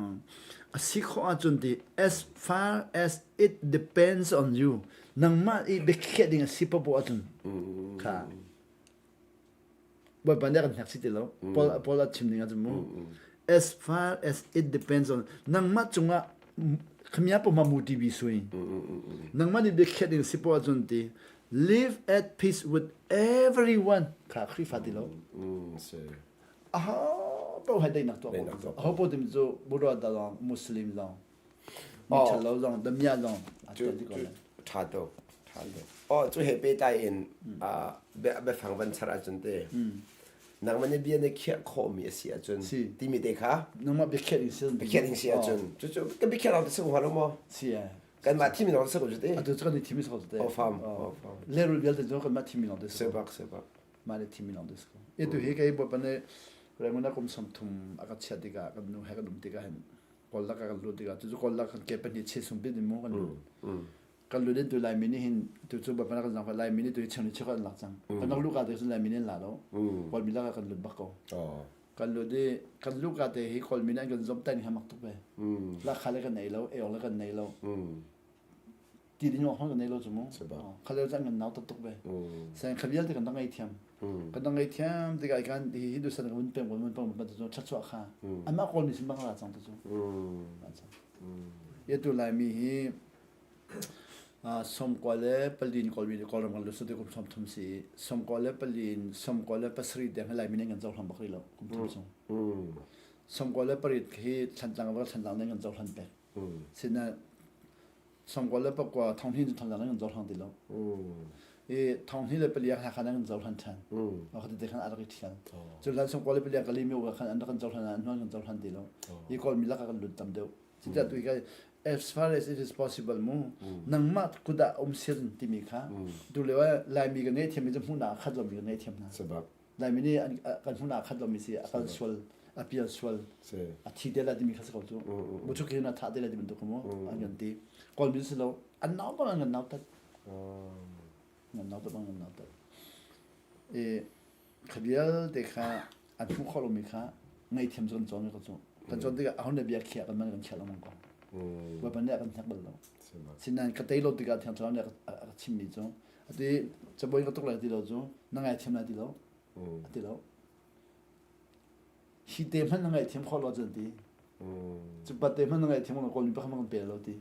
A si khawh ahcun ti as far as it depends on you nangmah i biakhiah ding a si popoh ahcun kha Bawipa nih a kan hnek si ti lo. Paul, Paul a chim ning ahcun mu. As far as it depends on nangmah cungah khamia puma mu TV sui. Nangmah nih biakhiah ding si poah cun ti live at peace with everyone kha Khrihfa ti lo. Aho paoh hai daihnak tuah ko. Aho paoh tim cu Buddha da zong Muslim zong Mi ṭhalo zong damiah zong aa tel dih ko lai. Ṭha tuk. Ṭha tuk. Oh, cu he pehtlai in biafang van char ahcun te nangmah nih bia na khiah khawhmi a si ahcun timi te kha nangmah biakhiah ding si biakhiah ding si ahcun cucu kan biakhiah lawng te si ko hnga lo maw? Si eh. Kanmah thimi lawng si ko cu te. Atu cu kan i thimi si ko cu te. Oh fam. Oh fam. Lehrul vialte cu kanmah thimi lawng te si ko. Sebak sebak. Mah le thimi lawng te si ko. Atu hi kei bawipa nih Raymond a kum 30 a ka chiat tikah kan nu he kan um tikah hin Kawl lak ah kan lut tikah cucu kawl lak kan ke pahnih che sung pit in mu kan lut. Kan lut in tu Laimi nih hin tu cu bawipa kan zangfah Laimi nih tu hi cheu cheu kan lak cang. Kan rak luka te cun Laimi nih an la lo. Kawlmi lak ah kan lut bak ko. Kan lut i kan luka te hi Kawlmi nih an kan zomh tai nih mak tuk ve. Lakha le kan nei lo, eong le kan nei lo. Ti ding awk kan nei lo cu mu. Kha lio caan kan nau tuk ve. Sen kha vialte kan rak ngei thiam. Kan rak ngei thiam tikah kan hi hi dusan kan vun peng vun peng vun cu thatchuah kha. Anmah Kawlmi sin bang ra cang tu cu. Ye tu Laimi hi sawmkua le palin Kawlmi nih Kawlram kan lut te kum 30 si. Sawmkua le palin sawmkua le pasarih tiang hi Laimi nih kan cohlang bak rih lo kum thum chung. 98 hi Thlantlang va Thlantlang nih kan cohlan pek. Sinain 99 thong hin cu Thantlang nih kan cohlang ti lo. I thong hnih le pali ah khan an kan cohlan ṭhan. Kha te khan a rak i ṭhial. Cu hlan sung kawl le pali ah Kalimi u khan an rak kan cohlan an hnuan kan cohlan ti lo. I Kawlmi lakah kan lut tam deuh. Cucaah tu hi as far as it is possible mu nangmah kut ah um sir timi kha tu lio ah Laimi kan ngei thiam mi cu hmuhnak a khat lomi kan ngei thiam hna. Laimi nih kan hmuhnak a khat lomi si a kal sual a pial sual a thi te lai timi kha si ko cu. Muchuk hin a thah te lai ti bantuk mu an kan ti. Kawlmi si lo an nau bang an kan nau tat. Nan nautat bang nan nautat. I kha vialte kha an hmuh khawh lomi kha ngaihthiam cu kan cawn ko cu. Kan cawn tikah aho nih bia khiah kan man kan khiah lengmang ko. Bawipa nih a kan hnek bal lo. Sinain ka tei lo tikah Thiang Thlarau nih a ka chimmi cu ati cabuai ka tuk lai ti lo cu na ngaithiam lai ti lo a ti lo. Hi te hmanh na ngaihthiam khawh lo cun ti. Cu pat te hmanh na ngaihthiam lo Kawlmi pakhat hmanh kan pe lo ti.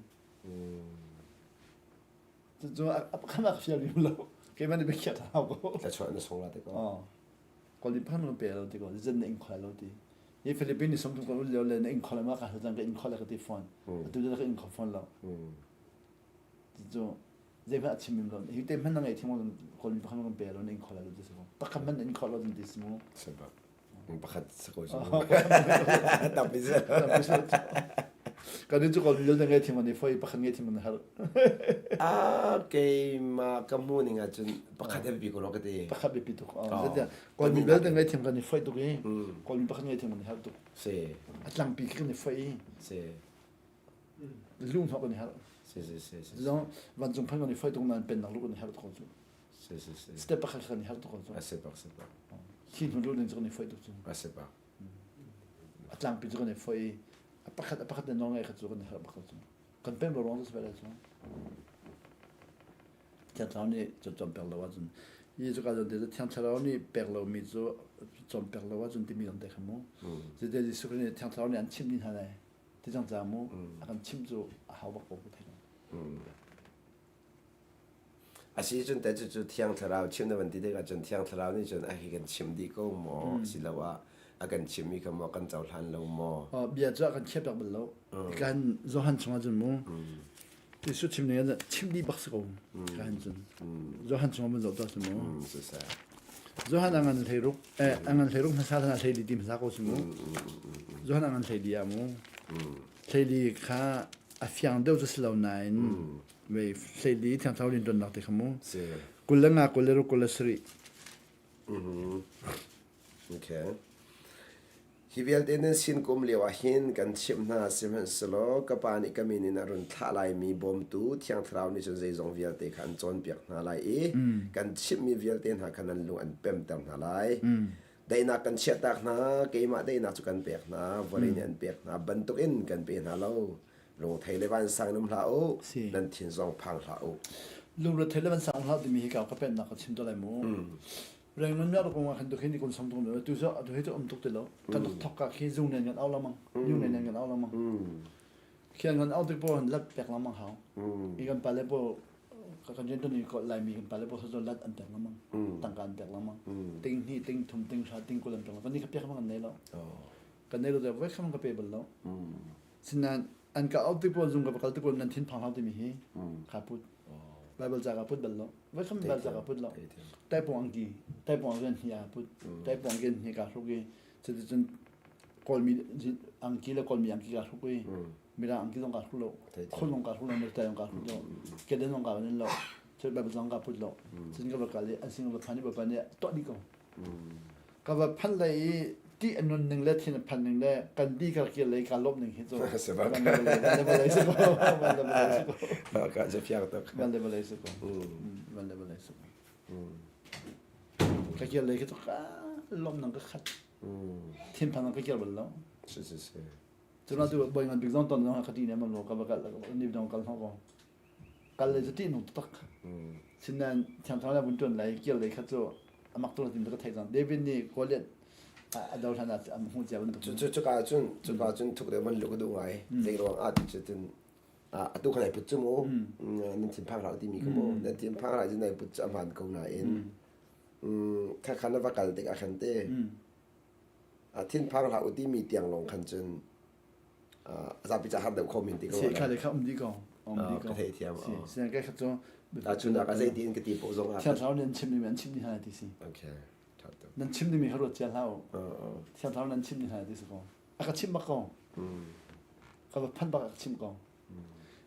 Cucu a pakhat a fial mi lo. Keimah nih biakhiah ṭha hau ko. Thlachuah na sung la te ko. Kawlmi pakhat hmanh pe lo ti ko. Zan na ing khawh lo ti. Hi Philippines ni 30 kan ul lio le na ing khawh ma ka zan ka ing khawh le ka ti phone. Atu ka ing kho phone lo. Cucu zeihmanh a chim mim lo. Hi te hmanh na ngei thing Kawlmi pakhat hmanh kan pe lo na ing khawh lo ti si ko. Pakhat hmanh na ing khawh lo ti si mu. Sebab. Pakhat si ko cu. Tampi si. Kan cu kawl vialte ngai thim an i foi pakhat ngai thim an har. Ah keimah ka hmu ning ahcun pakhat a biapi ko lo ka ti. Pakhat biapi tuk. Kawl mi vialte ngai thim kan i foi tuk i kawl mi pakhat ngai thim kan i har tuk. Si. A tlangpi khi kan i foi i. Si. Lu hnok kan i har. Si si si. Zong vancung phan kan i foi tuk nain pennak lu kan i har tuk ko cu. Si si si. Step pakhat kan i har tuk ko cu. A si bak si bak. Hi hnu lu ning cu kan i foi tuk cu. A si bak. A tlangpi cu kan i foi i a pakhat a pakhat na nawl ngai kha cu kan i harh bak cu. Kan pem lo ruang cu si lai cu. Thiang Thlarau nih cu cawnpiak lo ahcun hi cu ka zawn te cu Thiang Thlarau nih pek lomi cu cawnpiak lo ahcun timi zong te kha mu. Cuti Jesuh Khrih nih Thiang Thlarau nih an chimh dih hna lai. Ti cang ca mu a kan chimh cu a hau bak ko ka thei. A si cun te cucu Thiang Thlarau chim na van ti tikah cun Thiang Thlarau nih cun a hi kan chim dih ko maw asiloah a kan chimmi kha maw kan cohlan lo maw? Bia cu a kan khiah piak bal lo. Kan Johan chungah cun mu Jesuh chim ning ah chim dih bak si ko. Kan cun Johan chungah mun zoh tuah si mu. Johan a ngan hlei ruk eh a ngan hlei ruk hmasa than hlei li ti hmasa ko si mu. Johan a ngan hlei li ah mu. Hlei li kha a fiang deuh cu si lo nain Mei hleili thiang thlarau rianṭuannak te kha mu. 25 26 27. Okay. Hi vialte nan sin kum lio ah hin kan chimh hna sihmanhsehlaw ka pa nih ka min in a run thlah laimi bawmtu Thiang Thlarau nih cun zeizong vialte kha an cawnpiak hna lai i kan chimhmi vialte hna kha nan lung an pemter hna lai. Daihnak kan chiahtak hna, keimah daihnak cu kan pek hna, vawlei nih an pek hna bantukin kan pe hna lo. Lungthei le vansang in um hlah u, nan thin zong phang hlah u. Lungrethei le vansang um hlah timi hi ka ka pennak ka chim to lai mu. Reng nan kong ah khan tu khi ni kun sang tung tu zo tu hi tu um tuk ti lo. Kan tuk thok ka khi zung nen kan au lamang. Yung nen kan au lamang. Khian kan au tik po han lat pek lamang hau. I kan pale po ka kan rian ni ko lai mi kan pale po so lat an pek lamang. Tangka an pek lamang. Ting hni ting thum ting sha ting kul an pek lamang. Kan ni ka pek lamang kan nei lo. Kan nei lo te voi kham ka pe bal lo. Sinain an ka auh tik pawl zung ka va kal tik pawl nan thin phang hlah timi hi kha put. Bible ca ka put bal lo. Voi kham Bible ca ka put lo. Taipung angki, taipung angki hi a put. Taipung angki hi ka hruk i cuticun Kawlmi angki le Kawlmi angki ka hruk i Mirang angki zong ka hruk lo. Khun zong ka hruk lo, necktie zong ka hruk lo. Keden zong ka nen lo. Cun Bible zong ka put lo. Cun ka va kal i an sin ka va phan i Bawipa nih tuah dih ko. Ka va phanh lei i ṭih a nun ning le thin a phan ning le kan di ka kir lei kaa lawmh ning hi cu van le vawlei si ko van le vawlei si ko ka cu fiang tuk van le vawlei si ko van le vawlei si ko ka kir lei khi cu ka lawmh nang ka khat thinphan nang ka kir bal lo si si si cun atu bawi ngan bik zong ton zong ka ṭih ne man lo ka va kal ni dong kal hno ko kal le cu ṭihnung taktak. Sinain Thiang Thlarau vun ṭuan lai kir lei kha cu a mak tuk tin ka theih cang. David nih Goliath a do hlan ah a hmuh cia bantuk. Cu cuka cun cuka cun thuk deuh van lu ka duh ngai. Zei ruang ah ti cu cun atu khan ai put cu mu nan thin phang hlah timi kha mu nan thin phang hlah cu nai put cu a hmaan ko nain kha khan na va kal tik ah khan te thin phang hlah u timi tiang lawng khan cun zapi ca har deuh kho min ti ko kha le kha um di ko um di ko ka thei thiam si ka kha cu. Tahchunhnak ah zei tiin ka ti poh zong ah. Thiang Thlarau nih an chim dingmi an chim dih hna ti si. Okay. Ṭha tuk. Nan chim dingmi kha ruat cia hlah u. Thiang Thlarau nan chim dih hna ti si ko. A ka chimh bak ko. Ka va phanh bak a ka chimh ko.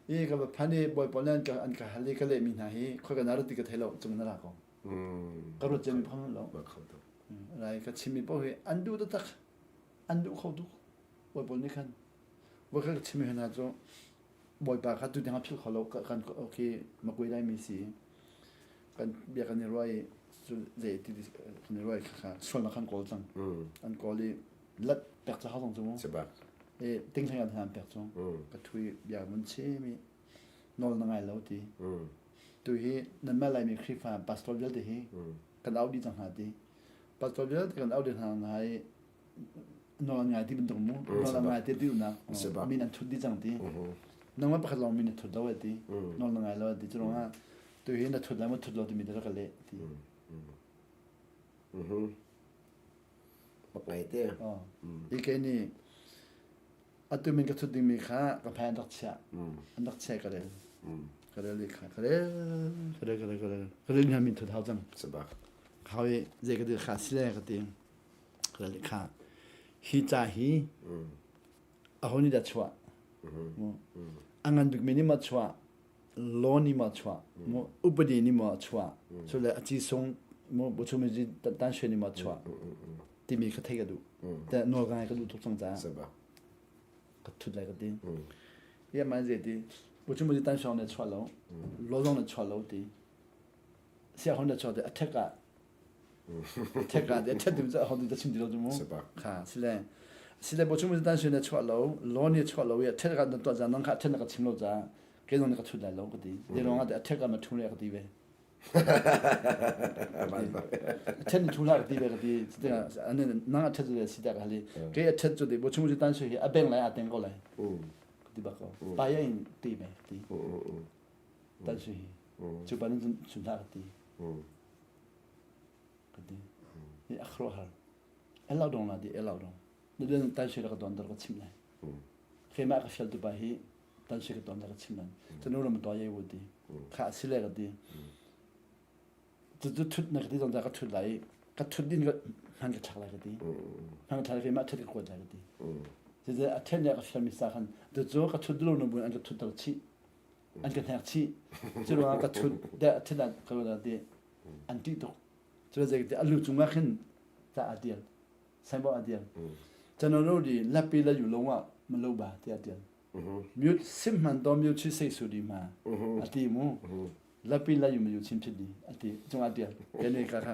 I ka va phan i bawipa nih an ka an ka hal i ka lehmi hna hi khoi ka na rat ti ka thei lo cung na ra ko. Ka ruat ciami phang lo. Rai ka chimmi paoh hi an duh taktak. An duh kho tuk. Bawipa nih khan voi ka chimmi hna cu Bawipa kha tu tiang a philh kho lo kan okay makui laimi si kan bia kan i ruah i cu zei ti kan i ruah i kha sualnak kan kawl cang an kawl i lat pek ca hau zong cu mu e ting hlei an han pek cu ka thui bia mun chim i nawl na ngai lo ti tu hi nanmah laimi Khrihfa pastor vialte hi kan au dih cang hna ti pastor vialte kan au dih hna hna i nawl an ngai ti bantuk mu nawl an ngai ti duhnak min an thut dih cang ti nangmah pakhat lawng min na thut lo ti nawl na ngai lo ti cu ruangah tu hi na thut lai maw thut lo timi te ka leh ti Bak ngai te. Hi ke nih atu min ka thut dingmi kha ka hmai an rak chiah. An rak chiah ka rel. Ka rel i kha ka rel ka rel ka rel ka rel ka rel hna min thut hau cang. Sabak. Hau i zei ka ti kha sile ka ti. Ka rel i kha hi ca hi aho nih dah chuah? A ngan bikmi nih ma chuah? Law nih maw chuah mu upadi nih maw chuah cu le a ci sung mu buchumi tan shwe nih maw chuah timi kha thei ka duh te nawl ka ngai ka duh tuk cang caah ka thut lai ka ti ya man ze ti buchumi tan shong ne chuah lo law zong ne chuah lo ti sia hon ne chuah te attack ah Thek ah thet dim cu ho ta chim ti lo cu mu. Kha sile sile bo chung tan sui na chuah lo lo ni chuah lo i thek ah na tuah zan nang kha thek na ka chim lo ca ke nong na ka thut lai lo ka ti. Te rong ah thek ah ma thu le ka ti ve. Then ni thu la ka ti ve ka ti. Ane nang a thet le si ta ka hali. Ke a thet cu ti bo chung tan sui hi a beng lai a teng ko lai. Ka ti bak ko. Pa ya in ti me ti. Tan sui hi. Cu pa nin cun hlah ka ti. Ka ti. Hi a khuaruahhar. El lo dong la di el lo dong. Na den tan sui la ka don dar ka chim lai. Keimah ka fial tu pa hi tan sui ka don dar ka chim lai. Canu ram to ye wu ti. Kha si le ka ti. Cu cu thut na ka ti zong ka thut lai. Ka thut din ka hman ka thlak lai ka ti. Hman ka thlak keimah thut ka kuat lai ka ti. Cucu a then le ka fial mi sa khan cu cu ka thut lo na bun an ka thut ter chih. An ka hnek chih. Cu ruangah ka thut de thut ka ti an ṭih tuk. Cu zei a lu cungah khin ca aa tial. Signboard aa tial. Canono di lapi la yu longah malo ba ti aa tial. Mute sim hman to mute chi sei su di ma a ti mu. Lapi la yu ma yu chim chit di a ti cung aa tial. Kene ka kha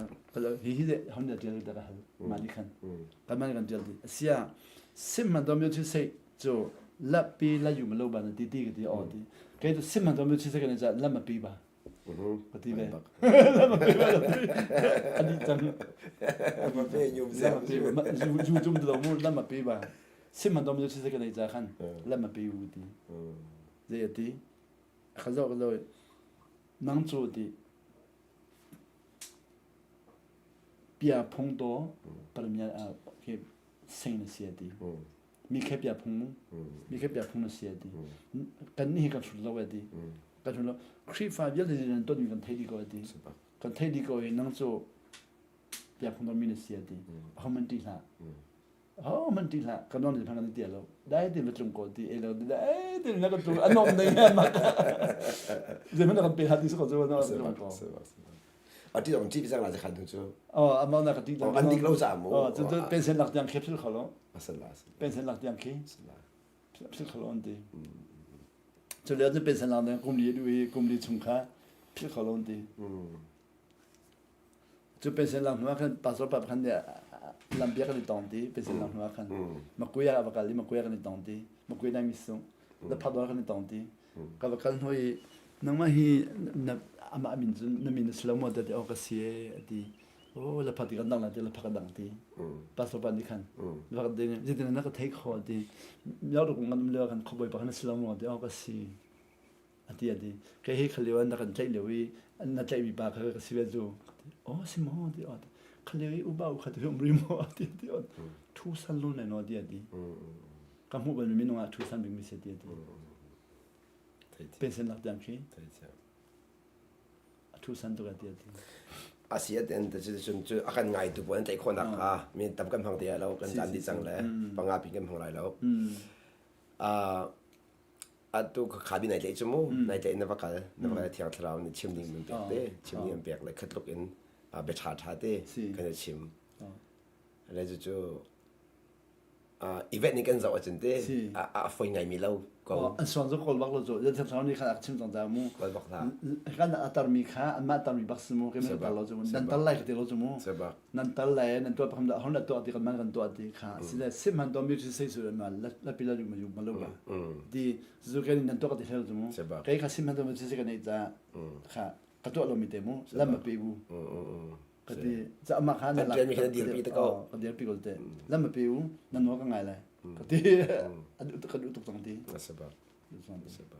hi hi de hon da tial da ka hal ma ni khan. Kan man kan tial di. Asia sim hman to mute chi sei cu lapi la yu malo ba na ti ti ka ti o ti. Ke tu sim hman to mute chi sei ka ni cha lam a pi ba. Ka ti ve. Ani cang. Ma pe nyum zem. Zu zum lo mu lam a pe ba. Sim han dom si ka nei cha khan lam a pe u ti. Zei ati. Kha zo ka zo nang chu ti. Pia phung to parmya a ke sing na sia ti. Mi khe pia phung mu mi khe pia phung na si ti kan ni hi kan hrut lo ti kan hrut lo Khrihfa vialte nan ton mi kan thei di ko ti kan thei di ko i nang cu pia phung mi na si ti ho man ti hlah ho man ti hlah kan non phang kan ti lo dai ti va tlung ko ti e lo dai ti na ka tlung anom nei ma je man kan pe hati so ko zo na tlung ko A ti dong ti bi sang la khan tu cu. Oh amau na ka ti lang. An dik lo za mu. Oh cu cu pension lak tiang khi phil kho lo. Asal la. Pension lak tiang khi. Phil kho lo an ti. Cu le cu pension lak tiang kum li du i kum li chung kha phil kho lo an ti. Cu pension lak hnu ah khan pastor pa khan nih lampiak kan i tong ti pension lak hnu ah khan makuya va kal i makuya kan i tong ti makuya nai mi sung la phador kan i tong ti Ka va kal hnu i nangmah hi na amah min cun na min a si lo maw ti aw ka si ee a ti. Oh la phak ti kan dang la ti la phak ka dang ti. Pastor pa nih khan la phak ding zeitin na ka thei kho ti. Miau ruk ngan um lio khan khuabawi pa khan na si lo maw ti aw ka si. A ti a ti. Kei hi khalio na kan tlaih lio i na tlaihmi pa kha ka si ve cu. Oh si maw ti aw. Khalio i uba u kha ti um ri maw ti ti aw. Thu san lo ne no ti a ti. Ka hmuh bal mi minung ah thu san bik mi si ti a ti. Pension lak tiang khi. Thu san tuk a ti a ti. A si at en te cun cu a kan ngai tu pawl an tlaih khawhnak kha mi tam kan hmang te lo kan caan dih cang le panga pin kan hmang lai lo. Atu kha bi nai tlaih cu mu nai tlaih na va kal na va kal thiang thlarau nih chim ding min pek te chim ding an pek le khatluk in bia ṭha ṭha te kan i chim. Le cu cu event nih kan zoh ahcun te a foi ngaimi lo ko. An suan cu kawl bak lo cu. Yan thlarau nih khan a chim cang ta mu. Kawl bak hlah. Kan a tarmi kha anmah tarmi bak si mu. Keimah tar lo cu mu. Nan tar lai ka ti lo cu mu. Nan tar lai nan tuah pakham dah hon la tuah ti kan man kan tuah ti kha. Sile sim han to mi si sei su ma la pi la yu ma yu ma lo ba. Ti zu ke nan tuah ka ti hlel cu mu. Kei kha sim han to mi si ka nei ta kha ka tuah lo mi te mu. Lam ma pe bu. Ka ti ca amah kha na lak mi kha dirpi te ko. Ka dirpi ko te. Lam ma pe u nan nawl ka ngai lai. Ka ti ka duh tuk cang ti. Asaba. Asaba.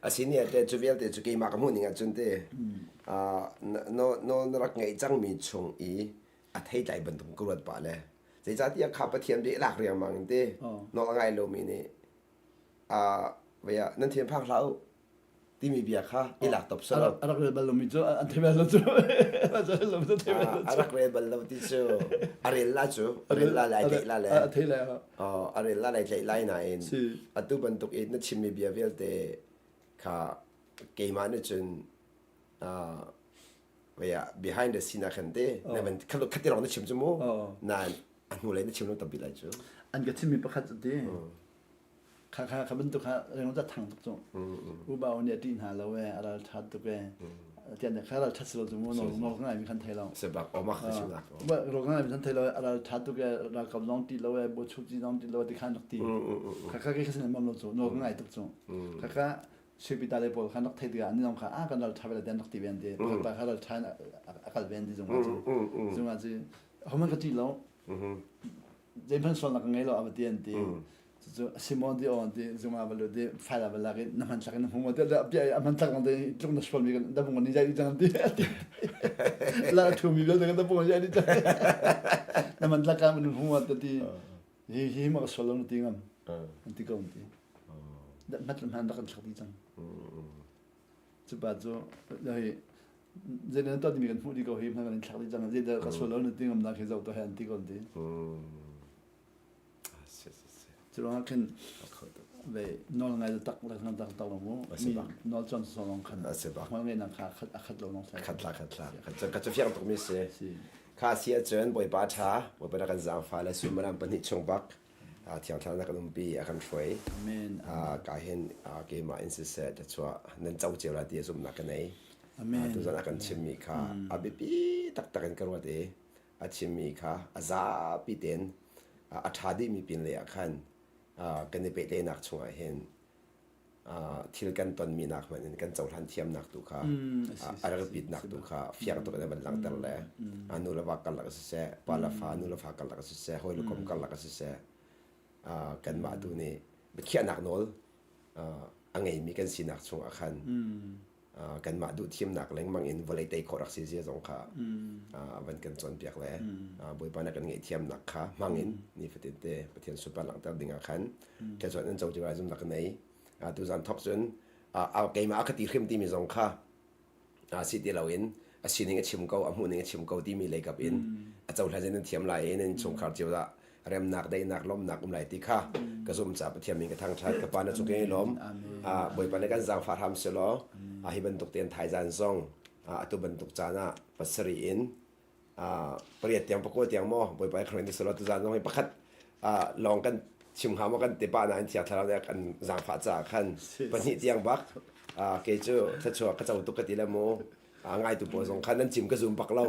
Asini te cu vialte cu keimah ka hmuh ning ahcun te no no na rak ngeih cangmi chung i a theitlai bantuk ka ruat pah le zeicahtiah kha Pathian bia lak riangmang in te nawl a ngai lomi nih nan thian phak hlah u timi bia kha i lak top solo. A rak rel bal lomi cu an thei bal lo cu. A rak rel bal lo ti cu a rel la cu a rel la lai tleih la le. A thei lai. A rel la lai tleih lai nain atu bantuk in na chimmi bia vialte kha keimah nih cun behind the scene ah khan te na van khati rong na chim cu mu nain a hnu lei na chim lo tampi lai cu. An ka chimmi pakhat cu ti Kha kha kha bantuk kha renglo ca thang tuk cu. U ba nih a ṭih hna lo ee, a ral ṭha tuk ee. Tian kha ral ṭhat si lo cu mu nawl nawl ngai mi khan thei lo. Sebak omak ka chim nak. Ba ro ngai mi khan thei lo a ral ṭha tuk ee, ralkap zong ṭih lo ee, bochup ci zong ṭih lo ti khan rak ti. Kha kha ke kha sin mam lo cu nawl ngai tuk cu. Kha kha Suipita le pawl khan rak thei tikah an zong kha a kan ral ṭha ve tian rak ti ven ti. Pakhat pa kha ral ṭha in a kal ven ti zung ah cu. Zung ah cu homan ka ṭih lo. Zeihmanh sualnak ka ngei lo a va ti an ti. Cucu Simon ti aw ti zung ah va lut i file ah va lak i na hmanthlak in na hmu maw ti bia a hmanthlak lang te tluk na sualmi kan da bung ni jai cang ti la thu mi vialte kan da bung jai cang na hmanthlak ka mun hmu maw ti hi hi ma ka sual lo na ti ngam an ti ko an ti hmat hman rak kan thlak di cang cu pa cu hei zeidah na tuah timi kan hmuh dih ko hi hman kan in thlak dih cang zeidah ka sual lo na ti ngam nak hi zoh to he an ti ko an ti cu ruangah khin ve nawl ngai tak le tak tak lo mu mi nawl chon so long khan hmal ngai nang kha khat a khat lo nong sai khat la khat la khat ka fiang tuk mi si kha si ahcun bawipa tha bawipa na kan zaangfa le suimilam pahnih chung bak thiang thlarau na kan umpi a kan hruai. Amen. Ka hin keimah in siseh thluachuah nan co cio la ti zumhnak ka nei. Amen. Tuzan a kan chimmi kha a biapi taktak in ka ruat i a chimmi kha a zapi tein a ṭha dihmi pin lei ah khan kan i pehtlaihnak chungah hin thil kan tonmi nak hmanh in kan cohlan thiamnak tu kha a rak bitnak tu kha fiang tuk in a van langhter le nu le va karlak siseh pa le fa nu le fa karlak siseh hawi le kom karlak siseh kanmah tu nih biakhiahnak nawl a ngeimi kan sinak chungah khan kanmah duh thimnak lengmang in vawlei tei khawh rak si zia zong kha a van kan cawnpiak le Bawipa na kan ngaihthiamnak kha hmang in nifatin te Pathian sunpar langhter ding ah khan thluachuah nan co ti lai zumnak ka nei. Tuzan thawk cun keimah a ka ti hrim timi zong kha si ti loin a sining a chim ko a hmuhning a chim ko timi leikap in a cohlan in nan thiam lai i nan chungkhar cio ah remnak daihnak lawmhnak um lai ti kha ka zumh caah Pathian min ka thangṭhat ka pa na cung i lawm Bawipa nih kan zaangfah hram selaw hi bantuk tein thaizan zong atu bantuk caan ah pasarih in pariat tiang pakua tiang maw Bawipa nih khrang selaw tuzan zong hi pakhat lawng kan chim hnga maw kan ti pa nain thiang thlarau nih kan zaangfah caah khan pahnih tiang bak kei cu thluachuah ka co tuk ka ti le mu ngaitu pawl zong khan nan chim ka zum bak lo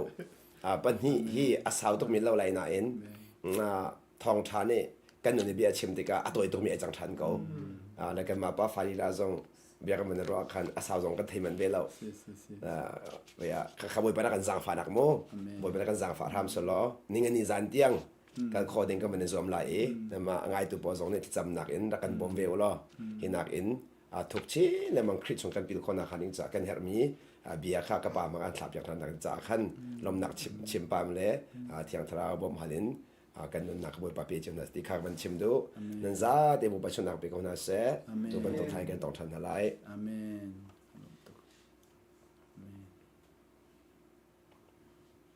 pahnih hi a sau tukmi lo lai nain thawngṭha nih kan nun i bia chim tikah a tawi tukmi ai cang ṭhan ko. Le kanmah pa fa lila zong bia kan van ruah khan a sau zong kan thei manh ve lo. Kha Bawipa na kan zaangfahnak mu. Bawipa na kan zaangfah hram selaw ningani zan tiang kan khaw ding kan van i zuam lai i nama ngaitu pawl zong nih thlacamnak in rak kan bawm ve u law hi nak in thuk chin lengmang Khrih chung kan pil khawhnak hnga ding caah kan herhmi bia kha ka pa mang an thlahpiak hna nak caah khan lawmnak chim pam le Thiang Thlarau bawmh hal in kan nunnak Bawipa pe cio hna ti kha van chim duh nan za te Bawipa chunnak pe ko hna seh tu bantuk thai kan tong ṭhan hna lai Amen.